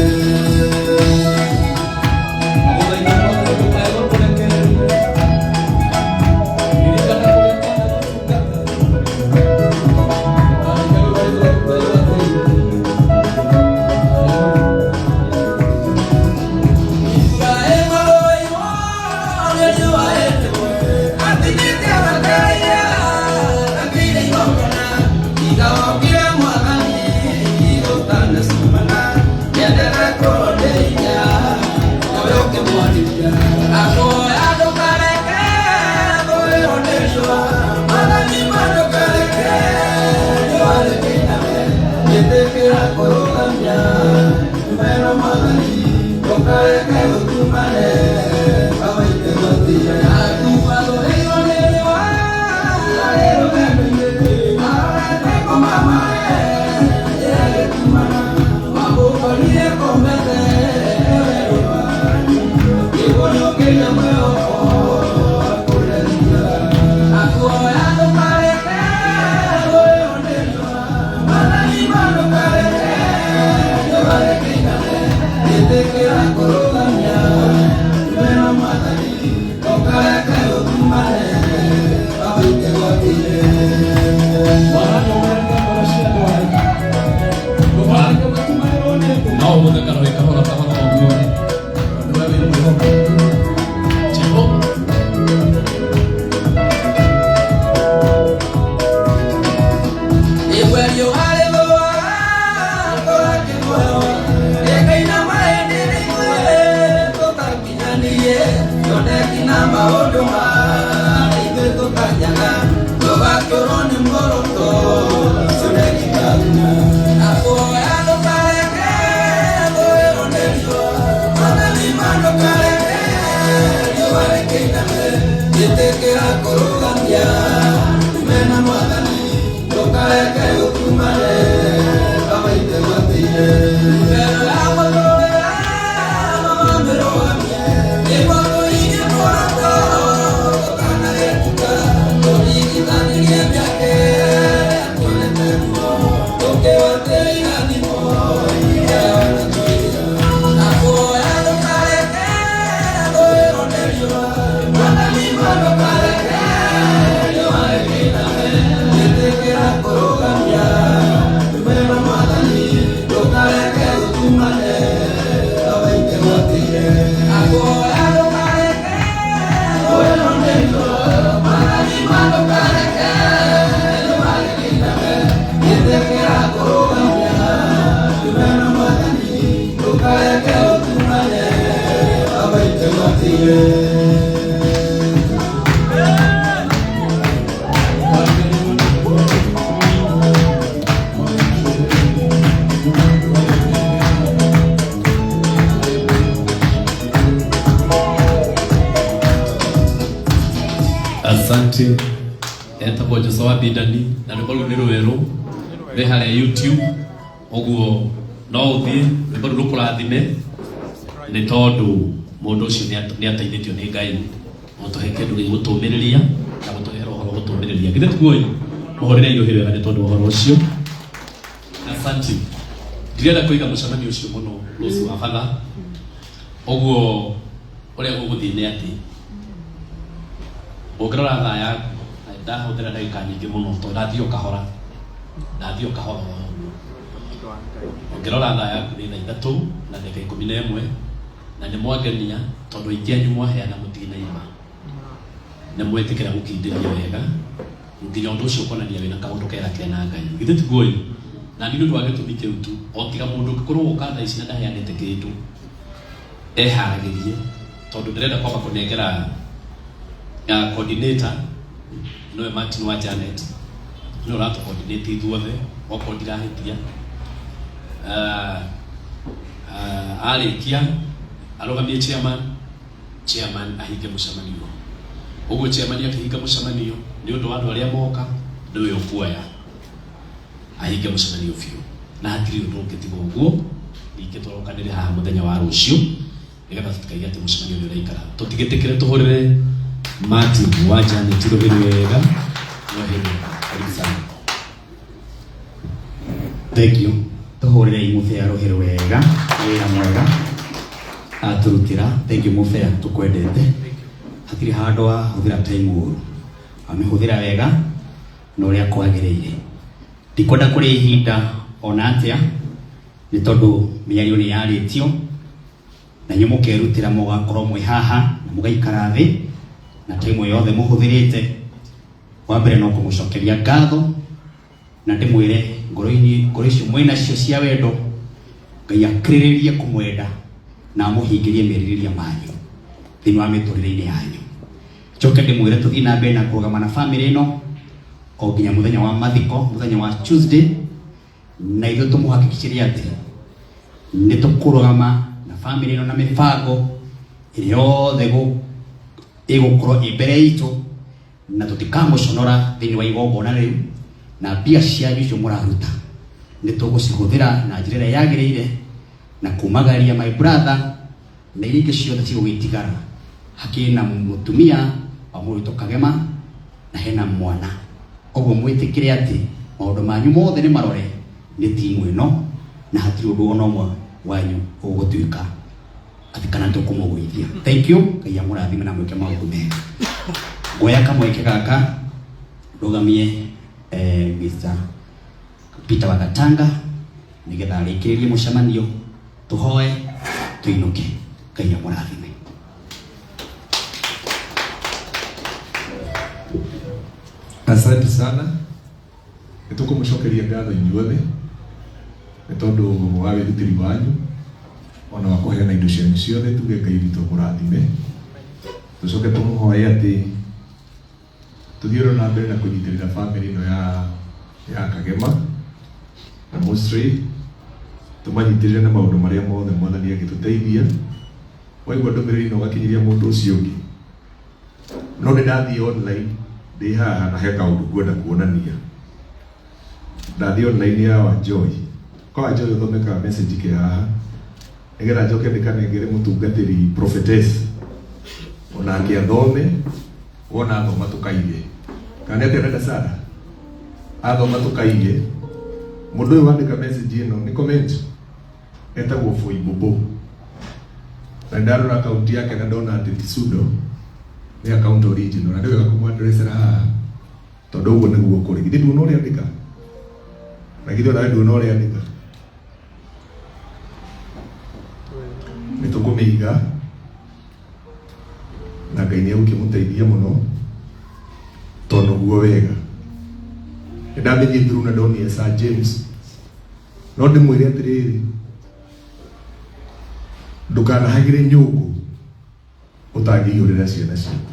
[SPEAKER 22] Ndũkareke ũtumane abaitũ matige.
[SPEAKER 3] Asante. Etagwo Jose wa Bindani na rwĩmbo rũu nĩ rwerũ rwĩ harĩa YouTube, ũguo no ũthiĩ rwĩmbo rũu rũkũrathime nĩ tondũ mũndũ ũcio nĩ ateithĩtio nĩ Ngai gũtũhe kĩndũ gĩgũtũmĩrĩria na gũtũhera ũhoro gũtũmĩrĩria. Githĩ tiguo? Mũhũrĩre irũhĩ wega nĩ tondũ wa ũhoro ũcio. Asante. Ndirenda kũiga mũcemanio ũcio mũno rũciũ wa batha. Ũguo ũrĩa gũgũthiĩ nĩ atĩ ũngĩrora thaa yaku na ndahũthĩra ndagĩka nyingĩ mũno tondũ ndathiĩ o kahora, ndathiĩ o kahora o ũguo. Ũngĩrora thaa yaku nĩ thaa 3:11 na nĩ mwangenia tondũ aingĩ anyu mwaheana mũtinaima nĩ mwetĩkĩra gũkindĩria wega nginya ũndũ ũcio ũkonania wĩna kaũndũ kega kena Ngai. Githĩ tiguo? Na nĩ ũndũ wa gĩtũmi kĩu tu, o tiga mũndũ ũngĩkorwo woka thaa ici na ndaheanĩte kĩndũ eharagĩrie, tondũ ndĩrenda kwamba kũnengera coordinator, nĩwe Martin wa Janet, nĩwe ũratũ coordinate ithuothe okorwo ndirahĩtia. Arĩkia arũgamie chairman, chairman ahinge mũcemanio. Ũguo chairman akĩhinga mũcemanio nĩ ũndũ wa andũ arĩa moka, nĩwe ũkuoya ahinge mũcemanio biũ na hatirĩ ũndũ ũngĩ tiga ũguo. Ningĩ tũrokanĩre haha mũthenya wa rũciũ nĩgetha tũtikaige atĩ mũcemanio nĩ ũraikara. Tũtigĩtĩkĩre, tũhũrĩre Martin wa Janet rũhĩ wega, rũhĩ wega. Karibu sana.
[SPEAKER 12] Thank you. Tuhurire Mũbea rũhĩ wega, wĩra mwega aturutĩra. Thank you Mũbea, tukwendete. Hatirĩ handũ wahũthĩra time ũru, amĩhũthĩra wega na ũrĩa kwagĩrĩire. Ndikwenda kũrĩa ihinda ona atĩa, nĩ tondũ mĩario nĩ yarĩtio na inyuĩ mũkerutĩra mũgakorwo mwĩ haha na mũgaikara thĩ na time yothe mũhũthĩrĩte. Wa mbere no kũmũcokeria ngatho na ndĩmwĩre ngoro-inĩ, ngoro icio mwĩnacio cia wendo, Ngai akĩrĩrĩrie kũmwenda na amũhingĩrie merirĩria manyu thĩinĩ wa mĩtũrĩre-inĩ yanyu. Njoke ndĩmwĩre tũthiĩ na mbere na kũrũgama na bamĩrĩ ĩno o nginya mũthenya wa mathiko, mũthenya wa Tuesday, na ithuĩ tũmũhakikicĩrie atĩ nĩ tũkũrũgama na bamĩrĩ ĩno na mĩbango ĩrĩa yothe ĩgũkorwo ĩ mbere itũ, na tũtikamũconora thĩinĩ wa igongona rĩu, na mbia cianyu icio mũraruta nĩ tũgũcihũthĩra na njĩra ĩrĩa yagĩrĩire na kumagaria my brother na iria ingĩ ciothe cigũgĩtigara. Hakĩrĩ na mũtumia wa mũrutwo Kagema na hena mwana, ũguo mwĩtĩkĩre atĩ maũndũ manyu mothe nĩ marore nĩ timu ĩno, na hatirĩ ũndũ ona ũmwe wanyu ũgũtuĩka atĩ kana tũkũmũgũithia. Thank you. Ngai amũrathime na mwĩke maũndũ mega. Nguoya kamweke gaka ndũgamie Mr. Peter Wagatanga nĩgetha arĩkĩrĩrie mũcemanio, tũhoe tũinũke. Ngai amũrathime.
[SPEAKER 1] Asante sana. Nĩ tũkũmũcokeria ngatho inyuothe nĩ tondũ wa wĩrutĩri wanyu ona wa kũheana indo cianyu ciothe. Tuge Ngai witũ amũrathime. Tũcoke tũmũhoe atĩ tũthiĩ oro na mbere na kũnyitĩrĩra bamĩrĩ ĩno ya Kagema na Musri, tũmanyitĩrĩre na maũndũ marĩa mothe Mwathani angĩtũteithia. Waigua ndũmĩrĩri ĩno ũgakinyĩria mũndũ ũcio ũngĩ. No nĩ ndathiĩ online ndĩ haha na he kaũndũ ngwenda kuonania. Ndathiĩ online ya Wanjoy, kwa Wanjoy ũthomekaga message ke haha nĩgetha njoke ndĩkanengere mũtungatĩri prophetess onake athome. Wona athoma tũkaige kana nĩ atĩa dada Sara athoma tũkaige. Mũndũ ũyũ wandĩka message ĩno nĩ comment, etagwo Foibobo, na ndarora account yake na ndona atĩ ti pseudo, nĩ account original, na nĩ wega kũmwadresera haha tondũ ũguo nĩguo kũrĩ. Githĩ nduona ũrĩa andĩka? Na githĩ onawe nduona ũrĩa andĩka? Nĩ tũkũmĩiga na Ngai nĩ egũkĩmũteithia mũno tondũ guo wega nĩ ndamĩthiĩ through na ndonire Sir James. No ndĩmwĩre atĩrĩrĩ, Ndukanahagire nyungu utangĩiyũrĩra ciana ciaku,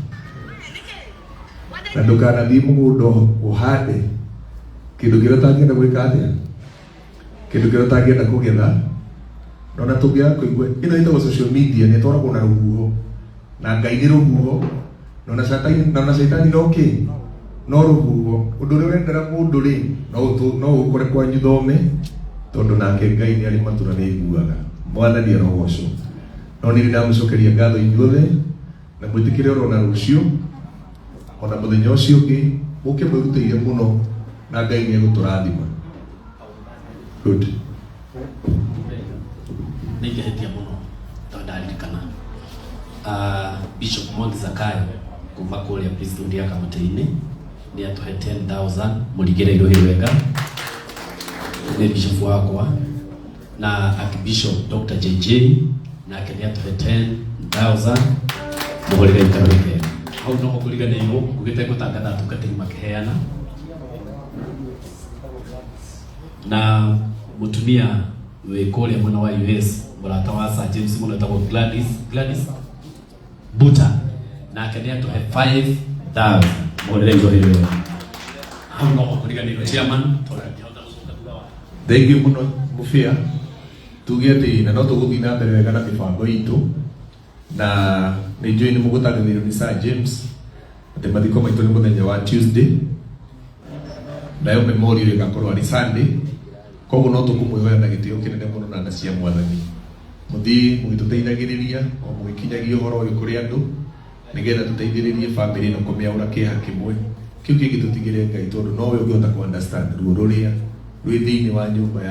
[SPEAKER 1] na ndukanathiĩ mũgũnda ũhande kĩndũ kĩrĩa ũtangĩenda gwĩka atĩa, kĩndũ kĩrĩa ũtangĩenda kũgetha. Na ona tũngĩaga kũigua, ĩno ĩtagwo social media, nĩ ĩtwaragwo na rũhuho, na Ngai nĩ rũhuho, na ona caitani, na ona caitani no kĩ no rũhuho. Ũndũ ũrĩa ũrendera mũndũ rĩ, no ũkore kwanyu thome, tondũ nake Ngai nĩ arĩ matũ na nĩ aiguaga. Mwathani arogocwo. No nĩ ndamũcokeria ngatho inyuothe, na mwĩtĩkĩre oro na rũciũ ona mũthenya ũcio ũngĩ mũke mwĩrutĩire mũno, na Ngai nĩ egũtũrathima. Good.
[SPEAKER 3] Nĩ ingĩhĩtia mũno tondũ ndaririkana Bishop Mwangi Zakayo kuma kũrĩa priesthood ya Kamũtĩ-inĩ nĩ atũhe 10,000. Mũringĩre irũhĩ wega, nĩ bishop wakwa. Na Archbishop Dr. JJ nake nĩ atũhe 10,000. Mũhũrĩre ikarũhĩ kega. Hau noho kũriganĩirwo ngugĩte ngũtangatha atungatĩri makĩheana, na mũtumia wĩ kũrĩa mwena wa US, mũrata wa Sir James mũno, etagwo Gladys Buta, nake nĩ atũhe 5000. Mũhũrĩre irũhĩ wega. Hau noho kũriganĩirwo, chairman, tondũ ndingĩhota gũcoka thutha wa
[SPEAKER 1] Thengiũ mũno mũbĩa. Tuge atĩ na no tũgũthiĩ na mbere wega na mĩbango itũ, na nĩ njũĩ nĩ mũgũtangathĩirwo nĩ Sir James atĩ mathiko maitũ nĩ mũthenya wa Tuesday, nayo memorial ĩgakorwo arĩ Sunday. Koguo no tũkũmwĩhoya na gĩtĩo kĩnene mũno na tha cia Mwathani, mũthiĩ mũgĩtũteithagĩrĩria o mũgĩkinyagia ũhoro ũyũ kũrĩ andũ, nĩgetha tũteithĩrĩrie bamĩrĩ ĩno kũmĩaũra kĩeha kĩmwe kĩu kĩngĩ tũtigĩre Ngai, tondũ nowe ũngĩhota kũ understand ruo rũrĩa rwĩ thĩinĩ wa nyũmba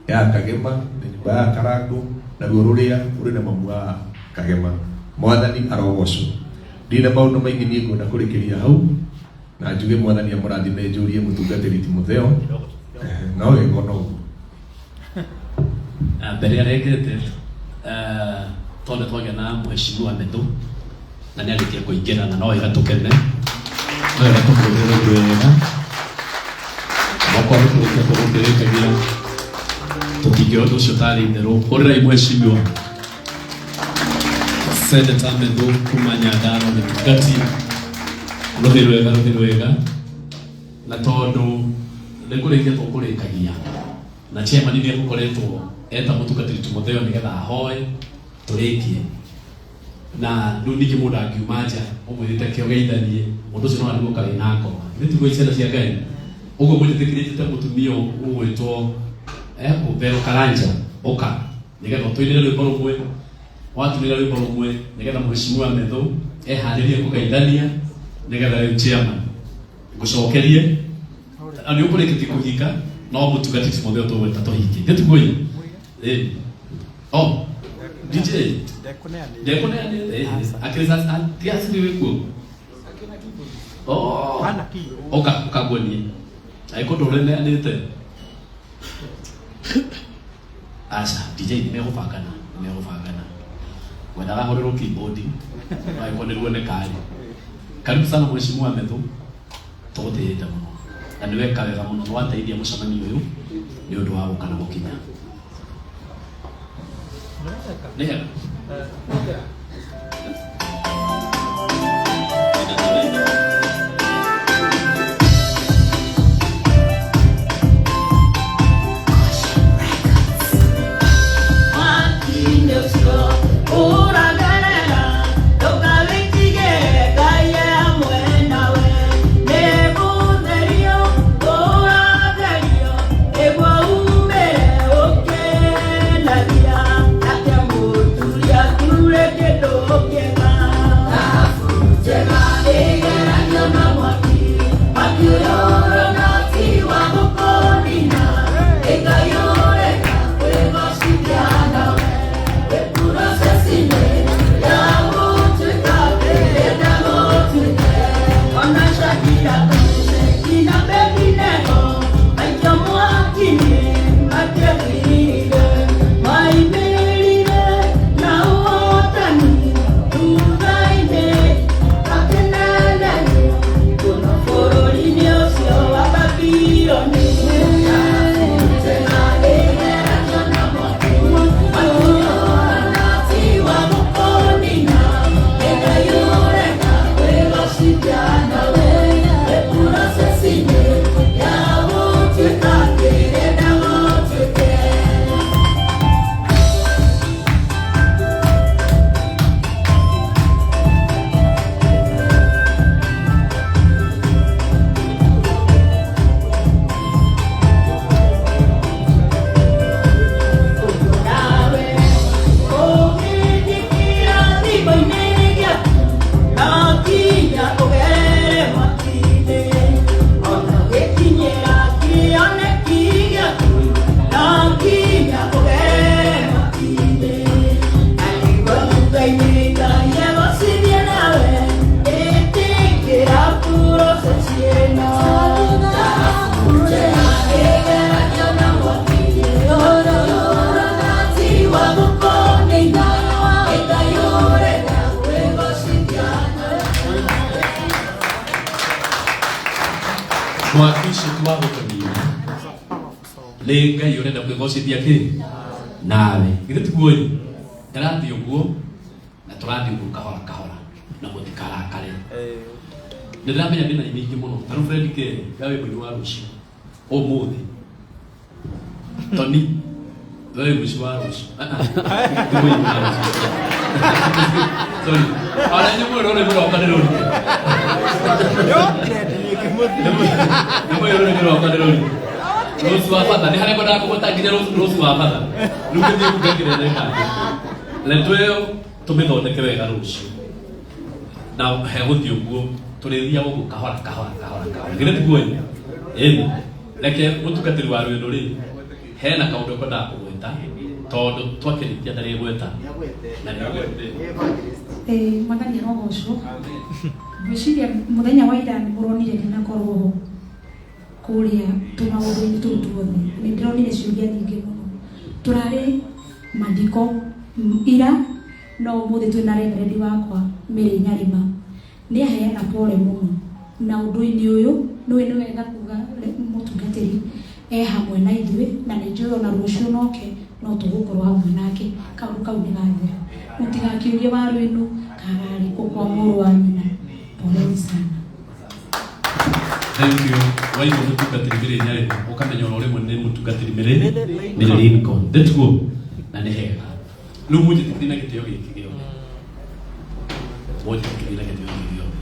[SPEAKER 1] ya Kagema na nyũmba ya Karango, na ruo rũrĩa rũrĩ na mamu wa Kagema. Mwathani arogocwo. Ndirĩ na maũndũ maingĩ, niĩ ngwenda kũrĩkĩria hau na njuge Mwathani amũrathime. Njũrie mũtungatĩri Timotheo no wega ona ũguo.
[SPEAKER 3] Mbere arengete, tondũ twagĩa na mheshimiwa Methu na nĩ arĩkia kũingĩra, na no wega tũkene, no wega tũkũrĩre wega okorwo nĩ kũrĩkia tũgũkĩrĩkagia, tũtingĩoya ũndũ ũcio tarĩ itherũ. Hũrĩrai mheshimiwa Senator Methu kuma Nyandarua, mũtungati rũhĩ rwega, rũhĩ rwega. Na tondũ nĩ kũrĩkia tũkũrĩkagia, na chairman nĩ egũkoretwo eta mũtungatĩri Timotheo nĩgetha ahoe tũrĩkie, na rĩu ningĩ mũndũ angiuma nja ũmwĩrĩte kĩogeithanie, mũndũ ũcio no arigwo karĩ na ngoma. Githĩ tiguo, ciana cia Ngai? Ũguo mwĩtĩkĩrĩte mũtumia ũgwĩtwo Vero Karanja, ũka nĩgetha ũtũinĩre rwĩmbo rũmwe, watunĩra rwĩmbo rũmwe nĩgetha mheshimiwa Methu eharĩrie kũgeithania, nĩgetha rĩu chairman ngũcokerie na nĩ ũkũrĩkĩtie kũhinga no mũtungatĩri Timotheo tũgwĩta tũhingie. Githĩ tiguo? Ĩ oh DJ ndekũneanĩte akĩrĩ sasa tiga ciri wĩkuo. Oh, ũka ũka nguonie angĩkorwo ndũreneanĩte. Aca, DJ nĩ megũbangana, nĩ megũbangana. Wendaga hũrĩrwo keyboard angĩkorwo nĩ ruoneka rĩ. Karibu sana mheshimiwa Methu, tũgũtĩĩte mũno na nĩ weka wega mũno, nĩ wateithia mũcemanio ũyũ nĩ ũndũ wa gũka na gũkinya. Nĩ hega.
[SPEAKER 14] Uragerera ndũkawĩtige, Ngai e hamwe nawe. Nĩgũtherio ũratherio nĩguo umĩre ũkĩnagia, nake mũturi aturĩkĩte.
[SPEAKER 3] Nĩ Ngai ũrenda kwĩgocithia kĩ nawe githĩ tiguo ĩ ndĩrathiĩ ũguo na tũrathiĩ ũguo kahora kahora na mũtikarakare. Nĩ ndĩramenya ndĩna aini aingĩ mũno ta rĩu Fred Kerry we wĩ mũini wa rũciũ ũmũthĩ Tony we wĩ mũici wa rũciũ. Ti mũini wa rũciũ, sorry, ona inyuĩ mũrĩ rũrĩmĩ rwakwa nĩ rũritũ, nĩ mũrĩ rũrĩmĩ rwakwa nĩ rũritũ. Rũciũ wa batha nĩ harĩa ngwendaga kũgweta nginya rũciũ wa batha rĩu ngĩthiĩ kuga kĩrĩa kangĩ retwo ĩyo tũmĩthondeke wega rũciũ na hegũthiĩ ũguo tũrĩthiaga ũguo kahora kahora kahora kahora githĩ tiguo ĩ ĩni reke mũtungatĩri wa rwĩndo rĩ hena kaũndũ ekwendaga kũgweta tondũ twakĩrĩkia ndarĩgweta na nĩagwete.
[SPEAKER 8] Mwathani arogocwo. Ngwĩciria mũthenya wa ira nĩ mũronire ndinakorwo ho kũrĩa tũmaũndũ-inĩ tũu tuothe. Nĩ ndĩronire ciũria nyingĩ mũno. Tũrarĩ mathiko ira no ũmũthĩ twĩna reverend wakwa Mary Nyarima. Nĩ aheana pole mũno na ũndũ-inĩ ũyũ nĩũĩ nĩ wega kuga mũtungatĩri e hamwe na ithuĩ na nĩ njũĩ ona rũciũ noke no tũgũkorwo hamwe nake. Kaũndũ kau nĩ gathira. Mũtigakĩũrie waru ĩno kararĩ kũ kwa mũrũ wa nyina. Poleni sana.
[SPEAKER 3] Thank you. Waigua mũtungatĩri Mary Nyarima ũkamenya oro rĩmwe nĩ mũtungatĩri Mary Lincoln. Ndĩtiguo na nĩ hega. Rĩu mũnjĩtĩkĩrie na gĩtĩo gĩkĩ gĩothe. Mũnjĩtĩkĩrie na gĩtĩo gĩkĩ gĩothe.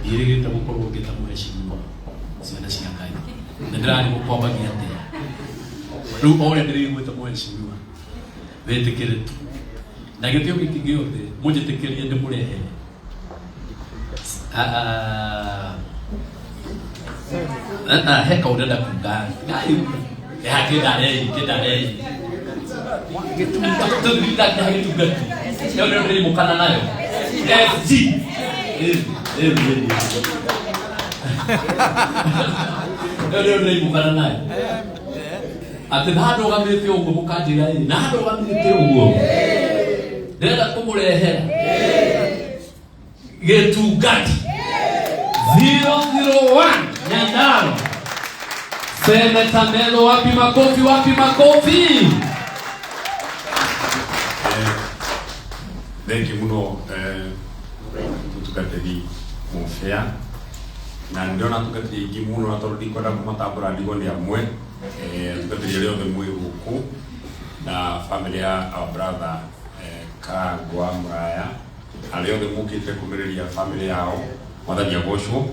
[SPEAKER 3] Ndiĩrĩgĩte gũkorwo ngĩta mũheshimiwa ciana cia Ngai. Na ndĩrarigwo kwambagia atĩa. Rĩu o ũrĩa ndĩrĩiguĩte mũheshimiwa wĩtĩkĩre tu. Na gĩtĩo gĩkĩ gĩothe mũnjĩtĩkĩrie ndĩmũrehere. Ah, ah, he kaũndũ ndenda kuga. Ngai, ya kĩndarei, kĩndarei. Tũthithagia gĩtungati. Ĩyo nĩyo ndĩrimũkana nayo. SG. Ĩyo nĩyo ndĩrimũkana nayo. Atĩ na ndũgamĩte ũguo mũkanjĩra ĩ, na ndũgamĩte ũguo. Ndĩrenda kũmũrehera gĩtungati 001 Nyandarua. Seneta Melo, wapi makofi? Wapi makofi?
[SPEAKER 6] Thank you muno mutungatĩri Mũbĩa na nĩ ndĩrona atungatĩri aingĩ mũno na tondũ ndikwenda kũmatambũra ndigwo nĩ amwe atungatĩri arĩa othe mwĩ gũkũ na family ya our brother Karangwa Mũraya arĩa othe mũkĩte kũmĩrĩria family yao Mwathani agocwo.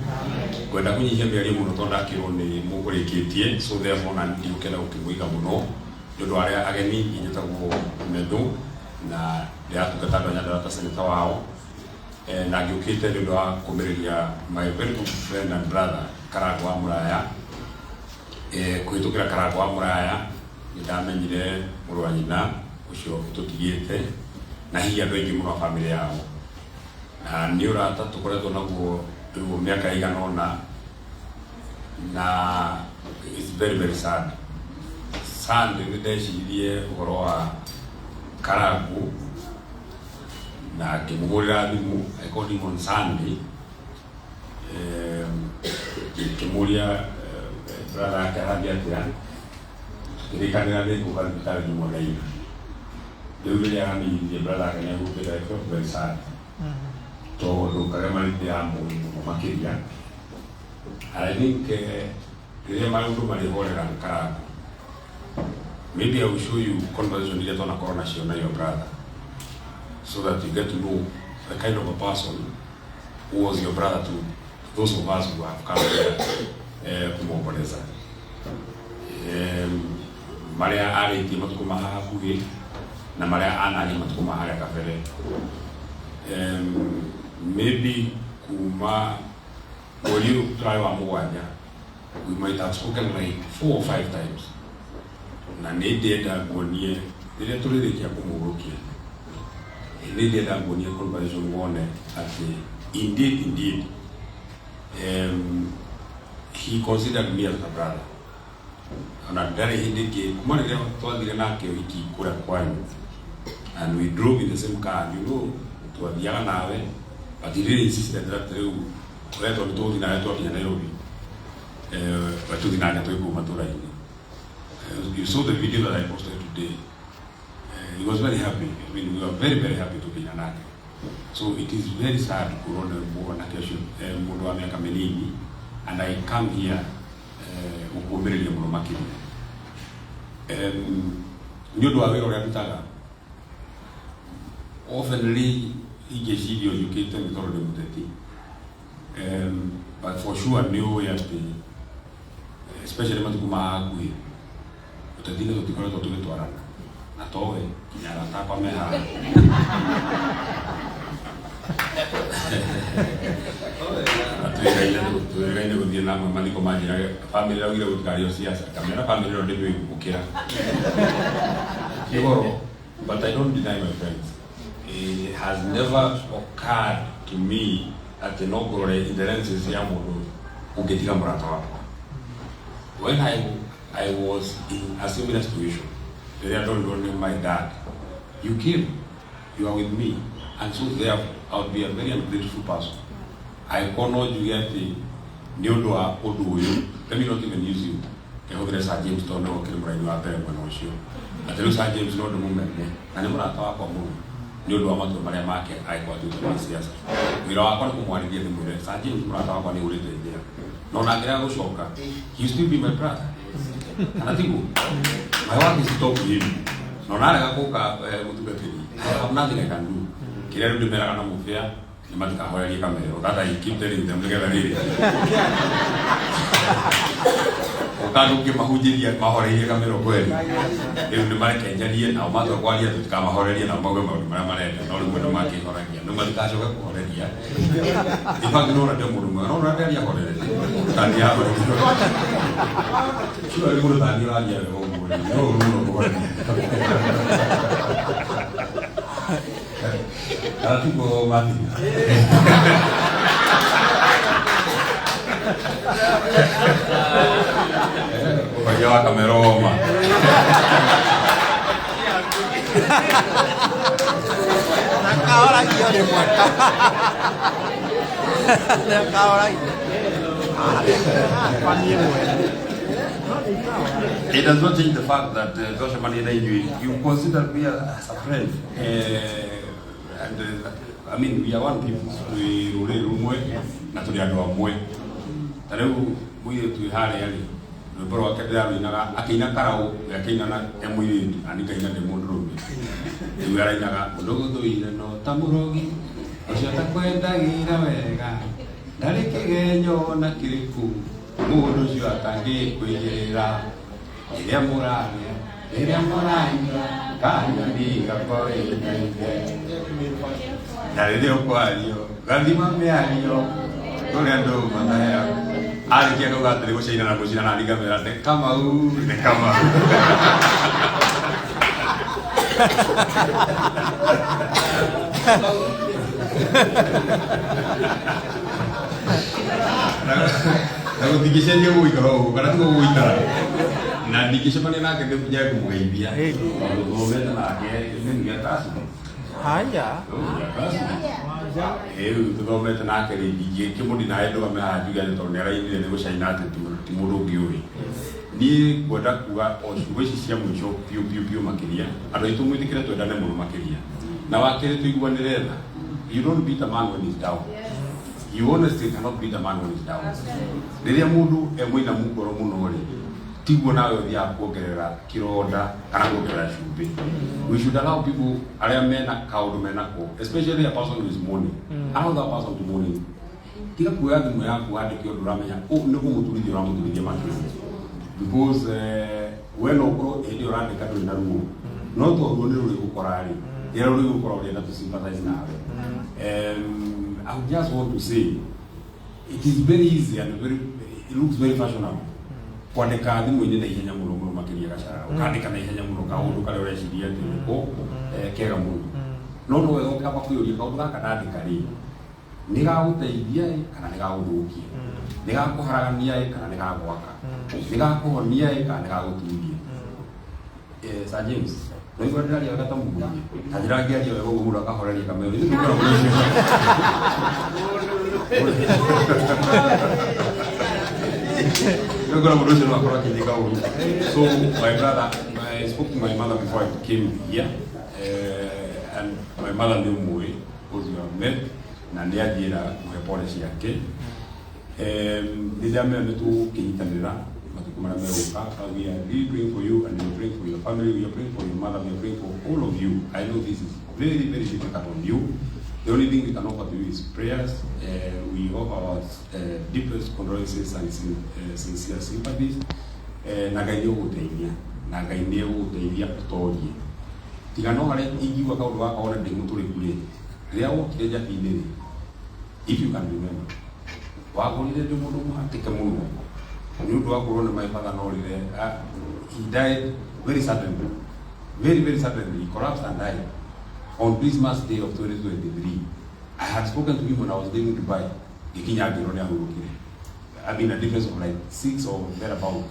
[SPEAKER 6] Ngwenda kũnyihia mĩario mũno tondũ ndakĩrwo nĩ mũkũrĩkĩtie, so therefore na ndigũkĩenda gũkĩmũiga mũno nĩ ũndũ wa arĩa ageni. Niĩ njĩtagwo Methu na ndĩratungata andũ a Nyandarua ta senator wao na ngĩũkĩte nĩ ũndũ wa kũmĩrĩria my very good friend and brother Karangwa wa Mũraya. Kũhĩtũkĩra Karangwa wa Mũraya nĩ ndamenyire mũrũ wa nyina ũcio ũtũtigĩte na hihi andũ aingĩ mũno a family yao na nĩ ũrata tũkoretwo naguo rĩu mĩaka ĩigana ũna na it's very very sad. Sunday nĩ ndeciririe ũhoro wa Karangu na ngĩmũhũrĩra thimũ. I called him on Sunday, ngĩmũria brother yake arathiĩ atĩa. Tukĩrĩkanĩra nĩ ngũka thibitarĩ nyuma na ira. Rĩu rĩrĩa aramenyithirie brother yake nĩ ahurũkĩte, I felt very sad tondũ Karema nĩ ndĩramũĩ mũno makĩria. And I think rĩrĩa maũndũ marĩhorera Karangu, maybe I will show you conversation iria twanakorwo nacio na your brother so that you get to know the kind of a person who was your brother to those of us who have come here kumwomboleza. Marĩa arĩtie matukũ ma haha hakuhĩ na marĩa anaria matukũ ma harĩa kabere, maybe kuma mweri ũyũ tũrarĩ wa mũgwanja, we might have spoken like four or five times na nĩ ndĩenda nguonie rĩrĩa tũrĩrĩkia kũmũhurũkia, nĩ ndĩenda nguonie conversation wone atĩ indeed indeed he considered me as a brother. Ona ndarĩ hĩndĩ ĩngĩ kuma rĩrĩa twathire nake ũhiki kũrĩa kwanyu and we drove in the same car, twathiaga nawe, but he really insisted that rĩu we tondũ tũgũthiĩ nawe twakinya Nairobi, we tũthiĩ nake twĩ kũu matũra-inĩ. You saw the video that I posted today. He was very happy. I mean, we were very, very happy to be nake. So it is very sad kuona mwanake ũcio mũndũ wa mĩaka mĩnini, and I come here gũkũmĩrĩria mũno makĩria nĩ ũndũ wa wĩra ũrĩa ndutaga. Oftenly ingĩciria njũkĩte nĩ tondũ ndĩ mũteti, but for sure nĩ ũĩ atĩ especially matukũ ma hakuhĩ ũteti-inĩ tũtikoretwo tũgĩtwarana na towe nginya arata akwa me haha twĩrĩgaine gũthiĩ na mathiko manjĩrage bamĩrĩ raugire gũtikario siasa kamera bamĩrĩ ĩno ndĩmĩũĩ gũkĩra igoro. But I don't deny my friends, it has never occurred to me atĩ no ngũrore in the lenses ya mũndũ ũngĩtiga mũrata wakwa. When I was in a similar situation rĩrĩa ndorirwo nĩ my dad, you came, you are with me, and so therefore I would be a very ungrateful person angĩkorwo no njuge atĩ nĩ ũndũ wa ũndũ ũyũ. Let me not even use you, kehũthĩre Sir James tondũ nĩwe ũkĩrĩ mũraini wa mbere mwena ũcio, atĩ rĩu Sir James no ndĩmũmene na nĩ mũrata wakwa mũno nĩ ũndũ wa matua marĩa make angĩkorwo atuĩte ma siasa. Wĩra wakwa nĩ kũmwarĩria ndĩmwĩre, Sir James, mũrata wakwa nĩ ũrĩte njĩra no na angĩrega gũcoka, he still be my brother, kana tiguo? My work is to talk to him. No narega gũka mũtungatĩri, I have nothing I can do. Kĩrĩa rĩu ndĩmeraga na mũbĩa nĩ matikahorerie kamero. That I keep telling them nĩgetha rĩrĩ ũkandũ ũngĩmahunjĩria mahoreirie kamero kweli rĩu nĩ mareke njarie nao matua kwaria tũtikamahorerie nao mauge maũndũ marĩa marenda no rĩmwe nĩ makĩhoragia nĩ matikacoke kũhoreria. In fact, no ũrenda mũndũ mwega no ũrenda aria horerete tani ahorerie sure rĩ mũndũ tani ũraria wega ũguo rĩ no ũru mũno kũhoreria kana tiguo Martin? Ũkagia wa kamero ma.
[SPEAKER 18] Nakaoragio rĩmwe. Nakaoragio. Kwa niĩ mwene.
[SPEAKER 6] It does not change the fact that twacemania na inyuĩ, you consider me as a friend. And I mean, we are one people. Twĩ rũrĩrĩ rũmwe na tũrĩ andũ amwe. Ta rĩu mũirĩtu wĩ harĩa rĩ, rwĩmbo rwake ndĩrarũinaga akĩina karaũ, we akĩina na e mũirĩtu, na niĩ ngaina ndĩ mũndũrũme. Rĩu arainaga mũndũ gũthũire no ta mũrogi ũcio takwendagĩra wega ndarĩ kĩgenyo na kĩrĩkũ mũndũ ũcio atangĩkwĩgĩrĩra rĩrĩa mũrarĩa rĩrĩa mũranyua kanyoni gakoĩkaine na rĩrĩa ũkwario gathima mĩario kũrĩ andũ mataheagwo arĩkia kauga atĩrĩ gũcaina na gũcina na ngamera nĩ Kamau nĩ Kamau. Na gũtingĩcenjia gũgũikara ũguo kana tiguo gũgũikara na ndingĩcemania nake ndĩnjae kũmũgeithia tondũ thomete nake nĩ class.
[SPEAKER 18] Haya.
[SPEAKER 6] Rĩu tũthomete nake rĩ ndingĩkĩmũndi nawe ndũgame haha njuge atĩ tondũ nĩarainire nĩ gũcaina atĩ ti mũndũ ũngĩ ũĩ. Niĩ ngwenda kuga o ciugo ici cia mũico biũ biũ biũ makĩria andũ aitũ mwĩtĩkĩre twendane mũno makĩria na wa kerĩ tũiguanĩre tha. You don't beat a man when he's down. You honestly cannot beat a man when he's down. Rĩrĩa mũndũ e mũinamu ngoro mũno rĩ tiguo nawe ũthiaga kuongerera kĩronda kana kuongerera cumbĩ. We should allow people arĩa mena kaũndũ menako, especially a person who is mourning. Allow that person to mourn. Tiga kuoya thimũ yaku wandĩke ũndũ ũramenya nĩ kũmũturithia ũramũturithia makĩria because we no ũkorwo hĩndĩ ĩyo ũrandĩka ndũrĩ na ruo no to ruo nĩ rũrĩgũkora rĩ rĩrĩa rũrĩgũkora ũrenda to sympathize nawe. I would just want to say it is very easy and very, it looks very fashionable kwandĩka thimũ-inĩ na ihenya mũno mũno makĩria gacara ũkandĩka na ihenya mũno kaũndũ karĩa ũreciria atĩ nĩko kega mũno no no wega ũkamba kwĩyũria kaũndũ gaka ndandĩka rĩ nĩ gagũteithia ĩ kana nĩ gagũthũkia nĩ gakũharagania ĩ kana nĩ gagwaka nĩ gakũhonia ĩ kana nĩ gagũturia. Sir James no igua ndĩraria wega ta mũhunjia ta njĩra ngĩaria wega ũguo mũndũ akahoreria kamero ithuĩ tũkoragwo na ũcio. Nĩngora mũndũ ũcio no akorwo akĩnjĩka ũru. So my brother, I spoke to my mother before I came here, and my mother nĩ ũmũĩ, because you have met, na nĩ anjĩra kũhe pole ciake. Nĩ ndamera nĩ tũkĩnyitanĩra matukũ marĩa megũka, but we are really praying for you and we are praying for your family, we are praying for your mother, we are praying for all of you. I know this is very, very difficult on you. The only thing we can offer to you is prayers. We offer our deepest condolences and sincere sympathies. Na Ngai nĩ ũgũteithia, na Ngai nĩ ũgũteithia ũtorie. Tiga no harĩa ingiuga kaũndũ gaka ona ndĩ mũtũrĩku rĩ, rĩrĩa wokire njabi-inĩ rĩ, if you can remember, wagũrire ndĩ mũndũ mũhatĩke mũno nĩ ũndũ wa kũrwo nĩ my father no rĩrĩa he died very suddenly, very very suddenly. He collapsed and died on Christmas Day of 2023. I had spoken to him when I was leaving Dubai. Gĩkinya ngĩrwo nĩ ahurũkire. I mean, a difference of like 6 or thereabout.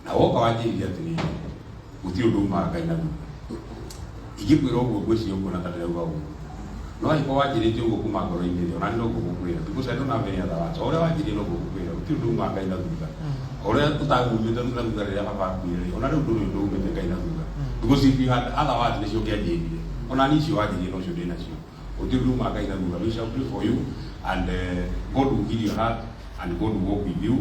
[SPEAKER 6] Na woka wanjĩrire atĩrĩrĩ, gũtirĩ ũndũ umaga Ngai na thutha. Ingĩkwĩra ũguo ngwĩciria ũkuona ta ndĩrauga ũguo. No angĩkorwo wanjĩrĩte ũguo kuma ngoro-inĩ rĩ, ona niĩ noguo ngũkwĩra, because I don't have any other words. O ũrĩa wanjĩrire noguo ngũkwĩra, gũtirĩ ũndũ umaga Ngai na thutha. O ũrĩa ũtangumĩte na thutha rĩrĩa baba akuire rĩ, ona rĩu ndũrĩ ũndũ umĩte Ngai na thutha. Because if you had other words nĩcio ũngĩanjĩrire. Ona niĩ icio wanjĩrire nocio ndĩ nacio. Gũtirĩ ũndũ umaga Ngai na thutha. We shall pray for you and God will heal your heart and God will walk with you.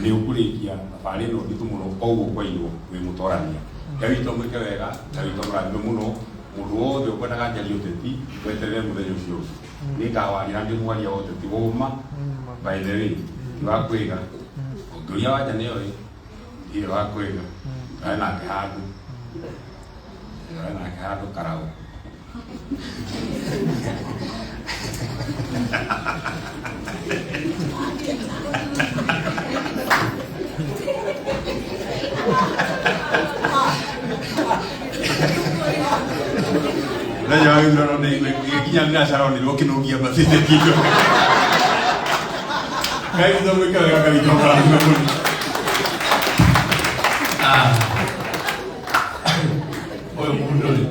[SPEAKER 6] Nĩ ũkũrĩkia thabarĩ ĩno nditũ mũno o ũguo kwairwo wĩ mũtorania. Ngai witũ amwĩke wega, Ngai witũ amũrathime mũno. Mũndũ wothe ũkwendaga njarie ũteti, weterere mũthenya ũcio ũngĩ. Nĩ ngawaria na ndĩ mwaria wa ũteti woma, by the way, ti wa kwĩga. Ũngĩũria wanja nĩ oĩ, ndirĩ wa kwĩga. Ndwarĩ nake handũ, ndwarĩ nake handũ karaũ. Mũthenya wa gĩthurano nĩ nginya thinacara onirwo ũkĩnũngia mbathĩte kĩndũ. Ngai witũ amwĩke wega, Ngai witũ amũrathime mũno.
[SPEAKER 3] Ũyũ mũndũ rĩ,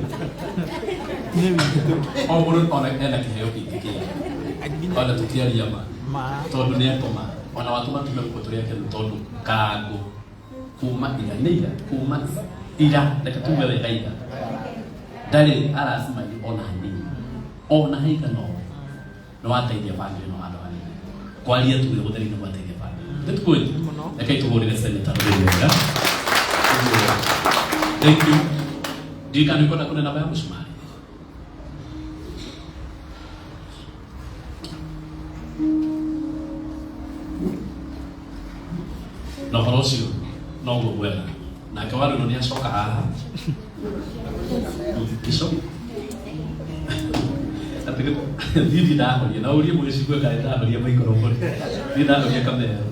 [SPEAKER 3] o mũndũ ona ena kĩheo kĩingĩ kĩega ona tũkĩaria ma, tondũ nĩ atũma ona watũma tume gũkũ tũrĩ akenu, tondũ Karangũ kuma ira nĩ ira, kuma ira, reke tuge wega, ira ndarĩ aracemania ona hanini ona haigana ũũ. Nĩ wateithia bamĩrĩ no handũ hanene kwaria tuge gũtheri nĩ gwateithia bamĩrĩ nĩ tukwĩ. Rekei tũhũrĩre senator rũrĩrĩ wega. Thank you. Ndirikana nĩ ũkwenda kũne namba ya mũcumarĩ. Na ũhoro ũcio noguo mwega nake warũno nĩ acoka haha. Bishop atĩ thiĩ ndahoria na ũrie mũgĩcigua kana ndahoria maikoroboni, thiĩ ndahoria kamero.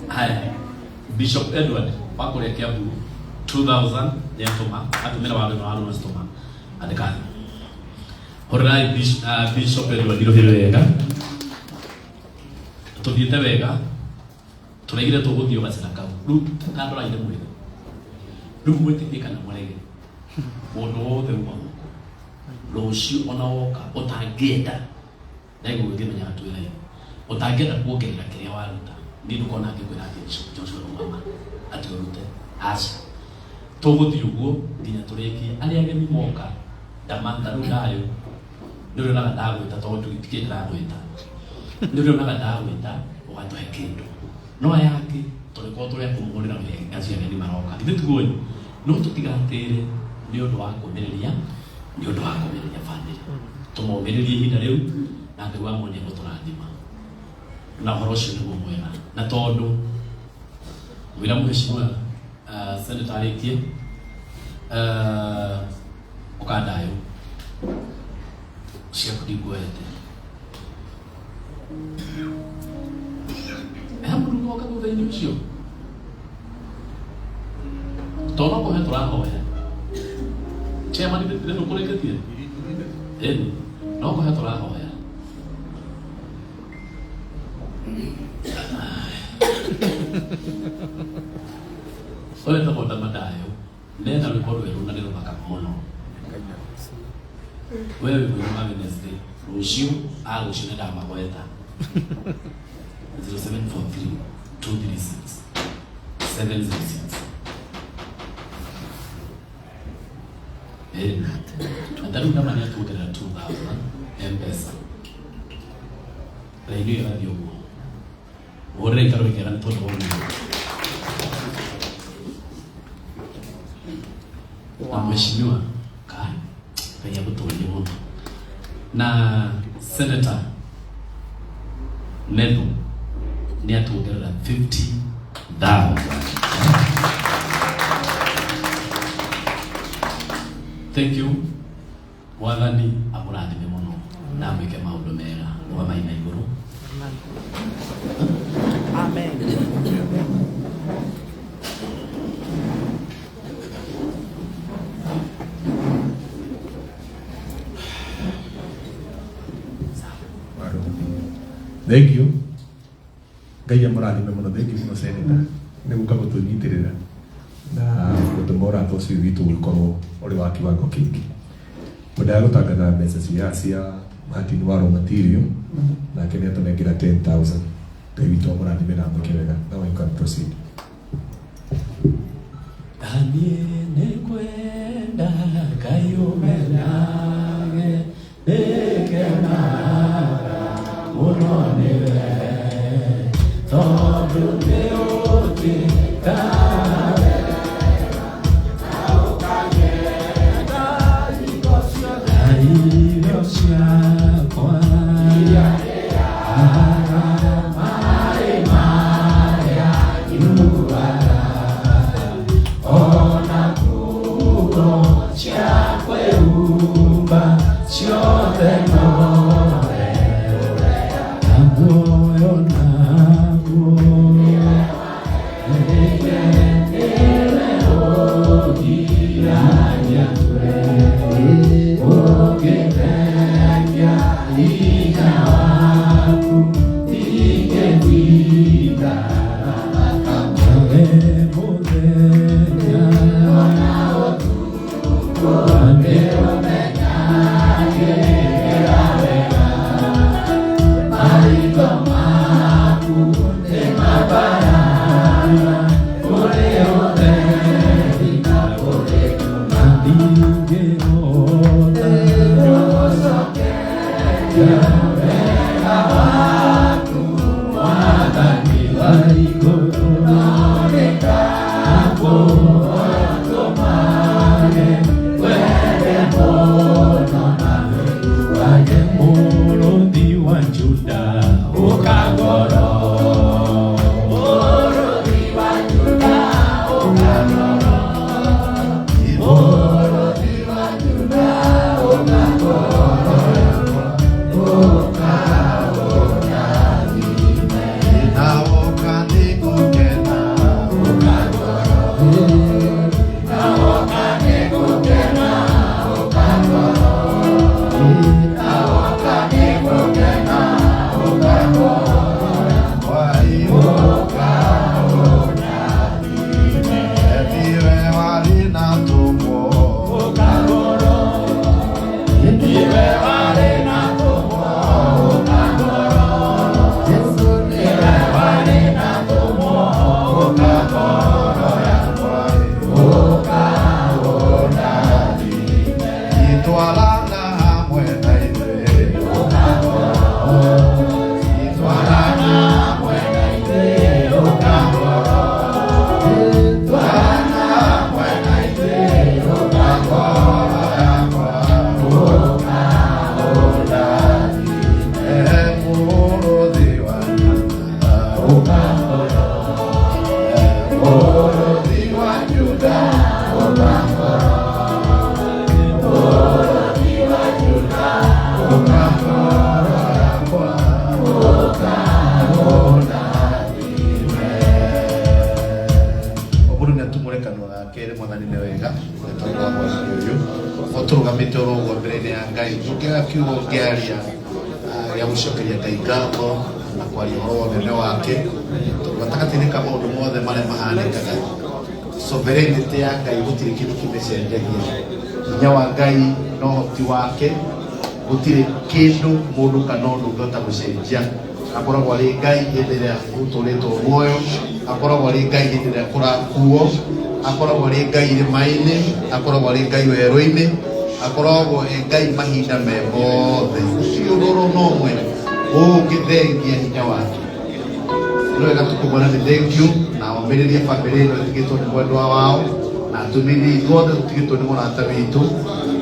[SPEAKER 3] Haya, Bishop Edward wa kũrĩa Kiambu 2000 nĩ atũma atũmĩra warũno, warũno citũma andĩka thĩ. Hũrĩrai Bishop Edward rũhĩ wega. Tũthiĩte wega, tũraigire tũgũthiĩ o gacĩra kau rĩu kandoraire mwĩrĩ rĩu mwĩtĩkie kana mũrege, mũndũ wothe uma gũkũ rũciũ ona woka ũtangĩenda ndaigua ngĩmenyaga twĩ live, ũtangĩenda kuongerera kĩrĩa waruta, niĩ ndũkona ngĩkwĩra atĩ Bishop Joshua Rũgama atĩ ũrute, aca. Tũgũthiĩ ũguo nginya tũrĩkie. Arĩa ageni moka ndamanta rĩu ndayũ nĩ ũrĩonaga ndagwĩta, tondũ tikĩ ndĩragwĩta, nĩ ũrĩonaga ndagwĩta ũgatũhe kĩndũ, no aya angĩ tũrĩkorwo tũrĩ a kũmũhũrĩra wega acio ageni maroka, githĩ tiguo? No tũtigatĩre nĩ ũndũ wa kũmĩrĩria, nĩ ũndũ wa kũmĩrĩria bamĩrĩ, tũmomĩrĩrie ihinda rĩu na Ngai wa muonia gũtũrathima na ũhoro ũcio nĩguo mwega. Na tondũ wĩra mheshimiwa senator arĩkie ũkandayo ciaku ndikuoete he mũndũ ũgoka thutha-inĩ ũcio tondũ no kũhe tũrahoya chairman nĩ ũkũrĩkĩtie ĩni no kũhe tũrahoya. Ũyũ etagwo Ndamadayo, nena rwĩmbo rwerũ na nĩ rũthaka mũno. We wĩ mũini wa Wednesday, rũciũ agũcio nĩ ndamagweta. 0743 236 706. Eh, na tarĩu nama nĩ atuongerera 2000 M-Pesa. Raini ĩyo ĩrathiĩ ũguo. Ũhũrĩre ikaro ikera nĩ tondũ wa ũguo. Na mheshimiwa kai Ngai agũtũrie mũno. Na senator Methu nĩ atuongerera 50,000. Thank you. Mwathani amũrathime mũno na amwĩke maũndũ mega rũgamai na igũrũ.
[SPEAKER 18] Amen.
[SPEAKER 1] Thank you. Ngai amũrathime mũno. Thank you mũno senator nĩ gũka gũtũnyitĩrĩra na gũtũma ũrata ũcio witũ ũkorwo ũrĩ wa kiwango kĩngĩ. Ngwendaga gũtangatha mbeca cia Martin wa raw material nake nĩ atũnengera 10,000. Ngai witũ amũrathime na amwĩke wega. Now you can proceed.
[SPEAKER 3] Niĩ nĩngwenda Ngai ũmenyage nĩngenaga mũno nĩwe tondũ nĩũnjĩkaga wega na irio ciakwa maĩ marĩa nyuaga ona nguo cia kwĩhumba ciothe nowe na muoyo naguo nĩwe ũgiragia ũngĩthengia hinya waku ndingĩtinda nawe mũthenya nĩũmenyagĩrĩra wega maitho maku nĩmabaraga kũrĩ ũtheri na kũrĩ nduma ndingĩhota gũcokeria wega waku Mwathani wa igũrũ nĩndakũhoya ũtũmage wende mũno na wĩiguage mũrũthi wa Juda ũkagoro mũrũthi wa Juda ũkagoro mũrũthi wa Juda ũkagoro ũkaũrathime
[SPEAKER 5] Nawoka nĩngũkena
[SPEAKER 3] ũkagoro nawoka nĩngũkena ũkagoro nawoka nĩngũkena ũkagoro ũkaũrathime
[SPEAKER 5] Tiwe warĩ na tũmwo
[SPEAKER 3] ũkagoro tiwe warĩ na tũmwo ũkagoro tiwe warĩ na tũmwo ũkagoro yakwa ũkaũrathime
[SPEAKER 5] Itwarana hamwe na ithuĩ
[SPEAKER 3] Itwarana hamwe na ithuĩ ũkagoro Twarana hamwe na ithuĩ ũkagoro yakwa ũkaũrathime
[SPEAKER 5] Mũrũthi wa Juda
[SPEAKER 3] ũkagoro Mũrũthi wa Juda ũkagoro Mũrũthi wa Juda ũkagoro yakwa ũkaũrathime
[SPEAKER 5] O mũndũ nĩ atumũre kanua gake ere mwathani nĩ wega nĩ tondũ wa mwathani ũyũ ũtũrũgamĩte oro ũguo mbere-inĩ ya Ngai ndũngĩaga kiugo ũngĩaria gĩa gũcokeria Ngai ngatho na kwaria ũhoro wa ũnene wake tondũ gatagatĩ-inĩ ka maũndũ mothe marĩa mahanĩkaga sovereignty ya Ngai gũtirĩ kĩndũ kĩmĩcenjagia hinya wa Ngai na ũhoti wake gũtirĩ kĩndũ mũndũ kana ũndũ ũngĩhota gũcenjia. Akoragwo arĩ Ngai hĩndĩ ĩrĩa ũtũrĩtwo muoyo, akoragwo arĩ Ngai hĩndĩ ĩrĩa kũrakuo, akoragwo arĩ Ngai irĩma-inĩ, akoragwo arĩ Ngai werũ-inĩ, akoragwo e Ngai mahinda me mothe. Gũtirĩ ũndũ oro na ũmwe ũngĩthengia hinya wake. Nĩ wega tũkũmwĩra nĩ thank you na omĩrĩrie bamĩrĩ ĩno ĩtigĩtwo nĩ mwendwa wao na atũmĩrĩrie ithuothe tũtigĩtwo nĩ mũrata witũ,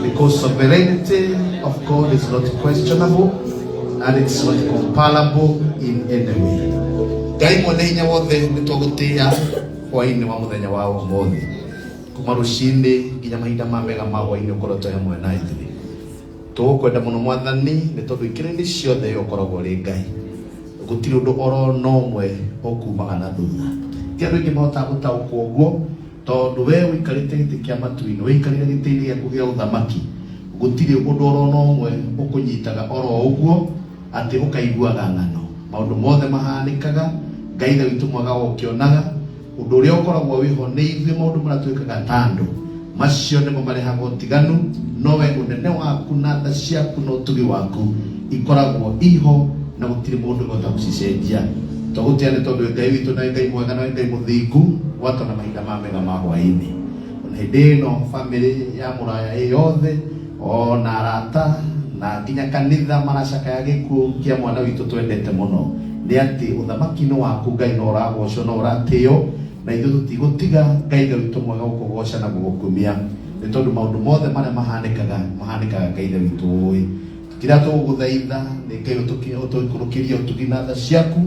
[SPEAKER 5] because sovereignty of God is not questionable and it's not comparable in any way. Ngai mwene hinya wothe, nĩ twagũtĩĩa hwainĩ wa mũthenya wa ũmũthĩ, kuma rũcinĩ nginya mahinda ma mega ma hwainĩ ũkoretwo hamwe na ithuĩ. Tũgũkwenda mũno Mwathani, nĩ tondũ ikĩro-inĩ ciothe we ũkoragwo ũrĩ Ngai. Gũtirĩ ũndũ oro na ũmwe ũkumaga na thutha. Ti andũ aingĩ mahotaga gũtaũkwo ũguo, tondũ we ũikarĩte gĩtĩ kĩa matu-inĩ, ũikarĩre gĩtĩ-inĩ gĩaku gĩa ũthamaki, gũtirĩ ũndũ oro na ũmwe ũkũnyitaga oro ũguo atĩ ũkaiguaga ng'ano. Maũndũ mothe mahanĩkaga, Ngai Ithe witũ mwega ũkĩonaga. Ũndũ ũrĩa ũkoragwo wĩho nĩ ithuĩ maũndũ marĩa twĩkaga ta andũ, macio nĩmo marehaga ũtiganu, no we ũnene waku na tha ciaku na ũtugi waku ikoragwo iho na gũtirĩ mũndũ ũngĩhota gũcicenjia. Twagũtĩa nĩ tondũ wĩ Ngai witũ na wĩ Ngai mwega na wĩ Ngai mũthingu, gwatona mahinda ma mega ma hwaĩ-inĩ. Ona hĩndĩ ĩno bamĩrĩ ya mũraya ĩ yothe ona arata na nginya kanitha maracakaya gĩkuũ kĩa mwana witũ twendete mũno, nĩ atĩ ũthamaki-inĩ waku Ngai no ũragocwo, no ũratĩo, na ithuĩ tũtigũtiga Ngai Ithe witũ mwega gũkũgoca na gũgũkumia, nĩ tondũ maũndũ mothe marĩa mahanĩkaga mahanĩkaga Ngai Ithe witũ ũĩ. Kĩrĩa tũgũgũthaitha nĩ Ngai ũtũikũrũkĩrie ũtugi na tha ciaku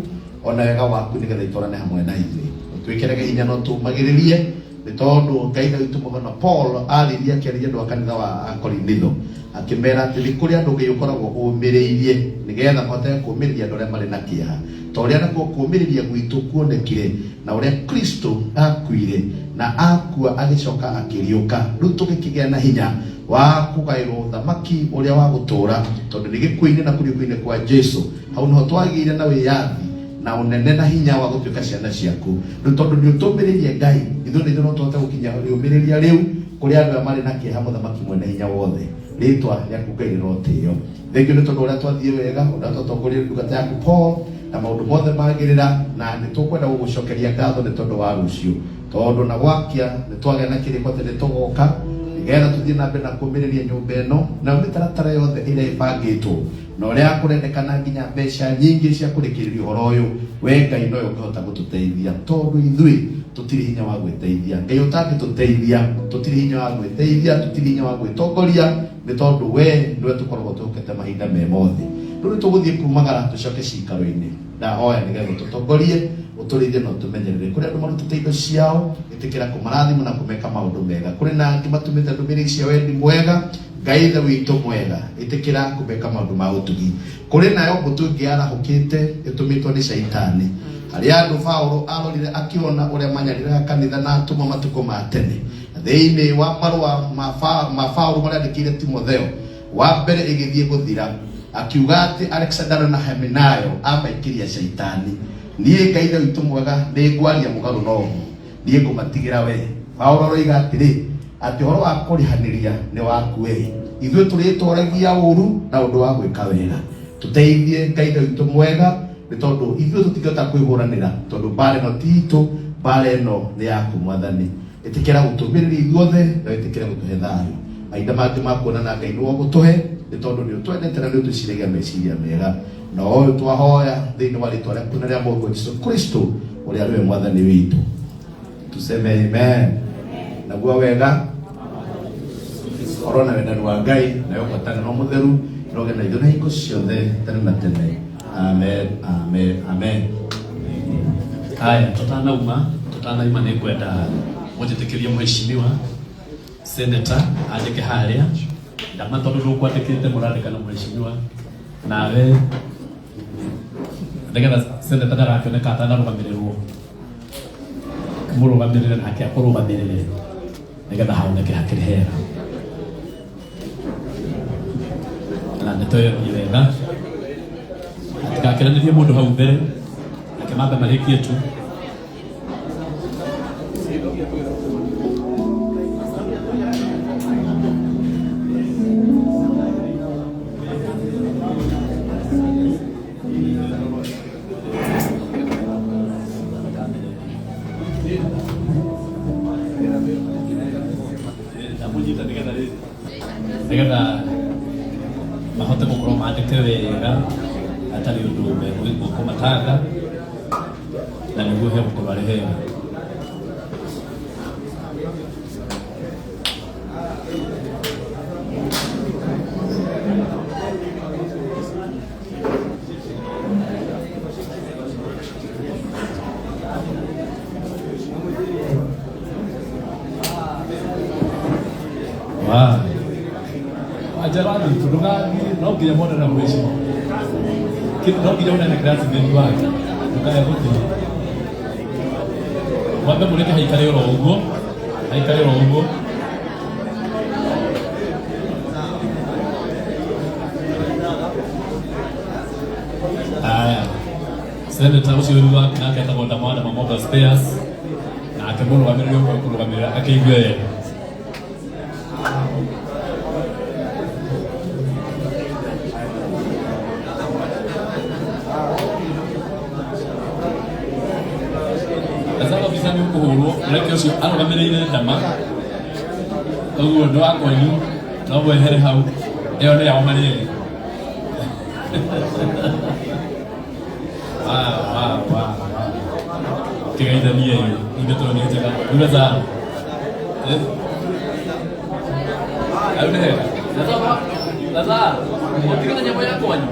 [SPEAKER 5] ona wega waku, nĩgetha itwarane hamwe na ithuĩ, ũtwĩkĩrage hinya na ũtũmagĩrĩrie, nĩ tondũ Ngai Ithe witũ mwega na Paul aririe akĩarĩria andũ a kanitha wa Korinitho akĩmera atĩ nĩ kũrĩ andũ Ngai ũkoragwo ũmĩrĩirie nĩgetha mahote kũmĩrĩria andũ arĩa marĩ na kĩeha, ta ũrĩa nakuo kũmĩrĩria gwitũ kuonekire na ũrĩa Kristo akuire na akua agĩcoka akĩriũka. Rĩu tũgĩkĩgĩa na hinya wa kũgaĩrwo ũthamaki ũrĩa wa gũtũũra, tondũ nĩ gĩkuũ-inĩ na kũriũka-inĩ kwa Jesu hau nĩho twagĩire na wĩyathi na ũnene na hinya wa gũtuĩka ciana ciaku. Rĩu tondũ nĩ ũtũmĩrĩrie Ngai, ithuĩ nĩ ithuĩ no tũhote gũkinya rĩũmĩrĩria rĩu kũrĩ andũ aya marĩ na kĩeha. Mũthamaki mwene hinya wothe, rĩtwa rĩaku Ngai rĩrotĩo. Thengiũ nĩ tondũ ũrĩa twathiĩ wega, ũrĩa twatongoria ndungata yaku Paul na maũndũ mothe magĩrĩra, na nĩ tũkwenda gũgũcokeria ngatho nĩ tondũ wa rũciũ, tondũ na gwakia nĩ twagĩa na kĩrĩko atĩ nĩ tũgoka nĩgetha tũthiĩ na mbere na kũmĩrĩria nyũmba ĩno nayo mĩtaratara yothe ĩrĩa ĩbangĩtwo na ũrĩa kũrendekana nginya mbeca nyingĩ cia kũrĩkĩrĩria ũhoro ũyũ. We Ngai nowe ũngĩhota gũtũteithia, tondũ ithuĩ tũtirĩ hinya wa gwĩteithia. Ngai ũtangĩtũteithia, tũtirĩ hinya wa gwĩteithia, tũtirĩ hinya wa gwĩtongoria, nĩ tondũ we nĩwe tũkoragwo twĩhokete mahinda me mothe. Rĩu nĩ tũgũthiĩ kumagara tũcoke cikaro-inĩ. Ndahoya nĩgetha ũtũtongorie, ũtũrĩithie na ũtũmenyerere. Kũrĩ andũ marutĩte indo ciao, ĩtĩkĩra kũmarathima na kũmeka maũndũ mega. Kũrĩ na angĩ matũmĩte ndũmĩrĩri cia wendi mwega, Ngai Ithe witũ mwega, ĩtĩkĩra kũmeka maũndũ ma ũtugi. Kũrĩ nayo mbũtũ ĩngĩ yarahũkĩte ĩtũmĩtwo nĩ Shaitani, harĩa andũ Paũlũ arorire akĩona ũrĩa manyariraga kanitha na atũmwo matukũ ma tene. Thĩinĩ wa marũa ma Paũlũ marĩa andĩkĩire Timotheo, wa mbere ĩgĩthiĩ gũthira, akiuga atĩ Alexandaro na Hemenayo amaikĩria Shaitani. Niĩ Ngai Ithe witũ mwega nĩ ngwaria mũgarũ na ũguo, niĩ ngũmatigĩra we. Paũlũ aroiga atĩrĩ, atĩ ũhoro wa kũrĩhanĩria nĩ waku we. Ithuĩ tũrĩtoragia ũru na ũndũ wa gwĩka wega. Tũteithie Ngai Ithe witũ mwega, nĩ tondũ ithuĩ tũtingĩhota kwĩhũranĩra, tondũ mbara ĩno ti itũ, mbara ĩno nĩ yaku Mwathani. Ĩtĩkĩra gũtũmĩrĩria ithuothe na wĩtĩkĩre gũtũhe thayũ. Mahinda mangĩ ma kuonana Ngai nĩwe ũgũtũhe, nĩ tondũ nĩ ũtwendete na nĩ ũtwĩciragia meciria mega. Na ũyũ twahoya thĩinĩ wa rĩtwa rĩaku na rĩa Mũrũguo Jesu Kristo ũrĩa nĩwe Mwathani witũ. Tuseme amen. Naguo wega oro na wendani wa Ngai nayo ngwatanĩro mũtheru ĩroge na ithuĩ na hingo ciothe tene na tene. Amen, amen, amen.
[SPEAKER 3] Haya, tutanauma nĩ ngwenda mũnjĩtĩkĩrie mheshimiwa senator andĩke harĩa ndama, tondũ ndũkwandĩkĩte mũrandĩka na mheshimiwa nawe, nĩgetha senator ndagakĩoneka atanarũgamĩrĩrwo, mũrũgamĩrĩre nake akũrũgamĩrĩre nĩgetha haoneke hakĩrĩ hega na ndeto ĩyo thiĩ wega, hatigakĩranĩrie mũndũ hau mbere, akĩmambe marĩkie tu. Nigetha mahote gukorwo mandĩke wega hatarĩ ũndũ megũkũmatanga na nĩguo hegũkorwo arĩ hega. Wow. Ajarani ndũgathiĩ no nginya mone na mũico. No nginya wonane classmate wake ndũkae gũthiĩ. Mwambe mũreke haikare oro ũguo, haikare oro ũguo. Aya, senator ũcio rĩu nake etagwo Ndamwanda Mobile Spares, nake mũrũgamĩrĩri ũmwe ũkũrũgamĩrĩra akĩigue wega. Kuhurwo reke ucio arũgamĩrĩire ndama ũguo ndũ wa kwanyu no mwehere hau ĩyo nĩ yao marĩ erĩ. Kĩgeithanie ithe tondũ nĩ njega thura za hau nĩ hega. Lazaro ũtige na nyamũ ya kwanyu.